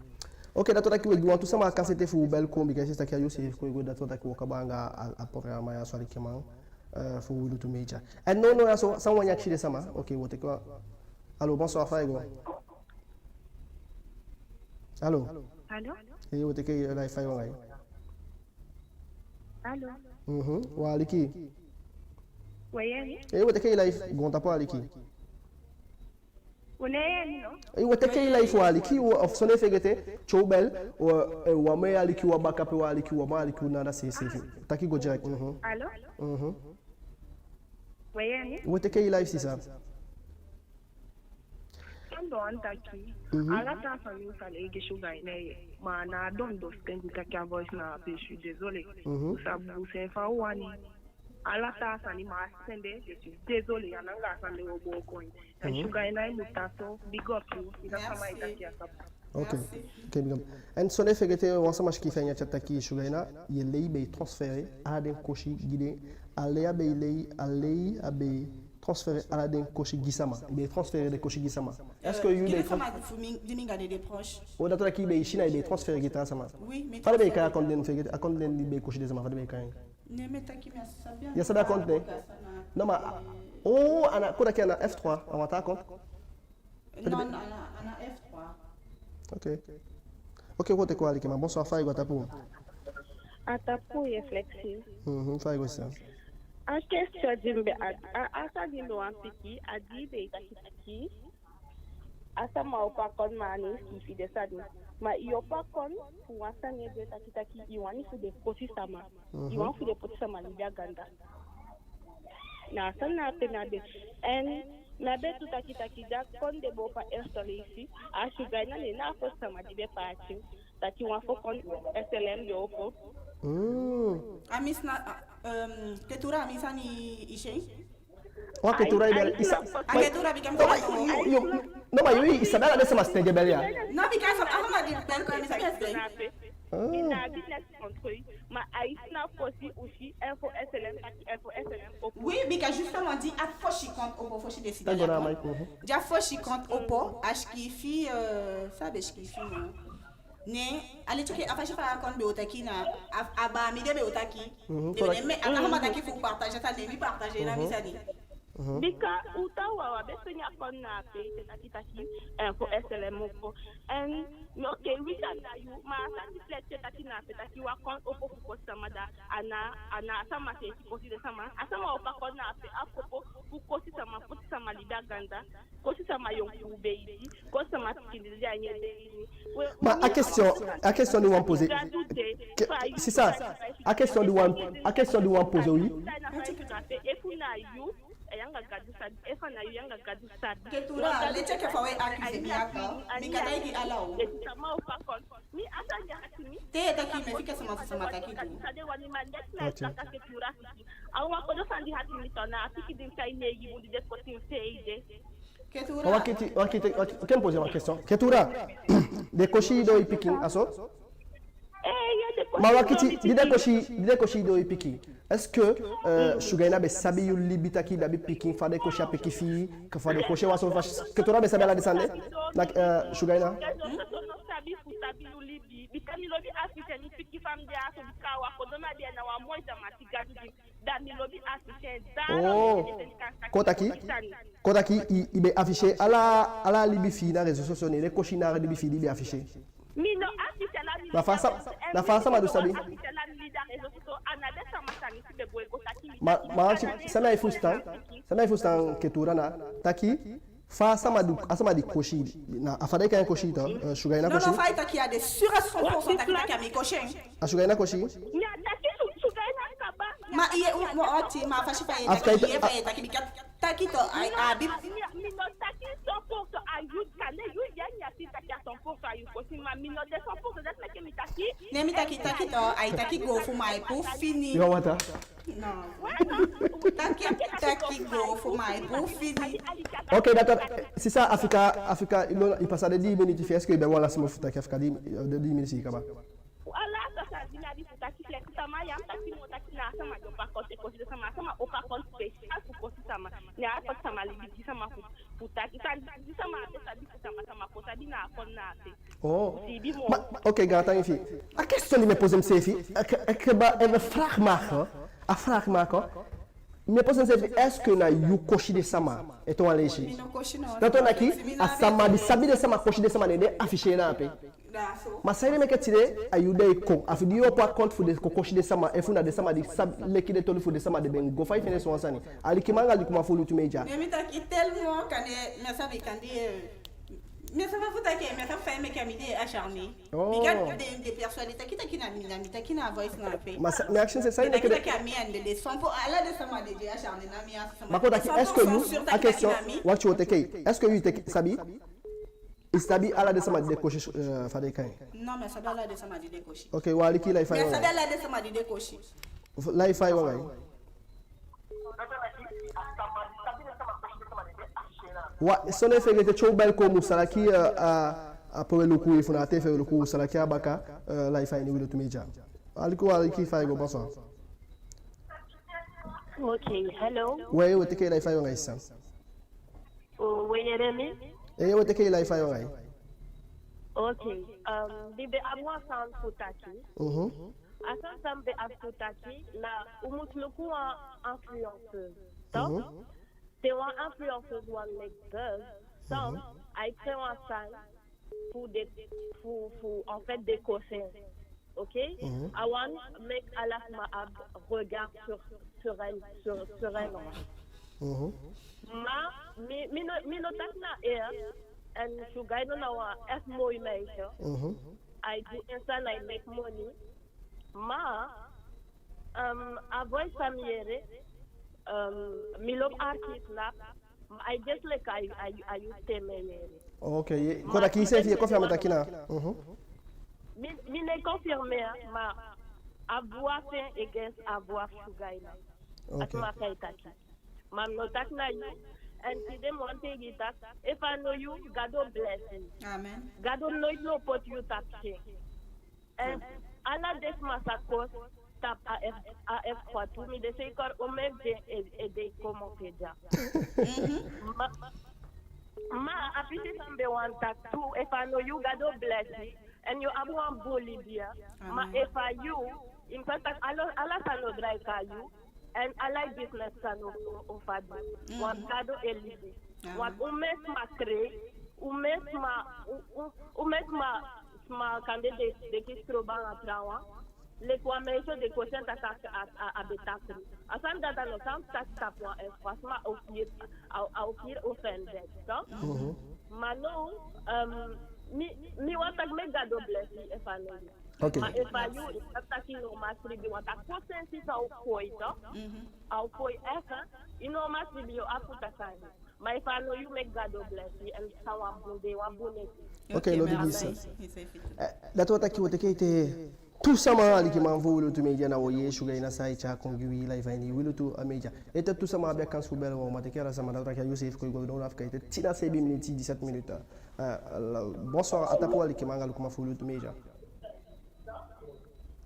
Ok, dati o taki we gi wantu sama a kansi ete fu bel kon, bika i si taki a yuu seefi kon e go, dati o taki wo kaba anga a, a programa ya so, alikiman, euh, fu Wi Lutu Media. En nownow ya so, san u wani akisi den sama? Ok, wo teke wan. Allô, bonsoir, fa i go? Allô? Allô? Eh, wo teke i live, fa i wani. Allô? Mhm, wi e aliki. Wi e yee i? Eh, wo teke i live, goontapu, aliki. Wo e yee mi, no? Eh, wo teke i live, wi e aliki, wo, of sondee fegete, te u bel, wo, eh, wan man e aliki u a baka, pe wi e aliki u, wan man e aliki u na da seefi. Taki go direct, mhm. Allô? Mhm. Wi e yee mi? Wo teke i live, sisa. San mi be wani taki, mhm, ala taa sani u sa leigi Sugaina, ma a ná a dondosi ten di taki a voice na ape, je suis désolé. Mhm. U sa buuse fa u wani. Ala taa sani ma a sende, je suis désolé, a ná anga a sende wo booko en. En, mhm, Sugaina, i mu tan so, big up yu, i na sama i taki a sabi. Ok. Merci. Ok, big up. En sondee fegete, wan sama sikiifi a ini a chat taki Sugaina, i e lei, i be e transférer ala den kosi gi den, a lei a be e lei, a lei a be e transférer ala den kosi gi sama. I be e transférer den kosi gi sama. Est-ce que, euh, yu, i be e trans- sama fu mi, di mi anga den de proche. O, dati o taki i be e si na i be e transférer gi taa sama. Oui, mi transférer. Fa den be e kai a compte den, fegete, a compte den di be e kosi den sama, fa den be e kai en? Ne mi e taki, mi á sabi. Ya sabi a compte den? Non, ma a, Oh, a ná, kon taki a ná F trois, a wan taa compte? Non, non, a ná, a ná F trois. Ok. Ok, kon teke wan alikiman. Bonsoir, fa i go, a tapu? A tapu ye, Flexi. Mhm, fa i go, sisa? A question di mi be, a, a, a sani di mi wani piki, a di i be taki taki a sama opo a compte, ma a ná e sikiifi den sani. Ma i opo a compte fu wan sani ede taki taki i wani fu den kosi sama. Mhm. I wani fu den poti sama libi a ganda. Na a sani na a pe na be. En mi be tu taki taki da kon de bo pa F trois leisi, a Sugaina ne na a fosi sama di be paati taki wan fo kon S L M be opo. Mm. A mi sani, a, um, Ketura, a mi sani i si en. Wa Ketura i bel, i sa... A Ketura bika mi... No, ma yu, yu, no, ma yu, i sabi ala den sama sitee di e bel ya. No, bika a sama di bel kon, mi sabi a sitee. Ah. I ná abi neks contre i, ma a i si na fosi u si Info S L M, taki Info S L M opo. Oui, bika justement di a fosi compte opo, fosi décidé. D'accord, Mike, mhm. Di a fosi compte opo, a sikiifi, euh, sabi sikiifi, non. Ne, a leti enke a fasi fa a compte be o taki na, a, a baa mi de be o taki. Mhm, correct. Ne, mais a ná man taki fu partager sani, ne mi partager na mi sani. Mhm. Bika u taa wawan be feni a compte na ape, te taki taki Info S L M opo. En, ok, wi sa da yu, ma a sani di Flexi e taki na ape, taki wan compte opo fu kosi sama, da a ná, a ná a sama seefi kosi den sama. A sama opo a compte na ape a kopo fu kosi sama, poti sama libi a ganda, kosi sama yonkuu beisi, kosi sama pikin di de a ini en beisi. Ma a question, a question di u wani poser. Ke-, sisa, a question di u wani, a question di u wani poser, oui. Efu na yu, a yu anga Gadu sabi, efu a ná yu, yu anga Gadu sabi. Ketura, leti enke fa we accuser mi a kan, mi kan taigi ala u. Efu sama opo a compte, mi a sani di hati mi. Te i e taki, mi e fika sama fu sama taki tu. Sa de wani man, leti na... Ok. Saka Ketura fiki. A wan kodo sani di hati mi, to na a fiki di mi kai neigi bun di de koti mi seede. Ketura. Wakiti, wakiti, wakiti, ke mi poser wan question. Ketura, den kosi i doo i pikin, a so? Eh, ya, den kosi... Ma wakiti, di den kosi, di den kosi i doo i pikin, est-ce que, euh, Sugaina be sabi yu libi, taki i be abi pikin, fa den kosi a pikin fi i, ka fa den kosi en, wan so fa Ketura be sabi ala den sani de? Na, euh, Sugaina? Réseaux sociaux no sabi fu sabi yu libi. Bika mi lobi afficher mi pikin fa mi de a so, bika a wan kodo mi abi, na wan moi sama di Gadu gi mi. Da mi lobi afficher, da... Oh. Kon taki, kon taki i, i be afficher ala, ala libi fi i na réseaux sociaux, ne den kosi na ala libi fi i di i be afficher. Mi no afficher ala mi... Na fa sa-, na fa sama du sabi? Afficher ala mi libi a réseaux sociaux, a ná den sama sani si be go e go taki mi. Ma, ma san mi e fusutan, san mi e fusutan Ketura na taki fa a sama du, a sama di kosi, na a fa den kai en kosi, to, euh, Sugaina kosi. Non, non, fa i taki a de sûr à cent pour cent taki taki a mi kosi en. A Sugaina kosi? Mi á taki Su-, Sugaina kaba. Ma i e, u, mo oti, ma a fasi fa i e taki, i e fa i e taki, bika taki to, a, a bi... Mi, mi no taki cent pour cent a yu, kande yu ya, mi á si taki a cent pour cent a yu kosi, ma mi no de cent pour cent, dati meke mi taki. Ne mi taki, taki to, ai taki go fu mi, ai puu fini. Yo, wata. No. Taki, taki go fu mi, ai puu fini. Ok, d'accord. Sisa, a fika, a fika, i no, i pasa den dix minutes fi i, est-ce que i be wani lasi mo fu taki, a fika den, den dix minutes i kaba? Ala a sani di mi abi fu taki, Flexi, sama ya, mi taki moo taki na a sama di opo a compte e kosi den sama, a sama opo a compte spécial fu kosi sama. Ne a kosi sama libi, gi sama fu, fu taki, sani di sama á be sabi fu sama, sama kon sabi na a compte na ape. Oh. Ma, ok, gaantangi fi i. A question di mi e poser miseefi, enke, enke ba, enke vraag mag, hè? A vraag mag, hè? Mi e poser miseefi, est-ce que na yu kosi den sama? Ete wan leisi. Mi no kosi, no. Dati wani taki, a sama di sabi den sama kosi den sama, ne den afficher en na ape. Ma saide meke tide a yu den e kon, a fu di yu opo a compte fu den kon kosi den sama, efu na den sama di sabi leki den toli fu den sama, den be go fa i fende so wan sani? Alikiman anga alikumafu Lutu Media. Ne mi taki tellement, kande, mi á sabi, kande, eh, mi á sabi fa fu taki, mi á sabi fa i meke mi de acharné. Oh. Bika den, den persuadé taki taki na mi, na mi taki na a voice na ape. Ma sa, mi akisi, c'est ça, den taki taki a mi, and den de cent pour cent, ala den sama de, de acharné na mi, a sama. Ma kon taki, est-ce que yu, a question, wakti, wo teke, est-ce que yu teke, sabi? I sabi ala den sama di den kosi, eh, fa den kai? Non, mi á sabi ala den sama di den kosi. Ok, wan aliki, lai fa i wani. Mi á sabi ala den sama di den kosi. Lai fa i wani. Wa, soni fegete, te u bel kon, u sa taki, eh, a, a pe we luku, efu na a te fe we luku, u sa taki a baka, eh, lai fa i ini Lutu Media. Aliki, wan aliki, fa i go, bonsoir. Ok, hello. We, we teke i, lai fa i wani, sisa. O, we yere mi? Ee, we teke i, lai fa i wani. Ok, um, mi be abi wan sani fu taki. Mhm. A sani san mi be abi fu taki, na u mu luku wan influenceuse, toch? Mhm. te wan influenceuse wani meke buzz, san, ai créer wan scène fu den, fu, fu, en fait, den kosen. Ok? A wani meke ala sama abi regard sur, sur elle, sur, sur elle. Ma mi, mi no, mi no taki na en, en Shugaina na wan echt mooi meisje. Ai du en sani, ai meke moni. Ma, um, a voice san mi yere, um, mi lobi artiest, snap, ma ai just leki a, a, a yu stem mi e yere. Ok, ye, ma kon taki i seefi e confirmer taki na. Mi, mi no e confirmer, ma a voix fi en against a voix fu Shugaina. Ok. A so mi e taki. Ma mi no taki na yu. En tide mi wani taigi i taki, efu a no yu, Gadu o blesi. Amen. Gadu noiti no o poti yu tapu se. En ala den sama sa kosi tapu a F, a F trois tu, mi de seiker omen fu den e, e de i komoto dya. Ma, ma a pisi san mi be wani taki tu, efu a no yu, Gadu o blesi. En yu abi wan bun libi ya. Ma efu a yu, i mu sabi taki ala, ala sani no drai kon a yu. En ala i business sani o, o, o fadon. Want Gadu e libi. Want omen sama créer, omen sama, o, o, omen sama, sama kande den, den kisi trobi anga trawan. Leki wan meisje, den kosi en taki a, a, a be takru. A sani dati a no sani fu taki tapu wan F trois, ma a o feel, a, a o feel offended, toch? Ma now, um, mi, mi wani taki meke Gadu blesi efu a no yu. Ok. Ma efu a yu, i sabi taki i no man slibi, want a kosensi san o kon, toch? A o kon, eh, i no man slibi, yo abi fu taki sani. Ma efu a no yu, meke Gadu blesi, en san wan bun dei, wan bun neti. Ok, ok, no, merci. Dibisa. Eh, dati wani taki, wo teke ete tu sama, alikiman fu WLT Media, na wo yee Shugaina san ai tyai kon gi wi live a ini WLT Media. Ete tu sama abi a kansi fu bel, wo man teke ala sama, dati wani taki a yu seefi kon i go, no, na fu kaba ete tina seibin miniti, dix-sept minutes. Eh, bonsoir, a tapu, alikiman anga lukuman fu WLT Media.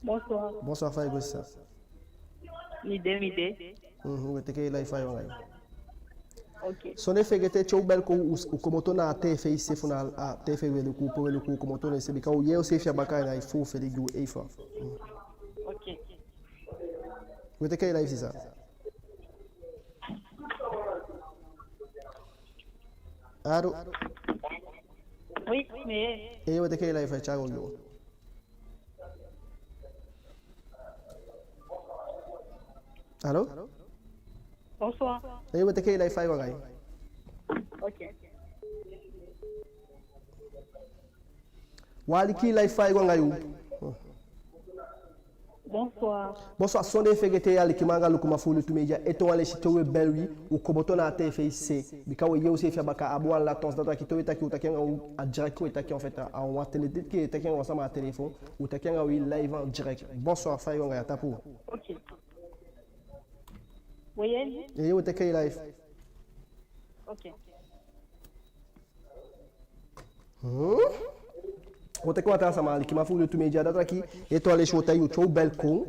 Bonsoir. Bonsoir, fa i go, sisa? Mi de, mi de. Mhm, we teke i live, fa i wani anga yu. Ok. Sondee fegete, te u bel kon, u, u komoto na a tv se fu na a tv we luku, pe we luku, u komoto na a se, bika u yee u seefi a baka, na i fu feli gi u eifa. Mhm. Ok. We teke i live, sisa. Alo? Oui, mais... Eh, we teke i live, fa i tyai go. Alo? Bonsoir. Eh, we teke i live, fa i wani anga yu. Ok. We aliki i live, fa i wani anga yu. Bonsoir. Bonsoir, sondee fegete, alikiman anga lukuman fu WLT Media, ete wan leisi, te we bel wi, u komoto na a tv se, bika we yee u seefi a baka, a abi wan latence, dati wani taki te we taki, u taki anga u a direct, we taki en fait a wan tele, te we taki anga wan sama a téléphone, u taki anga wi live en direct. Bonsoir, fa i wani anga yu, a tapu. Ok. We yee mi? Eh, we teke i live. Ok. Hmm? Wo teke wan taa sama, alikiman fu WLT Media, dati wani taki, ete wan leisi, wo taigi u, te u bel kon,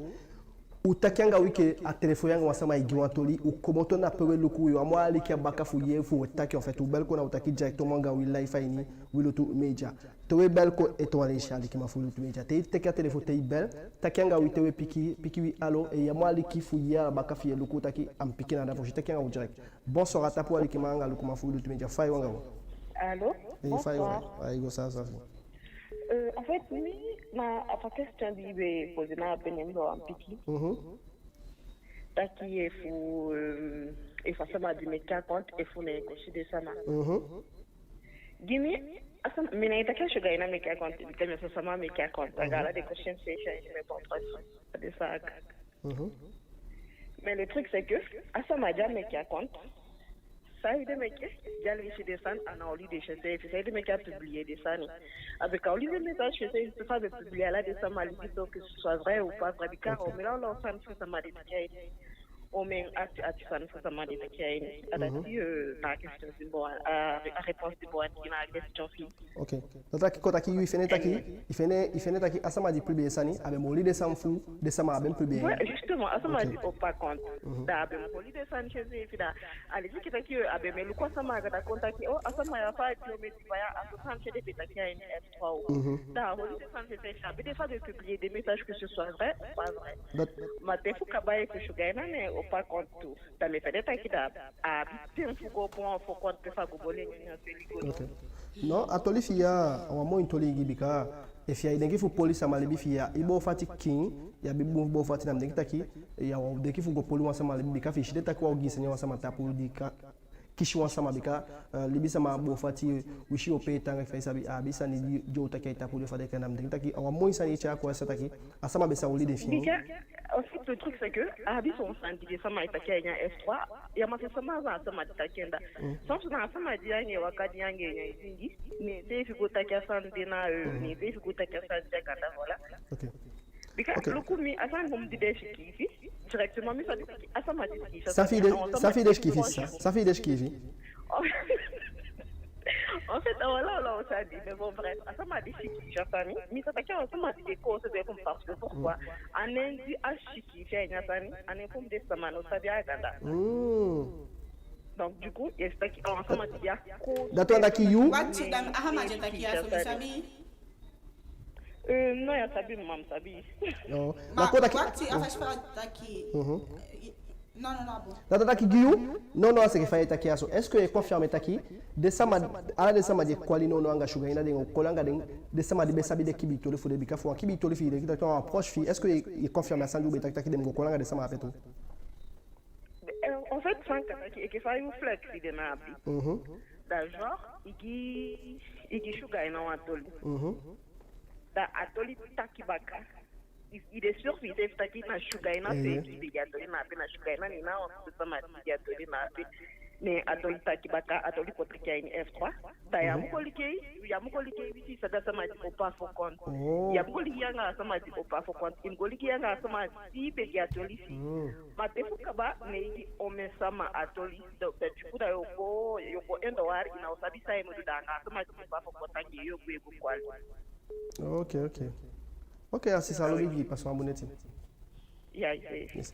u taki anga wi, ke a telefon ya anga wan sama e gi wan toli, u komoto na pe we luku, yu á mu aliki a baka fu yee fu we taki, en fait, u bel kon, na u taki directement anga wi live a ini WLT Media. Te we bel kon, ete wan leisi, alikiman fu WLT Media, te i teke a telefon, te i bel, taki anga wi, te we piki, piki wi alo, i á mu aliki fu yee a baka fu yee luku taki a mu piki na a fosi, taki anga wi direct. Bonsoir, a tapu, alikiman anga lukuman fu WLT Media, fa i wani anga yu. Alo? Eh, fa i wani anga yu. Bonsoir. Ai go, sisa. Euh, en fait, mi, na a fa question di i be poser na a pe mi be wani piki. Mhm. Taki efu, euh, efu a sama di meke a compte, efu na en kosi den sama. Mhm. Gi mi, a sama, mi ná e taki a Shugaina meke a compte, di te mi a so sama meke a compte. Anga ala den question seefi, mi e comprendre. A den saka. Mhm. Mais le truc, c'est que a sama di a meke a compte, saide meke di a leisi den sani, a ná oli den seefi, saide meke a publier den sani. A be kan oli den message seefi, fa a be publier ala den sama libi so, que ce soit vrai ou pas vrai, bika omen lanti sani fu sama de taki a ini. Omen ati, ati sani fu sama de taki a ini. A dati, euh, na a question di mi be wani, a, a réponse di mi be wani gi na a question fi i. Ok. Dati wani taki, kon taki, i fende taki, i fende, i fende taki a sama di publier sani, a be mu oli den sani fu den sama a be publier. Ouais, justement, a sama di open compte. Mhm. Da a be mu oli den sani seefi, da a leti enke taki a be mu e luku a sama, a kan taki, oh, a sama ya, fa a e piki omen di baya, a so sani seefi den be taki a ini F trois. Mhm. Da a oli den sani seefi, a be de fa a be publier den message, que ce soit vrai ou pas vrai. Ma te fu kaba, efu Shugaina ne Faux compte tu. Da mi e fende taki da a abi ten fu go opo wan faux compte pe fu a go boli en nyanyan seli go. Ok. Non, a toli fi i ya, a wan moi toli i gi, bika efu ya e denki fu poli sama libi, fi ya e boo fati kiin, ya abi bun boo fati, na mi denki taki ya o denki fu go poli wan sama libi, bika fi i si den taki wan o gi sani a wan sama tapu di kan kisi wan sama, bika, eh, libisama boo fati, winsi i o pee taanga, fa i sabi, a abi sani di, di o taki a i tapu, di o fa den kan. Na mi denki taki a wan moi sani i tyai kon, a sa taki a sama be sa oli den fi i. Bika, en fait, le truc, c'est que a abi son sani di den sama e taki a ini a F trois, ya man si sama, a sama di taki en da. Mm. Soms na a sama di anga en waka, di anga en nyan e singi, ne seefi go taki a sani de na, eh, ne seefi go taki a sani de a ganda, voilà. Ok. Bika, ok, luku mi, a sani bun di den sikiifi, directement mi sabi taki a sama di sikiifi a sani de, a wan sama di sikiifi. San fi i de sikiifi, san fi i de sikiifi? En fait, a wan lawlaw sani, mais bon, bref, a sama di sikiifi a sani, mi sabi taki a wan sama di e koosebe fu mi, parce que pourquoi? Mm. A nen di a sikiifi a ini a sani, a nen fu mi de, sama no sabi a ganda. Mm. Donc, du coup, i e si taki a wan sama di a koosebe. Dati wani taki yu. Wakti, da a sama di e taki ya so, mi sabi. Eh, non, ya sabi, ma mi sabi. Non. Ma, ma kon taki, wakti, a fasi fa a taki. Mhm. Eh, non, non, non, bon. Na dati taki gi yu. Non, non, a seke fa i e taki ya so. Est-ce que i e confirmer taki den sama, ala den sama di e koli nownow anga Sugar Hina, den o koli anga den, den sama di be sabi den kibii toli fu den, bika fu wan kibii toli fi i, den taki wan proche fi i, est-ce que i e, i e confirmer a sani di u be taki, taki den mu go koli anga den sama ape tu? Eh, en fait, san mi kan taki, enke fa yu flex i de na abi. Mhm. Da genre, i gi, i gi Sugar Hina wan toli. Mhm. Da a toli taki baka. I, i de sûr fi iseefi taki na Sugar Hina, eh, seefi be gi a toli na ape, na Sugar Hina, ne na wan sama di be gi a toli na ape. Ne a toli taki baka, a toli kon taki a ini F trois. Da ya mu go ligei, ya mu go ligei wisi san da a sama di opo a faux compte. Oh. Ya mu go ligei anga a sama di opo a faux compte. I mu go ligei anga a sama di be gi a toli fi i. Mm. Ma te fu kaba, ne i gi omen sama a toli. Da, da du coup da yo go, yo go en dowari, i ná o sabi san i mu du, da anga a sama di opo a faux compte anga en yo go, yo go koli. Ok, ok. Ok, a sisa, a lobby gi i, pasa wan bun neti. Ya, ya. Yes.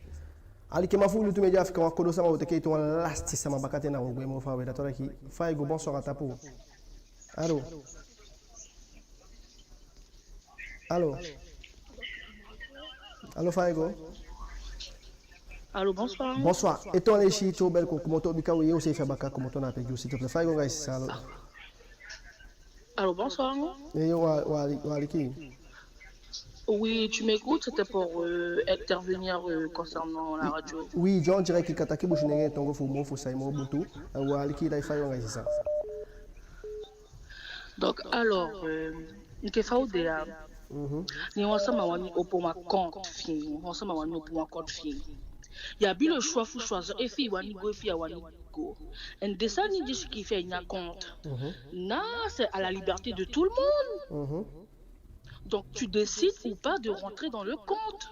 Alikiman fu Lutu Media, a fika wan kodo sama, u o teke ete wan lasti sama baka, te na u o gwe moo faawe. Dati wani taki, fa i go, bonsoir a tapu. Allô? Allô? Allô, fa i go? Allô, bonsoir. Bonsoir. Ete wan leisi, te u beli kon komoto, bika u yee u seefi a baka, komoto na ape gi u, s'il te plaît. Fa i go anga i sisa, allô? Allô, bonsoir. Eh, yo, wa, wa, wa aliki. Oui, tu m'écoutes, c'était pour, euh, intervenir, euh, concernant la radio. Oui, John, direct, i kan taki Businenge tongo fu moo fu sai moo bun tu. Eh, wa aliki, da i fa i go anga i sisa. Donc, alors, euh, enke fa u de ya, mhm, ne wan sama wani opo wan compte fi en, wan sama wani opo wan compte fi en. Ya abi le choix fu choisir efi i wani go, efi i á wani go. En den sani di sikiifi a ini a compte, mhm, na, c'est à la liberté de tout le monde. Mhm. Donc, tu décides ou pas de rentrer dans le compte.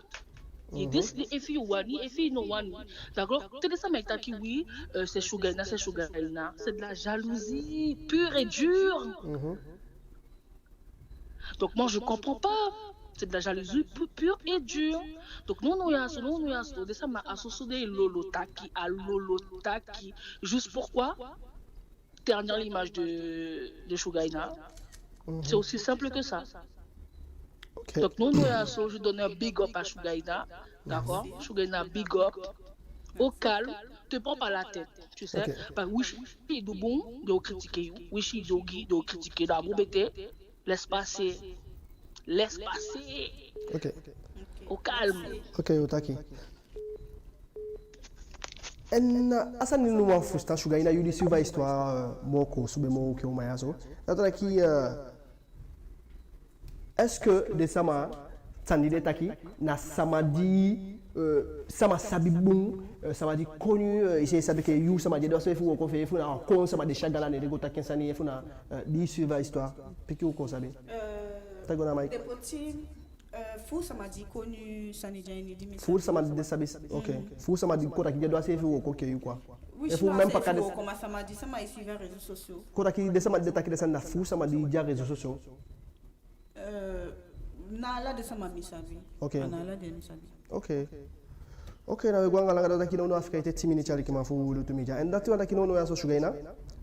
I, mhm, décide efi i wani, efi i no wani. D'accord? Te den sama e taki, oui, euh, c'est Sugar Hina, c'est Sugar Hina. C'est de la jalousie pure et dure. Mhm. Donc, moi, je comprends pas. C'est de la jalousie pu-, pure et dure. Donc, nownow ya so, nownow ya so, den sama a soso den e lolo taki, a lolo taki. Juste pourquoi? Ternir l'image de, de Sugar Hina. Mhm. C'est aussi simple que ça. Ok. Donc, nownow ya so, je donne un big up à Sugar Hina. D'accord? Merci. Sugar Hina, big up. Au calme, te prends pas la tête, tu sais. Ok. Parce que winsi i du bun, den o critiquer yu. Winsi i du ogii, den o critiquer. Da a bun betee, laisse passer. Laisse passer. Ok. Au calme. Ok, u o taki. En, eh, a sani di mi wani fusutan, Sugar Hina, yu di suivi a histoire, eh, moo koosube moo u enke uman ya so. Dati wani taki, eh, est-ce que den sama, sani di den taki, na sama di, eh, sama sabi bun, eh, sama di connu, eh, i seefi sabi enke yu, sama di e du a seefi wooko fi en, efu na wan kon sama di e si a ganda, ne den go taki en sani, efu na, eh, di i suivi a histoire, piki u kon sabi. Eh, taki go na mic. Depoti, eh, fu sama di koni sani di a ini di mi sabi. Fu sama di den sabi, ok. Mm. Fu sama di kon taki den e du a seefi wooko enke yu, quoi. Oui, efu même pas seefi wooko, ma sama di sama e suivi a réseaux sociaux. Kon taki den sama di den taki den sani, na fu sama di de a réseaux sociaux. Eh, na ala den sama mi sabi. Ok. A na ala den mi sabi. Ok. Ok, na we go anga langa. Dati wani taki nownow a fika ete tin miniti, alikiman fu Lutu Media. En dati wani taki nownow ya so, Sugar Hina,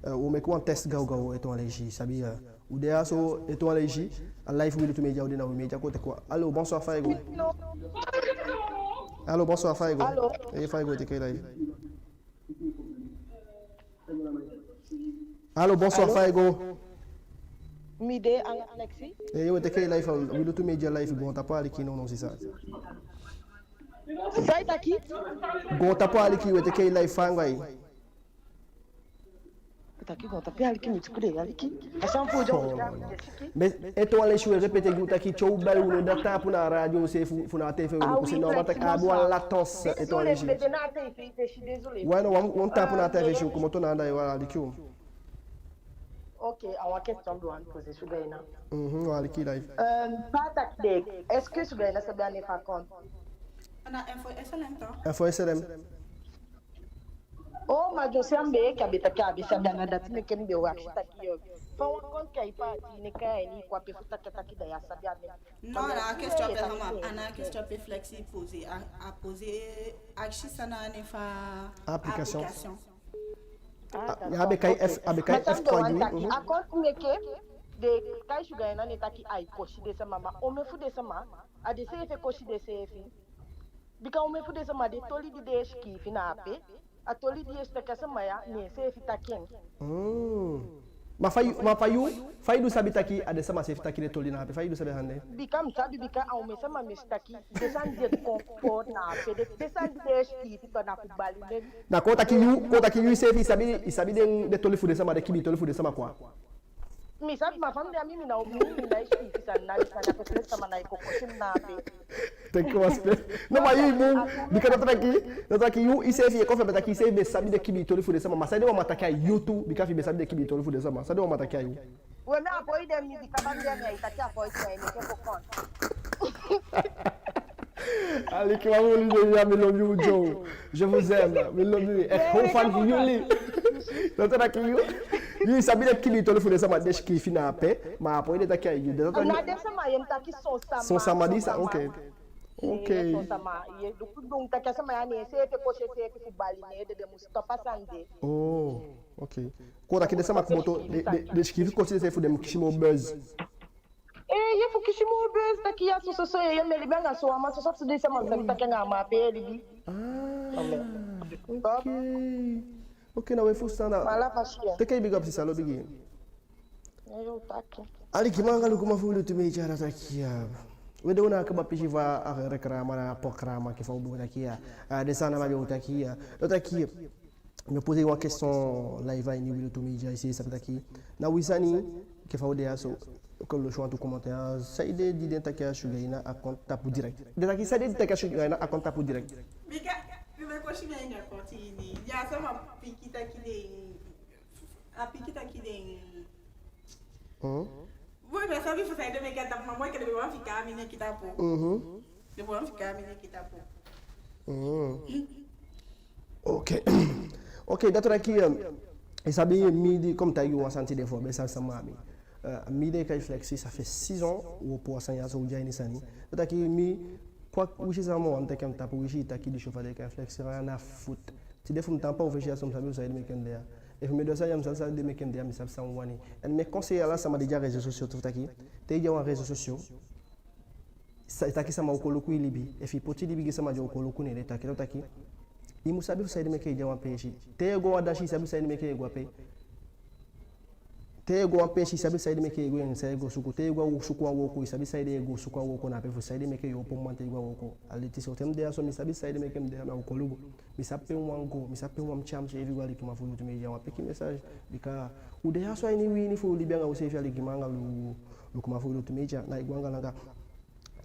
eh, u o meke wan test gawgaw, ete wan leisi, sabi, eh, u de ya so, ete wan leisi, a live wi Lutu Media, u de na wi media kote quoi. Allô, bonsoir, fa i go? Allô, bonsoir, fa i go? Allô? Ee, fa i go, ete ke i live. Allô, bonsoir, fa i go? Mi de, anga Alexi. Ee, yu ete ke i live, fu Wi Lutu Media live, goontapu aliki nownow, sisa. Fa i taki? Goontapu aliki, yu ete ke i live, fa anga i. Taki goontapu aliki, mi tuku de aliki. A san fu u de. Oh. Mais, ete wan leisi, we répéter gi u taki te u bali u, no de a taampu na a radio seefi, fu na a tv, u no kon si, no, ma taki a abi wan latence, ete wan leisi. Désolé, mi de na a tv, je suis désolé. Ouais, no, wan, wan taampu na a tv, si u komoto na anda, i wani aliki u. Ok, a wan question mi wani poser Sugaina. Mhm, u aliki live. Euh, pa taki de, est-ce que Sugaina sabi a nen fu a compte? A na Info S L M, toch? Info S L M. Oh, ma José, a mi be yee ke a be taki a be sabi, a na dati meke mi be o akisi taki, yo, fa wan compte kai paati, ne kai a ini i kon ape fu taki taki, da ya sabi a nen. Non, a na a question ape, a na a question ape Flexi poser, a, a poser, akisi san na a nen fu a application. Application. Ah, d'accord. A be kai F, a be kai F trois. Ma san mi be wani taki, mhm, a compte meke den kai Sugaina, ne taki ai kosi den sama, ma omen fu den sama, a den seefi e kosi denseefi. Bika omen fu den sama, den toli di den e sikiifi na ape, a toli di i e si taki a sama ya, ne en seefi taki en. Mm. Ma fa yu, ma fa yu, fa i du sabi taki a den sama seefi taki den toli na ape, fa i du sabi a sani de? Bika mi sabi, bika a omen sama mi e si taki den sani di e kon kon na ape, den, den sani di den e sikiifi, kon na fu bali nen. Na kon taki yu, kon taki yu seefi i sabi, i sabi den, den toli fu den sama, den kibii toli fu den sama, quoi. Mi sabi, ma fa mi de a mi, mi ná o, mi, mi ná e sikiifi sani na, sani ape, sama ná e kon kosi mi na ape. Teke wan spe. No, ma yu i bun, bika dati taki, dati taki yu i seefi, i e kon fu a be taki i seefi be sabi den kibii toli fu den sama, ma saide wan man taki a yu tu, bika fi i be sabi den kibii toli fu den sama, saide wan man taki a yu. We, mi á poi de, mi, bika fa mi de a mi, ai taki a poi de a ini ke fokon. Alikiman fu Wi Lutu Media, mi love yu, Joe. Je vous aime, mi love yu. Eh, hou fan fu yu li. Dati taki yu, yu i sabi den kibii toli fu den sama di e sikiifi na ape, ma a poi de taki a yu. Dati taki na den sama, yu e taki son sama, son sama di sa, ok. Ok. Son sama, yu e du ku dun taki a sama ya, ne en seefi e kosi enseefi fu bali, ne den, den mu stop a sani de. Oh, ok. Kon taki den sama komoto, den, den, den sikiifi kosi enseefi fu den mu kisi moo buzz. Eh, yu e fu kisi moo buzz taki ya so so so, yu e meli be anga so wan man so so, so den sama sabi taki anga a man ape e libi. Ah, ok. Ok, na we fusutan. Teke i big up, sisa, lobi gi i. Alikiman anga lukuman fu Wi Lutu Media, dati taki ya, we de na a kaba pisi fu a reklama na a pokrama, enke fa u be o taki ya. Ah, den sani na ma be o taki ya. Dati taki ya. Mi o poser wan question live a ini Wi Lutu Media, i seefi sabi taki na wi sani, enke fa u de ya so, kon lusu wantu commentaire, saide di den taki a Sugaina a kon tapu direct. Den taki saide di den taki a Sugaina a kon tapu direct. Bika, mi be kon si mi a ini a koti ini. Ya sama piki taki den, a piki taki den. Hmm? Bon, mi á sabi fu saide meke a tapu, ma moi ke den be wani fika mi neki tapu. Mhm. Den be wani fika mi neki tapu. Mhm. Ok. Ok, dati taki, eh, i sabi mi di kon taigi wan sani tide fu be sabi sama abi. Eh, mi de kai Flexi, ça fait six ans, u opo a sani ya so, u de a ini sani. Dati taki mi, kwa, wisi sama wani teke mi tapu, wisi i taki di sofa de kai Flexi, rien à foutre. Tide fu mi tan a u fesi ya so, mi sabi fu saide meke mi de ya. Efu mi du a sani ya, mi sabi saide meke mi de ya, mi sabi san mi wani. En mi e conseiller ala sama di de a réseaux sociaux tu fu taki, te i de a wan réseaux sociaux, sa, taki sama o kon luku i libi. Efu i poti i libi gi sama, den o kon luku en. Dati taki, dati taki, i mu sabi fu saide meke i de a wan peesi. Te i e go a wan dansi, i sabi saide meke i e go ape. Te i e go wan peesi, i sabi saide meke i e go, en san i e go suku. Te i e go suku wan wooko, i sabi saide i e go suku wan wooko na ape, fu saide meke i opo mamanten i e go a wooko. A leti so, te mi de ya so, mi sabi saide meke mi de ya, mi á o koli go. Mi sabi pe mi wani go, mi sabi pe mi wani tyai miseefi go. Alikiman fu Wi Lutu Media, wan pikin message. Bika u de ya so a ini wi ini fu u libi anga useefi, alikiman anga lu, lukuman fu Wi Lutu Media, na i go anga langa.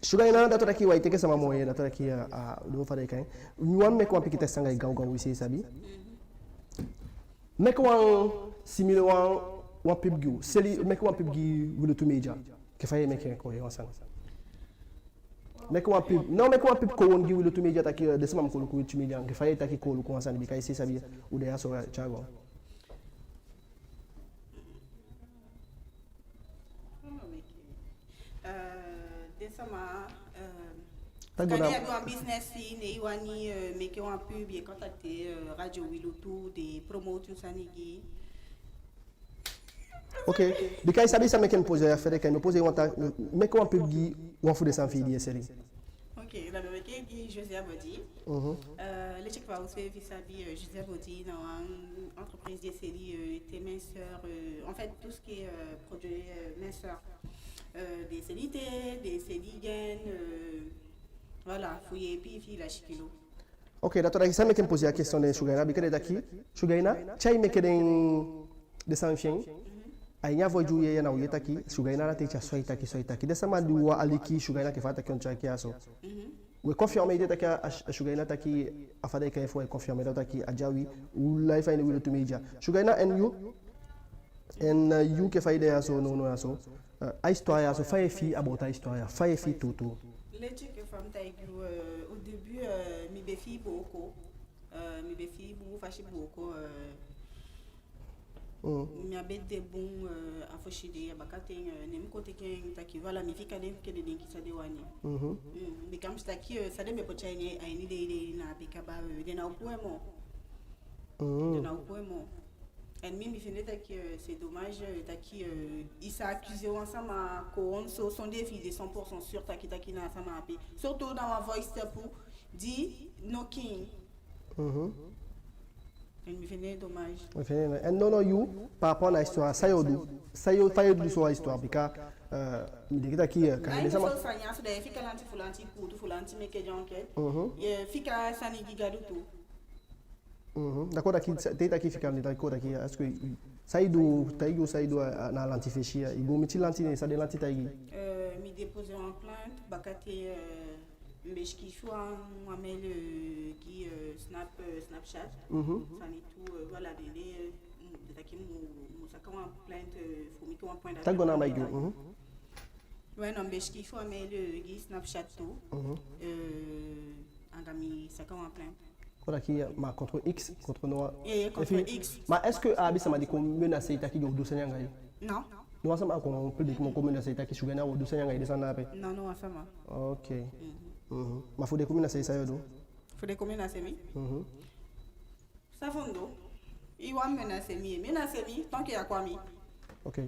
Sugaina, dati taki wi á e teke sama moo, dati taki, ah, ah, doo fa den e kai. Mi wani meke wan pikin test anga i gawgaw, i seefi sabi. Meke wan simile wan, wan pub gi u. Seli, meke wan pub gi Wi Lutu Media. Enke fa i e meke en kon, wan sani. Meke wan pub. No, meke wan pub kon gi Wi Lutu Media taki, eh, den sama mu kon luku Wi Lutu Media. Enke fa i e taki kon luku wan sani, bika i seefi sabi u de ya so, eh, tyai go. Eh, den sama, eh, kande i abi wan business, ne i wani, eh, meke wan pub, i e contacter, eh, Radio Wi Lutu, den promote yu sani gi. Ok, bika i sabi san meke mi poser a fere, kai mi poser wan ta, meke wan pub gi wan fu den sani fi i di i e seli. Ok, da mi o meke gi Josiane Body. Mhm. Euh, leti enke fa u seefi sabi, euh, Josiane Body na wan entreprise di e seli, euh, te minceur, euh, en fait, tout ce qui est, euh, produit, euh, minceur. Euh, den e seli te, den e seli gaine, euh, voilà, fu yeepi fi i lasi kilo. Ok, da a tori san meke mi poser a question de Sugaina, bika den taki, Sugaina, tyai meke den, den sani fi en. Mhm. A ini a voice di u yee ya, na u yee taki, Sugaina na te tyai so ai taki, so ai taki. Den sama di wani aliki Sugaina enke fa a taki, on tyai a so. Mhm. We confirmer i de taki a, a, a Sugaina taki a fa den e kai fu, we confirmer da taki a de a wi, u live a ini Wi Lutu Media. Sugaina, en yu, en, eh, yu enke fa i de ya so, nownow ya so. Eh, a histoire ya so, fa i e fii about a histoire ya, fa i e fii tuutuu? Leti enke fa mi taigi yu, eh, au début, eh, mi be fii booko, eh, mi be fii bun, fasi booko, eh, Mm. Mi á be de bun, eh, a fosi dei, a bakaten, eh, ne mi kon teke en taki, voilà, mi fika den enke den denki san den wani. Mhm. Mm, bika mi si taki, eh, san den be poti a ini, a ini den, den na ape kaba, eh, den ná o puu en moo. Mm. Den ná o puu en moo. En mi, mi fende taki, eh, c'est dommage, eh, taki, eh, i sa accuser wan sama kon so, sondee fi i de cent pour cent sûr taki, taki na a sama ape. Surtout na wan voice tapu di no kiin. Mhm. En mi fende dommage. Mi fende, en nownow yu, par rapport na histoire, san yo du, san yo, fa yo du so a histoire, bika, eh, mi denki taki, eh, kande den sama. So sani ya so, den e fika lanti fu lanti kuutu, fu lanti meke enquête. Mhm. Ye fika sani gi Gadu tu. Mhm. Da kon taki, te i taki fika, mi taki kon taki, est-ce que, san i du, taigi u san i du, eh, na lanti fesi ya, i go miti lanti, ne san den lanti taigi? Eh, mi déposer wan plainte, bakaten, eh, mi be sikiifi wan, wan mail, eh, gi, eh, Snap, eh, Snapchat. Mhm. Sani tu, eh, voilà, den, den, mm, den taki mu, mu saka wan plainte, eh, fu meke wan point d'appel. Taki go na a mic. Mhm. Ouais, non, mi be sikiifi wan mail, eh, gi Snapchat tu. Mhm. Eh, anga mi saka wan plainte. Kon taki, eh, ma contre X, contre Noah. Eh, eh, contre X. Ma est-ce que a abi sama di kon menacer i taki den o du sani anga i? Non. Noah, sama kon publiquement kon menacer i taki Sugaina o du sani anga i, den sani ape? Non, non, a sama. Ok. Mhm. Mhm. Ma fu den kon menacer i, san yo du? Fu den kon menacer mi? Mhm. San fu mi du? I wani menacer mi, menacer mi, tant que ya kon a mi. Ok.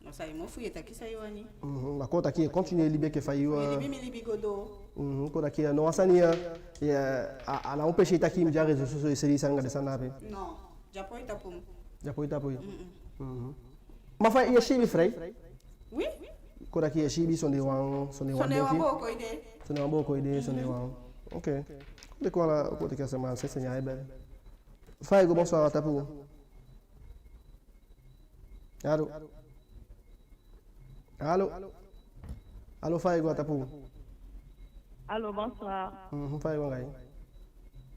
No, san i mu fu ye taki san i wani. Mhm. Ma kon taki ye continuer libi enke fa i wani. Mi libi, mi libi go doo. Mhm. Kon taki ya, no, a sani ya, ya, a, a ná o pesi taki mi de a réseaux sociaux e seli sani anga den sani ape. Non, dyapo e tapu mi. Dyapo e tapu i. Mhm. Mhm. Ma fa ye siibi fii? Oui. Kon taki ye siibi sondee wan, sondee wan booko ede. Sondee wan booko ede, sondee wan. Ok. Kon teke wan, kon teke a sama, se seña e bel. Fa i go, bonsoir, a tapu. Allô? Allô? Allô, fa i go, a tapu? Allô, bonsoir. Mhm, fa i go anga i?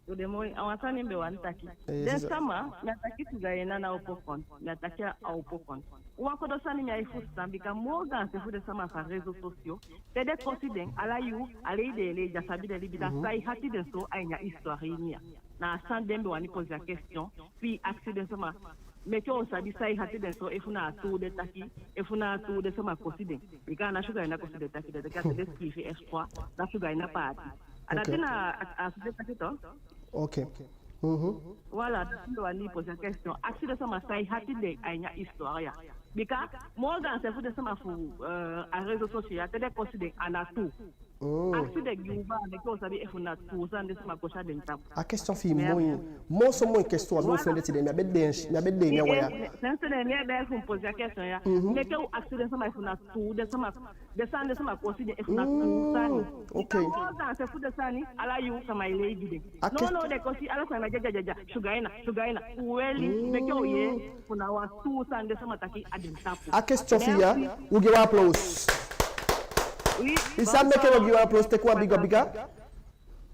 U de moi, a wan sani mi be wani taki. Eh, den sama, mi á taki Sugaina ná opo compte, mi á taki a opo compte. Wan kodo sani mi á e fusutan, bika moo gaanse fu den sama fu a réseaux sociaux, te den kosi den, ala yuu, ala idee, den á sabi den libi, da san e hati den so a ini a histoire ini ya. Na a sani de mi be wani poser a question, fi i akisi den sama, meke u sabi san e hati den so, efu na tuu den taki, efu na tuu den sama kosi den. Bika a ná Sugaina kosi den taki, den taki a te den sikiifi F trois, na Sugaina paati. A dati na a, a sujet taki tu. Ok. Mhm. Voilà, dati mi be wani poser a question. Akisi den sama san e hati den a ini a histoire ya. Bika moo gaanse fu den sama fu, eh, a réseaux sociaux ya, te den kosi den, a ná tuu. Mm. Akisi den gi u baa, meke u sabi efu na tuu san den sama kosi a den tapu. A question fi i moi. Merci. Moo so moi question, a be o fende tide, mi á be de, mi á be de, mi á waya. Sensi de mi á be fu mi poser a question ya. Mhm. Meke u akisi den sama efu na tuu, den sama, den sani den sama kosi den, efu na tuu sani. Mm, ok. Bika moo gaanse fu den sani, ala yuu sama e lei gi den. A no, no, den kosi ala sama, ja, ja, ja, ja. Sugaina, Sugaina. U weli, meke u yee, efu na wan tuu sani den sama taki a den tapu. A question fi i ya, merci. U gi wan applaus. Oui, i sa meke u gi wan applaus, teke wan big up, bika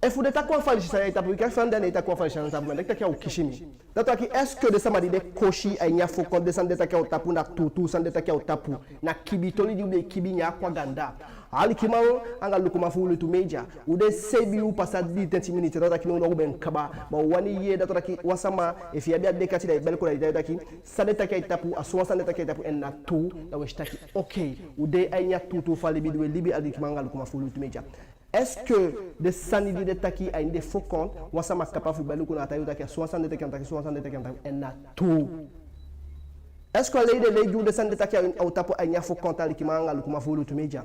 efu den taki wan falisi sani a i tapu, bika efu den taki wan falisi sani a i tapu, ma den taki a o kisi mi. Da taki, est-ce que den sama di den kosi a ini a faux compte, den sani den taki a o tapu na tuutuu, sani den taki a o tapu, na kibi toli di u be kibi, na a kwaganda? Alikiman anga lukuman fu Wi Lutu Media, u de seibin yuu pasa dii tenti miniti, da taki nownow u be kaba, ma u wani yee, da taki wan sama, efi i abi a dekati, da i bel kon, da i taki san den taki a i tapu, a so wan sani den taki a i tapu, en na tuu, da we si taki, ok, u de a ini a tuutuu fu a libi di we libi, alikiman anga lukuman fu Wi Lutu Media. Est-ce que den sani di den taki a ini den faux compte, wan sama kaba fu bel kon, da a taigi u taki a so wan sani den taki, a taki so wan sani den taki, a taki en na tuu? Est-ce que a lei den lei gi u den sani den taki a o tapu a ini a faux compte, alikiman anga lukuman fu Wi Lutu Media?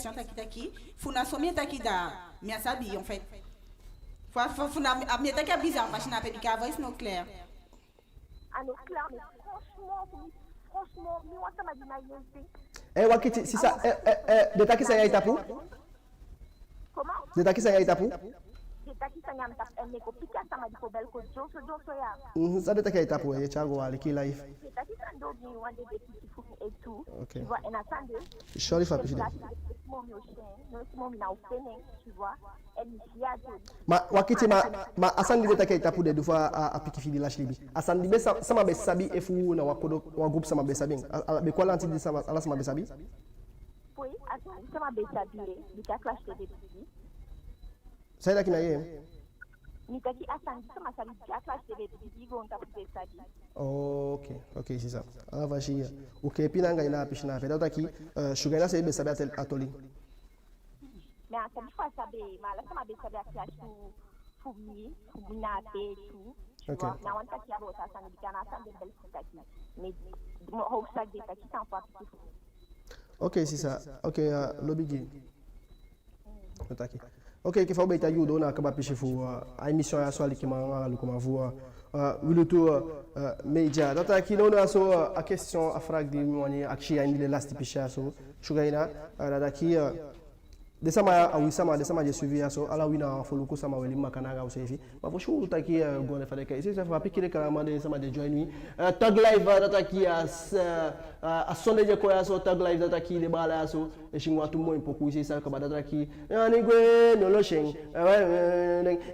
question taki taki, fu na so mi e taki da, mi á sabi, en fait. Fu, fu, fu na, mi e taki a bizarre, parce que na pe bika a voice no clair. A no clair, mais franchement, fu mi, franchement, mi wan sama di ná e yee en. Eh, wakiti, sisa, eh, eh, eh, den taki sani ya e tapu? Comment? Den taki sani ya e tapu? Den taki sani ya mu tapu, en mi e kon piki a sama di kon bel kon dyonson dyonson ya. Mhm, san den taki ya e tapu, eh, ye tyai go, a leki live. Den taki sani de, mi wan de, den piki fu mi e tu. Ok. Tu vois, en a sani de. Sorry fu a pisi de. No, mi o si en, no, mi ná o fende en, tu vois. Ma wakiti, ma, ma a sani di den taki ya e tapu de, di fu a, a, a pikin fi i di lasi libi, a sani di be sa-, sama be sabi efu na wan kodo, wan groupe sama be sabi en? A, a be kon a lanti di sama, ala sama be sabi? Oui, a sani di sama be sabi, eh, bika a classe de pikin. San i taki, mi á yee? Mi taki a sani di sama sabi, bika a classe de pikin, di go on tapu be sabi. Ok, ok, sisa. Ala fasi ya. U ke pina anga i na a pisi na ape. Da u taki, eh, Sugar, i na seefi be sabi a tel-, a toli. Mi á sabi fa a sabi, ma ala sama be sabi a classe fu, fu mi, fu mi na ape tu. Tu vois, mi á wani taki about a sani, bika na a sani den bel fu taki. Mi, mi hoop taki den taki san fu a pikin fu mi. Ok, sisa. Ok, eh, lobi gi i. Mm. Taki. Ok, enke fa u be taigi u, u doo na a kaba pisi fu, uh, a emission ya so, alikiman anga lukuman fu, uh, uh, Wilutu, uh, uh, Media. Da taki nownow ya so, uh, a question, a vraag di mi wani akisi a ini den lasti pisi ya so, Sugaina, uh, da taki, uh, den sama ya, a wi sama, den sama di e suivi ya so, ala wi na wan foluku sama, we libi makandaa anga useefi. Ma fosi u taki, uh, go na fa den e kai, i si, fa pikin de kalaman, den sama di e join wi. Uh, Thug Life, uh, da taki, uh, s-, uh, uh, a sonde di e kon ya so, Thug Life, da taki den baala ya so e singi wantu moi poku, i si, san kaba, da taki, yani gwe, no lo syen.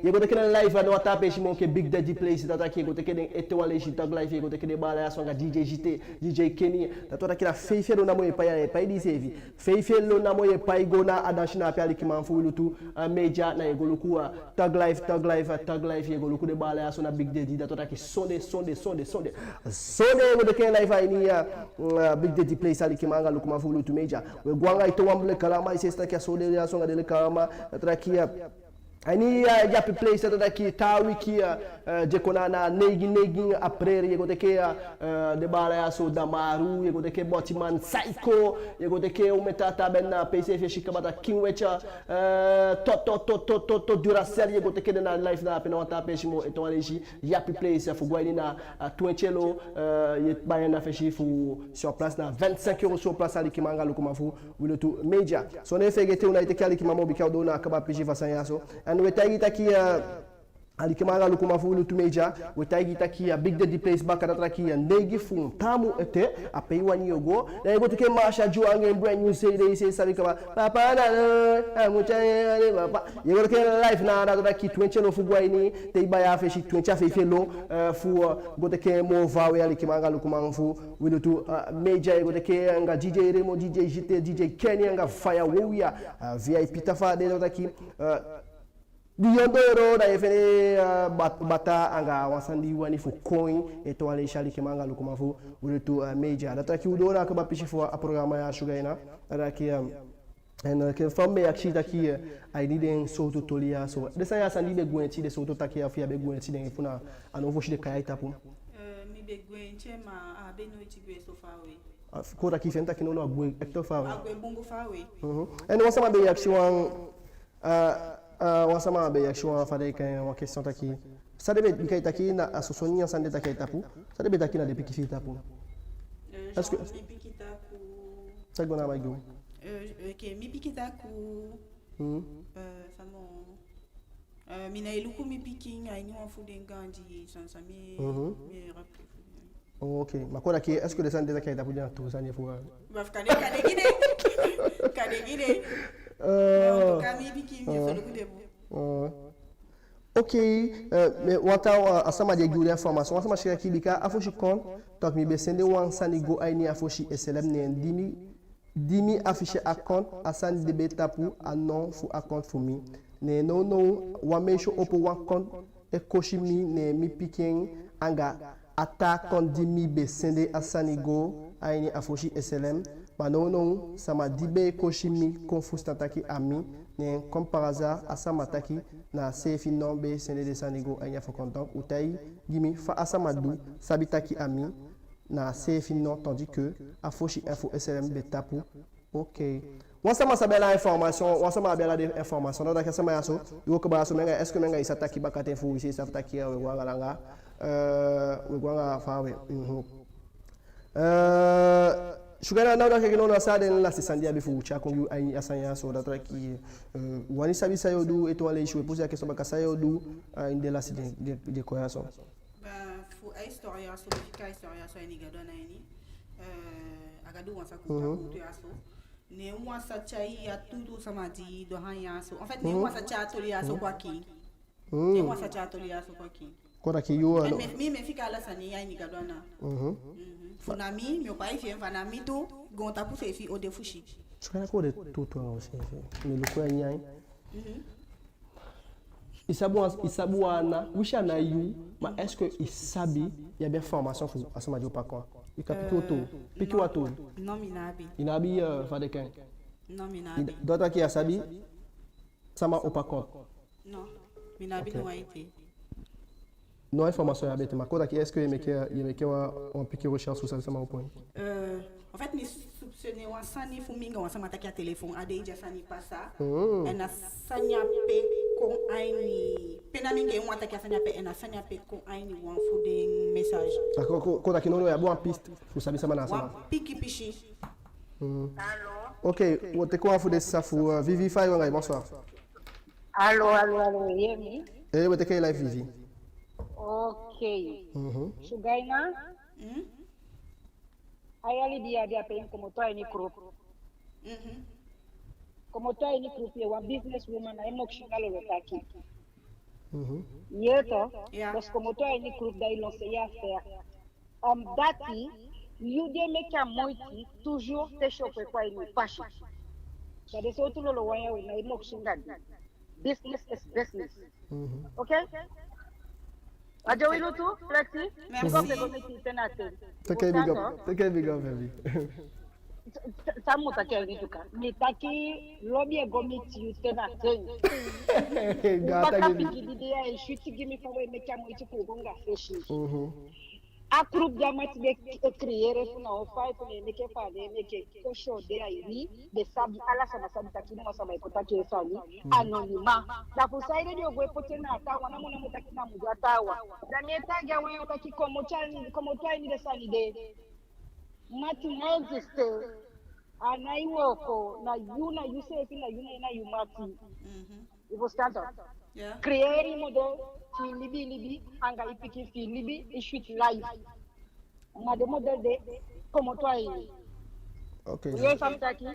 Ye go teke den live na wan taa peesi moo enke Big Daddy Place, da taki ye go teke den ete wan leisi, Thug Life, ye go teke den baala ya so anga D J G T, D J Kenny. Da taki na feifi e lon namo ye pai, ye pai di seefi. Feifi e lon namo ye pai go na a dansi na ape, alikiman fu Wilutu, uh, Media, na ye go luku, uh, Thug Life, Thug Life, uh, Thug Life, ye go luku den baala ya so na Big Daddy, da taki sonde, sonde, sonde, sonde. Sonde ye go teke den live a ini, uh, uh, Big Daddy Place, alikiman anga lukuman fu Wilutu Media. We go anga ete wan blik, kalaman, i si, taki a sonde ya so anga den kalaman, da taki, uh, a ini, uh, Yapi Place, da taki taa wiki, uh, uh, di e kon na, na neigin, neigin april, ye go teke, uh, uh, den baala ya so Damaru, ye go teke Botiman, Psycho, ye go teke, omen taa, taa bende na a peesi, efi i si kaba, da King Witch, uh, to, to, to, Duracell, ye go teke den na live na ape na wan taa peesi moo, ete wan leisi, Yapi Place, uh, fu go a ini na, uh, twenti elo, uh, ye bai en na fesi fu sur place na vingt-cinq euros sur place, alikiman anga lukuman fu Wilutu Media. So ná fegete, u ná e teke alikiman moo bika u doo na a kaba pisi fu a sani ya so. And we taigi taki, uh, alikiman anga lukuman fu Wilutu Media, we taigi taki a Big Daddy Place baka, da taki a neigin fu taamu ete, a pe i wani yo go. Da ye go teke Marsha Joe anga en brand new C D, i si, sabi kaba, Papa na no, a mucha ye papa. Ye go teke live na, da taki twenti elo fu go a ini, te i bai a fesi twenti a feifi elo, uh, fu, uh, go teke moo faawe, alikiman anga lukuman fu Wilutu, uh, Media, ye go teke anga D J Remo, D J G T, D J Kenny anga Fire Warrior, uh, V I P ta fa de, da taki, uh, di yondoo ero, da ye fende, uh, bat-, bata anga wan sani di i wani fu koin, ete wan leisi, alikiman anga lukuman fu Wilutu, uh, Media. Da taki u doo na a kaba pisi fu a programa ya, Sugaina, da taki, um, en, uh, enke fa mi be akisi taki, uh, a ini den sowtu toli ya so. Den sani ya, sani di i be gwenti, den sowtu taki ya, efu ya be gwenti den, efu na a now fosi den kai a i tapu. Euh, mi be gwenti en, ma a be noiti gwe so faawe. Ah, kon taki i fende taki nownow a gwe echt faawe. A gwe bungu faawe. Mhm. En wan sama be akisi wan, ah, ah, wan sama be akisi wan, fa den e kai en, wan question taki, san den be, bika i taki na a soso nyan sani den taki a i tapu, san den be taki na den pikin fi i tapu. Euh, est-ce que genre mi pikin taku. Sa go na mai go. Euh, ok, mi pikin taku. Mhm. Euh, sani moo. Euh, mi ná e luku mi pikin a ini wan fu den gaandi, san, san mi, mhm, mi e rappele fu den. Ok, ma kon taki, est-ce que den sani den taki a i tapu, den na tuu sani fu a. Baf, kande, kande gi den. Kande gi den. Euh, mais en tout cas, mi pikin, mi e so luku den. Euh. Ok, euh, mais wan taa, euh, a sama di e gi u den information, wan sama si taki bika a fosi compte, donc mi be sende wan sani go a ini a fosi S L M, ne di mi di mi afficher a compte, a sani di be tapu a nom fu a compte fu mi. Ne nownow wan meisje opo wan compte e kosi mi, ne mi piki en anga a taa compte di mi be sende a sani go a ini a fosi S L M. Ma nownow sama di be e kosi mi kon fusutan taki a mi, ne comme par hasard a sama taki na a seefi nom be sende den sani go a ini a fosi compte. Donc u taigi mi fa a sama du sabi taki a mi, na a seefi nom, tandis que a fosi info S L M be tapu. Ok. Wan sama sa beli a information, wan sama beli a den information. Donc a sama ya so, i o kaba ya so, mi anga, est-ce que mi anga i sa taki bakaten fu i si, i sa taki, euh, we go anga langa, euh, we go anga faawe. Mhm. Euh, Sugar, na, na, na, keke, na, na san den lasiti sani di i abi fu tyai kon gi u a ini a sani ya so, dati taki, euh, wani sabi san yo du, ete wan leisi we poser a question baka san yo du, euh, a ini den lasiti di, di, di kon ya so. Ba, fu a histoire ya so, mi fika a histoire ya so a ini Gadu ana ini. Euh, a Gadu wan sa kon tapu tu ya so. Ne wan sa tyai a tuutuu sama di du a sani ya so. En fait, ne wan sa tyai a toli ya so kon a kin. Ne wan sa tyai a toli ya so kon a kin. Kon a kin, yo, alors. Mi, mi, mi fika ala sani ya a ini Gadu ana. Mhm. Mhm. Fu na mi, mi o pai fi en, fa na mi tu, goontapu seefi o de fu si. Sugar, na kon de tuutuu anga u seefi. Mi luku ya nyan. Mhm. I sabi wan, i sabi wan ana, wi si ana yu, ma est-ce que i sabi, i abi information fu a sama di opo a compte? I kan piki u tu, piki wan tu. Non, mi ná abi. I ná abi, euh, fa den e kai en. Non, mi ná abi. Dati taki i á sabi sama opo a compte? Non, mi ná abi. Ok. No wan ete. No information i abi ete, ma kon taki est-ce que i e meke, i e meke wan, wan piki recherche fu sabi sama opo en? Euh, en fait, mi soupçonne Ne wan sani fu mi anga wan sama taki a telefon a dei di a sani pasa. En a sani ape kon a ini, pe na mi anga en wani taki a sani ape, en a sani ape kon a ini wan fu den message. D'accord, kon, kon taki nono, i abi wan piste fu sabi sama na a sama. Wan pikin pisi. Allô? Ok, wo teke wan fu den sisa fu, euh, Vivi, fa i wani, bonsoir. Allô, allô, allô, i yee mi? Eh, wo teke i live, Vivi. Ok. Sugaina? A yali di i abi ape, i komoto a ini group. Komoto a ini group, i yee, wan business woman, na en mokisi anga lolo taki. I yee to? Basi komoto a ini group, da i lancer i affaire. Omdat yu di e meke a moiti toujours te si opo e kon a ini i pasi. Da den sowtu lolo wan ya, u ná e mokisi anga den. Business is business. Ok? A di wi lutu, Flexi. Merci. Big up, big up, meti ten na ten. Teke big up, teke big up, baby. Sa, sa, sa mu taki a ini Ndyuka. Mi taki lobi e go miti yu ten na ten. Baka taki bigi di de ya e switi gi mi fa we meke a moiti fu go anga fesi. A group di a mati be e creëre fu na o fai fu ne meke fa den e meke, kon show den a ini, den sabi, ala sama sabi taki no wan sama e kon taki en sani, anonymat. Da fu saide den o go e poti en na a taawan, namo namo taki na mu du a taawan. Da mi e taigi a wan ya taki komoto a ini, komoto a ini den sani de. Mati ná existe. A ná e wooko, na yu, na yu seefi, na yu, na yu mati. I fusutan to? Creëri model fi i libi, i libi anga i pikin fi i libi i sweet life. Ma den model de komoto a ini. Ok. I yee san mi taki?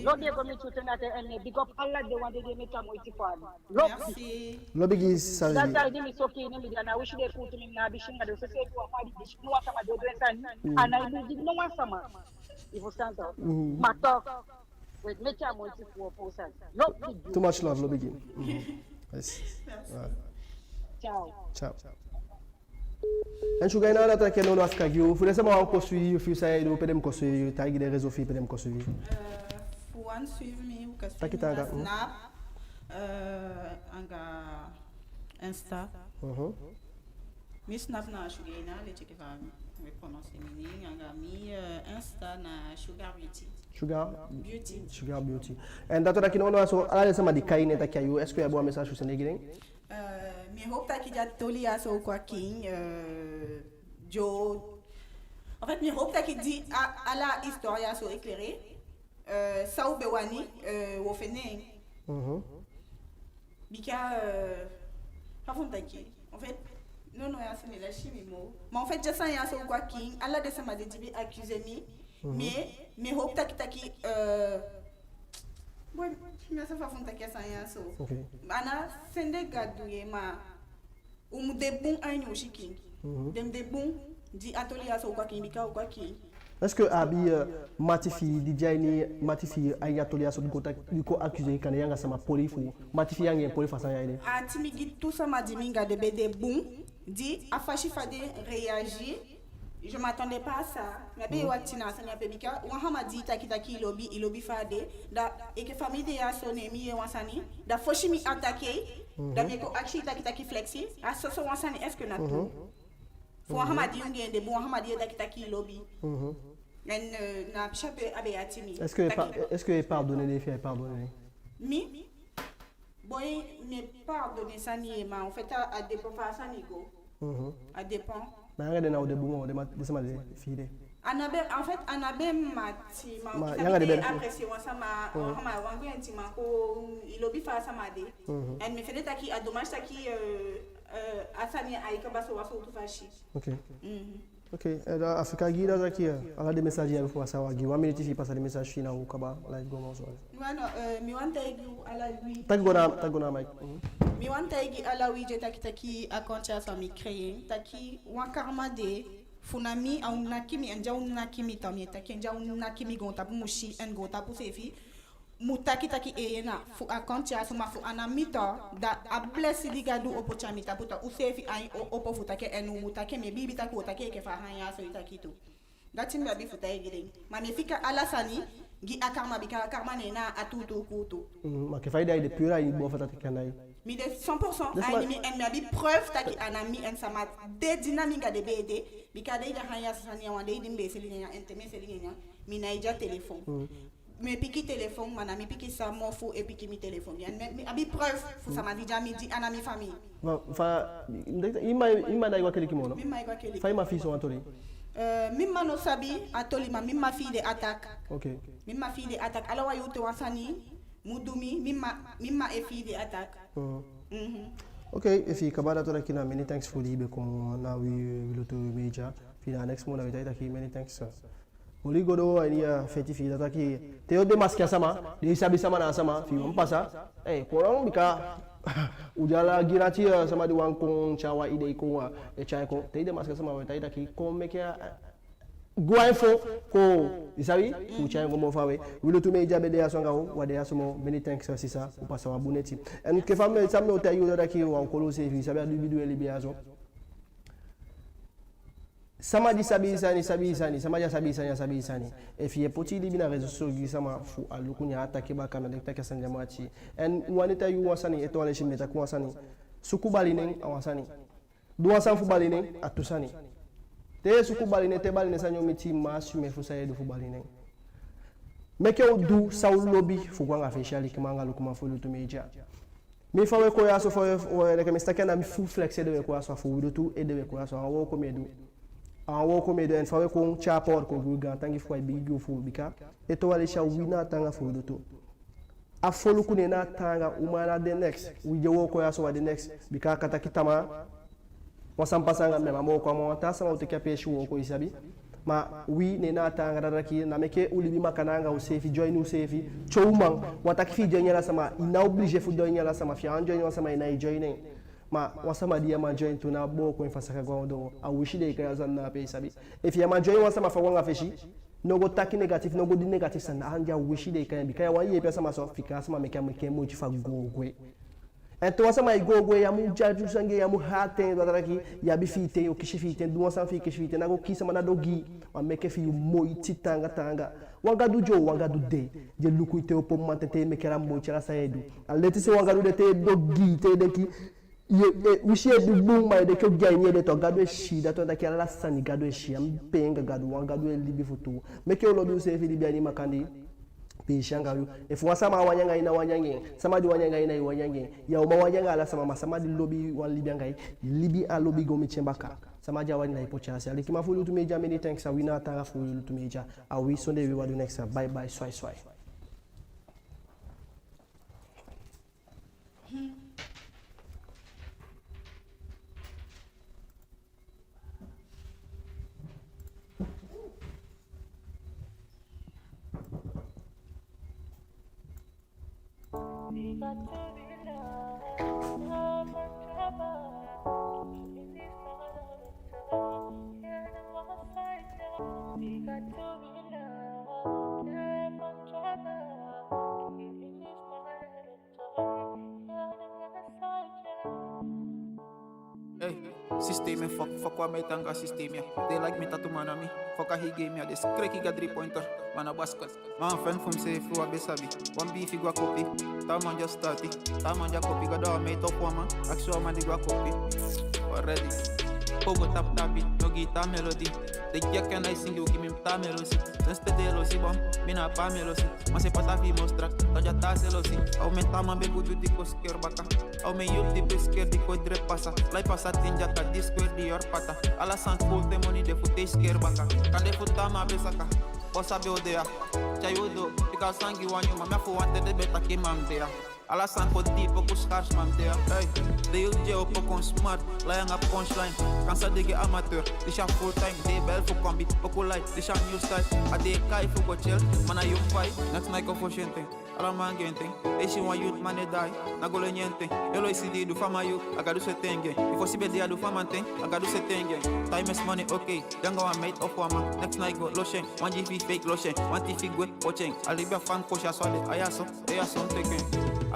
Lobi e go miti yu ten na ten, en big up ala den wan de di e meke a moiti fu a lobi. Merci. Lobi gi i sisa. Dati a ini mi soki ini mi di a ná wisi den e kuutu mi, mi ná abi singa den, soseefi wan fa di disi no wan sama di o du en sani. A ná e du gi no wan sama. I fusutan to? Ma toch. We meke a moiti fu opo sani. Lobi gi i. Too much love, lobi gi i. Yes. Ciao. Ciao. En Sugaina, da taki nono, a fika gi u, fu den sama wani kon suivi yu, fu yu san i e du, pe den mu kon suivi yu, taigi den réseau fi i pe den mu kon suivi yu. Euh, fu wani suivi mi, u kan suivi mi na Snap, euh, anga Insta. Mi Snap na Sugaina, leti enke fa we prononcer mi nen, anga mi, euh, Insta na Sugar Beauty. Sugar Beauty. Sugar Beauty. En da taki nono, so ala den sama di kai nen taki a yu, est-ce que i abi wan message fu sende gi den? Euh, mi e hoop taki di a toli ya so kon a kiin, euh, di o, en fait, mi e hoop taki di a, ala histoire ya so éclairé, euh, san u be wani, euh, wo fende en. Bika, euh, fa fu mi taki, en fait, nono, ya so mi lasi mi moo. Ma en fait, di a sani ya so kon a kiin, ala den sama de di be accuser mi, mi e, mi e hoop taki taki, euh, bon, mi á sa fa fu mi taki a sani ya so. Ok. A ná sende Gadu ye, ma u mu de bun a ini u sikin. Den mu de bun di a toli ya so kon a kiin, bika kon a kiin. Est-ce que a abi, euh, mati fi i di de a ini, mati fi i a ini a toli ya so di kon taki, di kon accuser i, kande yu anga sama poli fu, mati fi i anga en poli fu a sani ya ede? A ati mi gi tu sama di mi anga den be de bun, di a fasi fa den réagir, je m'attendais pas à ça. Mi á be wakiti na a sani ya pe, bika wan sama di taki taki i lobi, i lobi fa a de, da enke fa mi de ya so, ne mi yee wan sani, da fosi mi attaquer, da mi e kon akisi taki taki Flexi, a soso wan sani, est-ce que na tuu? Fu wan sama di yu anga en de bun, wan sama di e taki taki i lobi. En, euh, na a pisi ape a be ati mi. Est-ce que pa-, est-ce que i e pardonner den, fi i e pardonner den? Mi? Bon, mi e pardonner sani ye, ma en fait, a, a dépend fa a sani go. A dépend. Ma yu anga den na u de bun moo, den ma-, den sama de fi i de? A ná be, en fait, a ná be mati, ma yu anga den be apprécier wan sama, wan sama, wan gwenti man kon, i lobi fa a sama de. En mi fende taki a dommage taki, euh, euh, a sani ya ai kaba so wan sowtu fasi. Ok. Ok, eh, da a fika gi i, da taki, eh, ala den message ya, bifo a sa wagi wan miniti fi i pasa den message fi i, na u kaba live go moo so. Wano, eh, mi wani taigi u ala wi. Taki go na, taki go na mic. Mi wani taigi ala wi di e taki taki a compte ya so a mi créer, taki wan karma de, fu na mi a o naki mi, en di a o naki mi, tan mi e taki, en di a o naki mi, goontapu mu si, en goontapu seefi mu taki taki eeye, na fu a compte ya so, ma fu a ná mi tan, da a blesi di Gadu o poti a mi tapu tan, u seefi ain o opo fu taki en, u mu taki en, mi e biibi taki u o taki enke fa a sani ya so e taki tu. Dati mi be abi fu taigi den. Ma mi e fika ala sani gi a karma, bika a karma neen na a tuutuu kuutu. Mm, ma enke fa i de, i de pur, i boon fu taki a ná i. Mi de cent pour cent a ini mi, en mi abi preuve taki a ná mi, en sama de di na mi anga den be de, bika a dei di a sani ya so, sani ya, wan dei di mi be e seli nyan, en te mi e seli nyan, Mi nái de a telefon. Mi e piki telefon, ma na mi pikin sama fu e piki mi telefon. Ya, mi, mi abi preuve fu sama di de a mi, di a ná mi famii. Fa, fa, i mma, i mma ná e go a keliki moo, no? Mi mma e go a keliki. Fa i mma fii sowan toli? Eh, mi mma no sabi a toli, ma mi mma fii den attaque. Ok. Mi mma fii den attaque. Ala wan yuu te wan sani mu du mi, mi mma, mi mma e fii den attaque. Ok, efi i kaba, da tori, taki na many thanks fu di i be kon na wi, wi Lutu Media. Fi na next mun, da wi e taki many thanks, sir. Oli go doo a ini a feti fi i, da taki te yo démasquer a sama, den sabi sama na a sama, fi i wani pasa. Eh, kon, bika u de ala gi na ti, eh, sama di wani kon tyai wan idee kon, eh, tyai kon. Te i démasquer a sama, we taki, taki kon meke a, eh, go a info kon, i sabi, u tyai en go moo faawe. Wi Lutu Media be de ya so anga u, u á de ya so moo. Many thanks, sir, sisa, u pasa wan bun neti. En ke fa mi, san mi o taigi u, da taki u á koli useefi, i sabi, a du, i be du e libi ya so. Sama di sabi i sani, sabi i sani, sama di á sabi i sani, á sabi i sani. Efi i e poti i libi na réseaux sociaux gi sama fu a luku, ne a taki baka, na den taki a sani di a man ati. En u wani taigi u wan sani, ete wan leisi, mi e taki wan sani. Suku bali nen a wan sani. Du wan sani fu bali nen a tu sani. Te i e suku bali nen, te bali nen sani o miti i, i mu assumer fu san i e du fu bali nen. Meke u du san u lobi fu go anga fesi, alikiman anga lukuman fu Lutu Media. Mi, fa we kon ya so, fa we, we, leke mi si taki a ná mi fu Flex ede we kon ya so, a fu wi Lutu ede we kon ya so. A wan wooko mi e du. A wan wooko mi e du, en fa we kon tyai a power kon gi u, gaantangi fu u, e bigi gi u fu, bika ete wan leisi, a wi na a taanga fu wi Lutu. A foluku, neen na a taanga, u man ná de neks. Wi di e wooko ya so, wi á de neks. Bika a kan taki tamaa wan sani pasa anga mi, a man mu wooko, a man, wan taa sama o teke a peesi wooko, i sabi. Ma wi, neen na a taanga, da taki na meke u libi makandaa anga useefi, join useefi. Te u man, u á taki fi i join ala sama, i ná obligé fu join ala sama. Fi i á wani join wan sama, i ná e join en. Ma wan sama di i á man join tu, ná booko en fu a saka go a ondoo. A wisi den e kai a sani na ape, i sabi. Efi i á man join wan sama fu a go anga fesi, no go taki négatif, no go du négatif sani. A sani di a wisi den e kai en, bika i á wani yeepi a sama so, fika a sama, meke a meke moiti fu a goo gwe. En te wan sama e goo gwe, i á mu judge en anga en, i á mu hati en, da taki i abi fi i ten, yo kisi fi i ten, du wan sani fi i kisi fi i ten, ná go kii sama, ná du ogii. Ma meke fi i moiti taanga taanga. Wan Gadu de, wan Gadu de, di e luku i te i opo mamanten, te i meke ala moiti, ala san i e du. A leti se wan Gadu de, te i du ogii, te i denki, i e, i e, wisi i e du bun, ma i denki ogii a ini i ede tu, Gadu e si. Dati wani taki ala sani Gadu e si. A mi pee anga Gadu, wan Gadu e libi fu tuu. Meke u lobi useefi, libi a ini makandii. Peesi anga yu. Efu wan sama á wani anga i, ná wani anga en. Sama di wani anga i, ná i wani anga en. Ya, u á man wani anga ala sama, ma sama di lobi i, wani libi anga i, libi a lobi go miti en baka. Sama di á wani, ná i poti en a se. Alikiman fu Lutu Media, many thanks, a wi na a taanga fu Lutu Media. A wi, sonde wi, wi o du next. Bye bye, swai swai. Ei, systeem e fok, fok wan meti anga systeem ya. Den e like mi tatu, ma na mi fok a hii game ya. Den e kreki gi a drie pointer, ma na basket. Ma a fan fu mi seefi, u á be sabi. Wan biifi go a kopi, taa man di a start, taa man di a kopi. Gadu a meti ofu a man, akisi wan man di go a kopi. Already. Pogo tap tapi, no gi taa melody. Den gi a ken ai singi, u gi mi taa melosi. Sensi te den losi bon, mi na a paa melosi. Ma se pata fi mostra, ta di a taa selosi. A omen taa man be gudu di kon skeer baka. A omen yut di be skeer di kon dre pasa. Lai pasa tin di a ta di skeer di yor pata. Ala sani full te moni de fu te skeer baka. Kande fu taa man be saka. Bosa be o de ya. Tyai u doo, bika san gi wan nyun man, mi a fu wan te den be taki man de ya. Ala sani kon diipu, kon schaars man de ya. Hey, den yut di e opo kon smart, lai anga punchline. Kansa den gi amateur, disi a full time, den e bel fu kombi, poku lai, disi a new style. A den e kai fu go chill, ma na yu pai, next night kon fosi en ten. Ala man gi en ten, e si wan yut man e dai, na go leni en ten. Yo lo i si di du fu a man yut, a Gadu seti en gi en. I fosi be de a du fu a man ten, a Gadu seti en gi en. Time is money, okay, den anga wan meti ofu a man, next night go losi en, wan gi fi fake losi en, wan ti fi gwe, ochi en. A libi a fan kosi a so a de, a ya so. Eya son teke.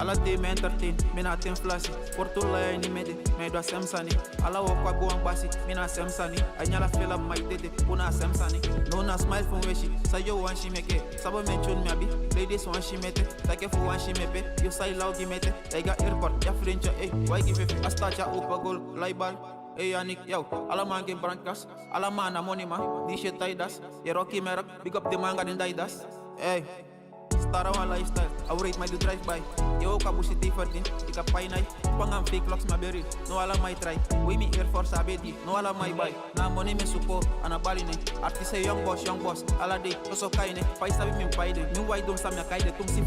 Ala dei mi e entertain, mi na a ten flasi. Portu lai a ini mi ede, mi e du a sem sani. Ala wooko a go wan basi, mi na a sem sani. A ini ala fela mi e dede, puna a sem sani. Now na smile fu mi wesi, san yo wan si mi eke. Sabo mi en tune mi abi, ladies wan si mi ete. Taki fu wan si mi epe, yo sai law gi mi ete. Eiga airport, ya frentya, ei, wai gi fefe. A start ya opo gol, lai bal. Ey, Anik, yo, ala man gi brandkas, ala man na moniman, di shit tai das, ye roki merk, big up di man anga den dai das. Ey, stara wan lifestyle, a wreed mai du drive by. Ye o kabusi ti verdien, ik a pai nai, panga fake locks ma beri, no ala mai try, we mi Air Force a bedi, no ala mai bai. Na moni mi suku, a na bali ne, artist e young boss, young boss, ala dei, so so kai ne, pai sabi mi pai de, mi wai dun sa mi a kai de, tumsi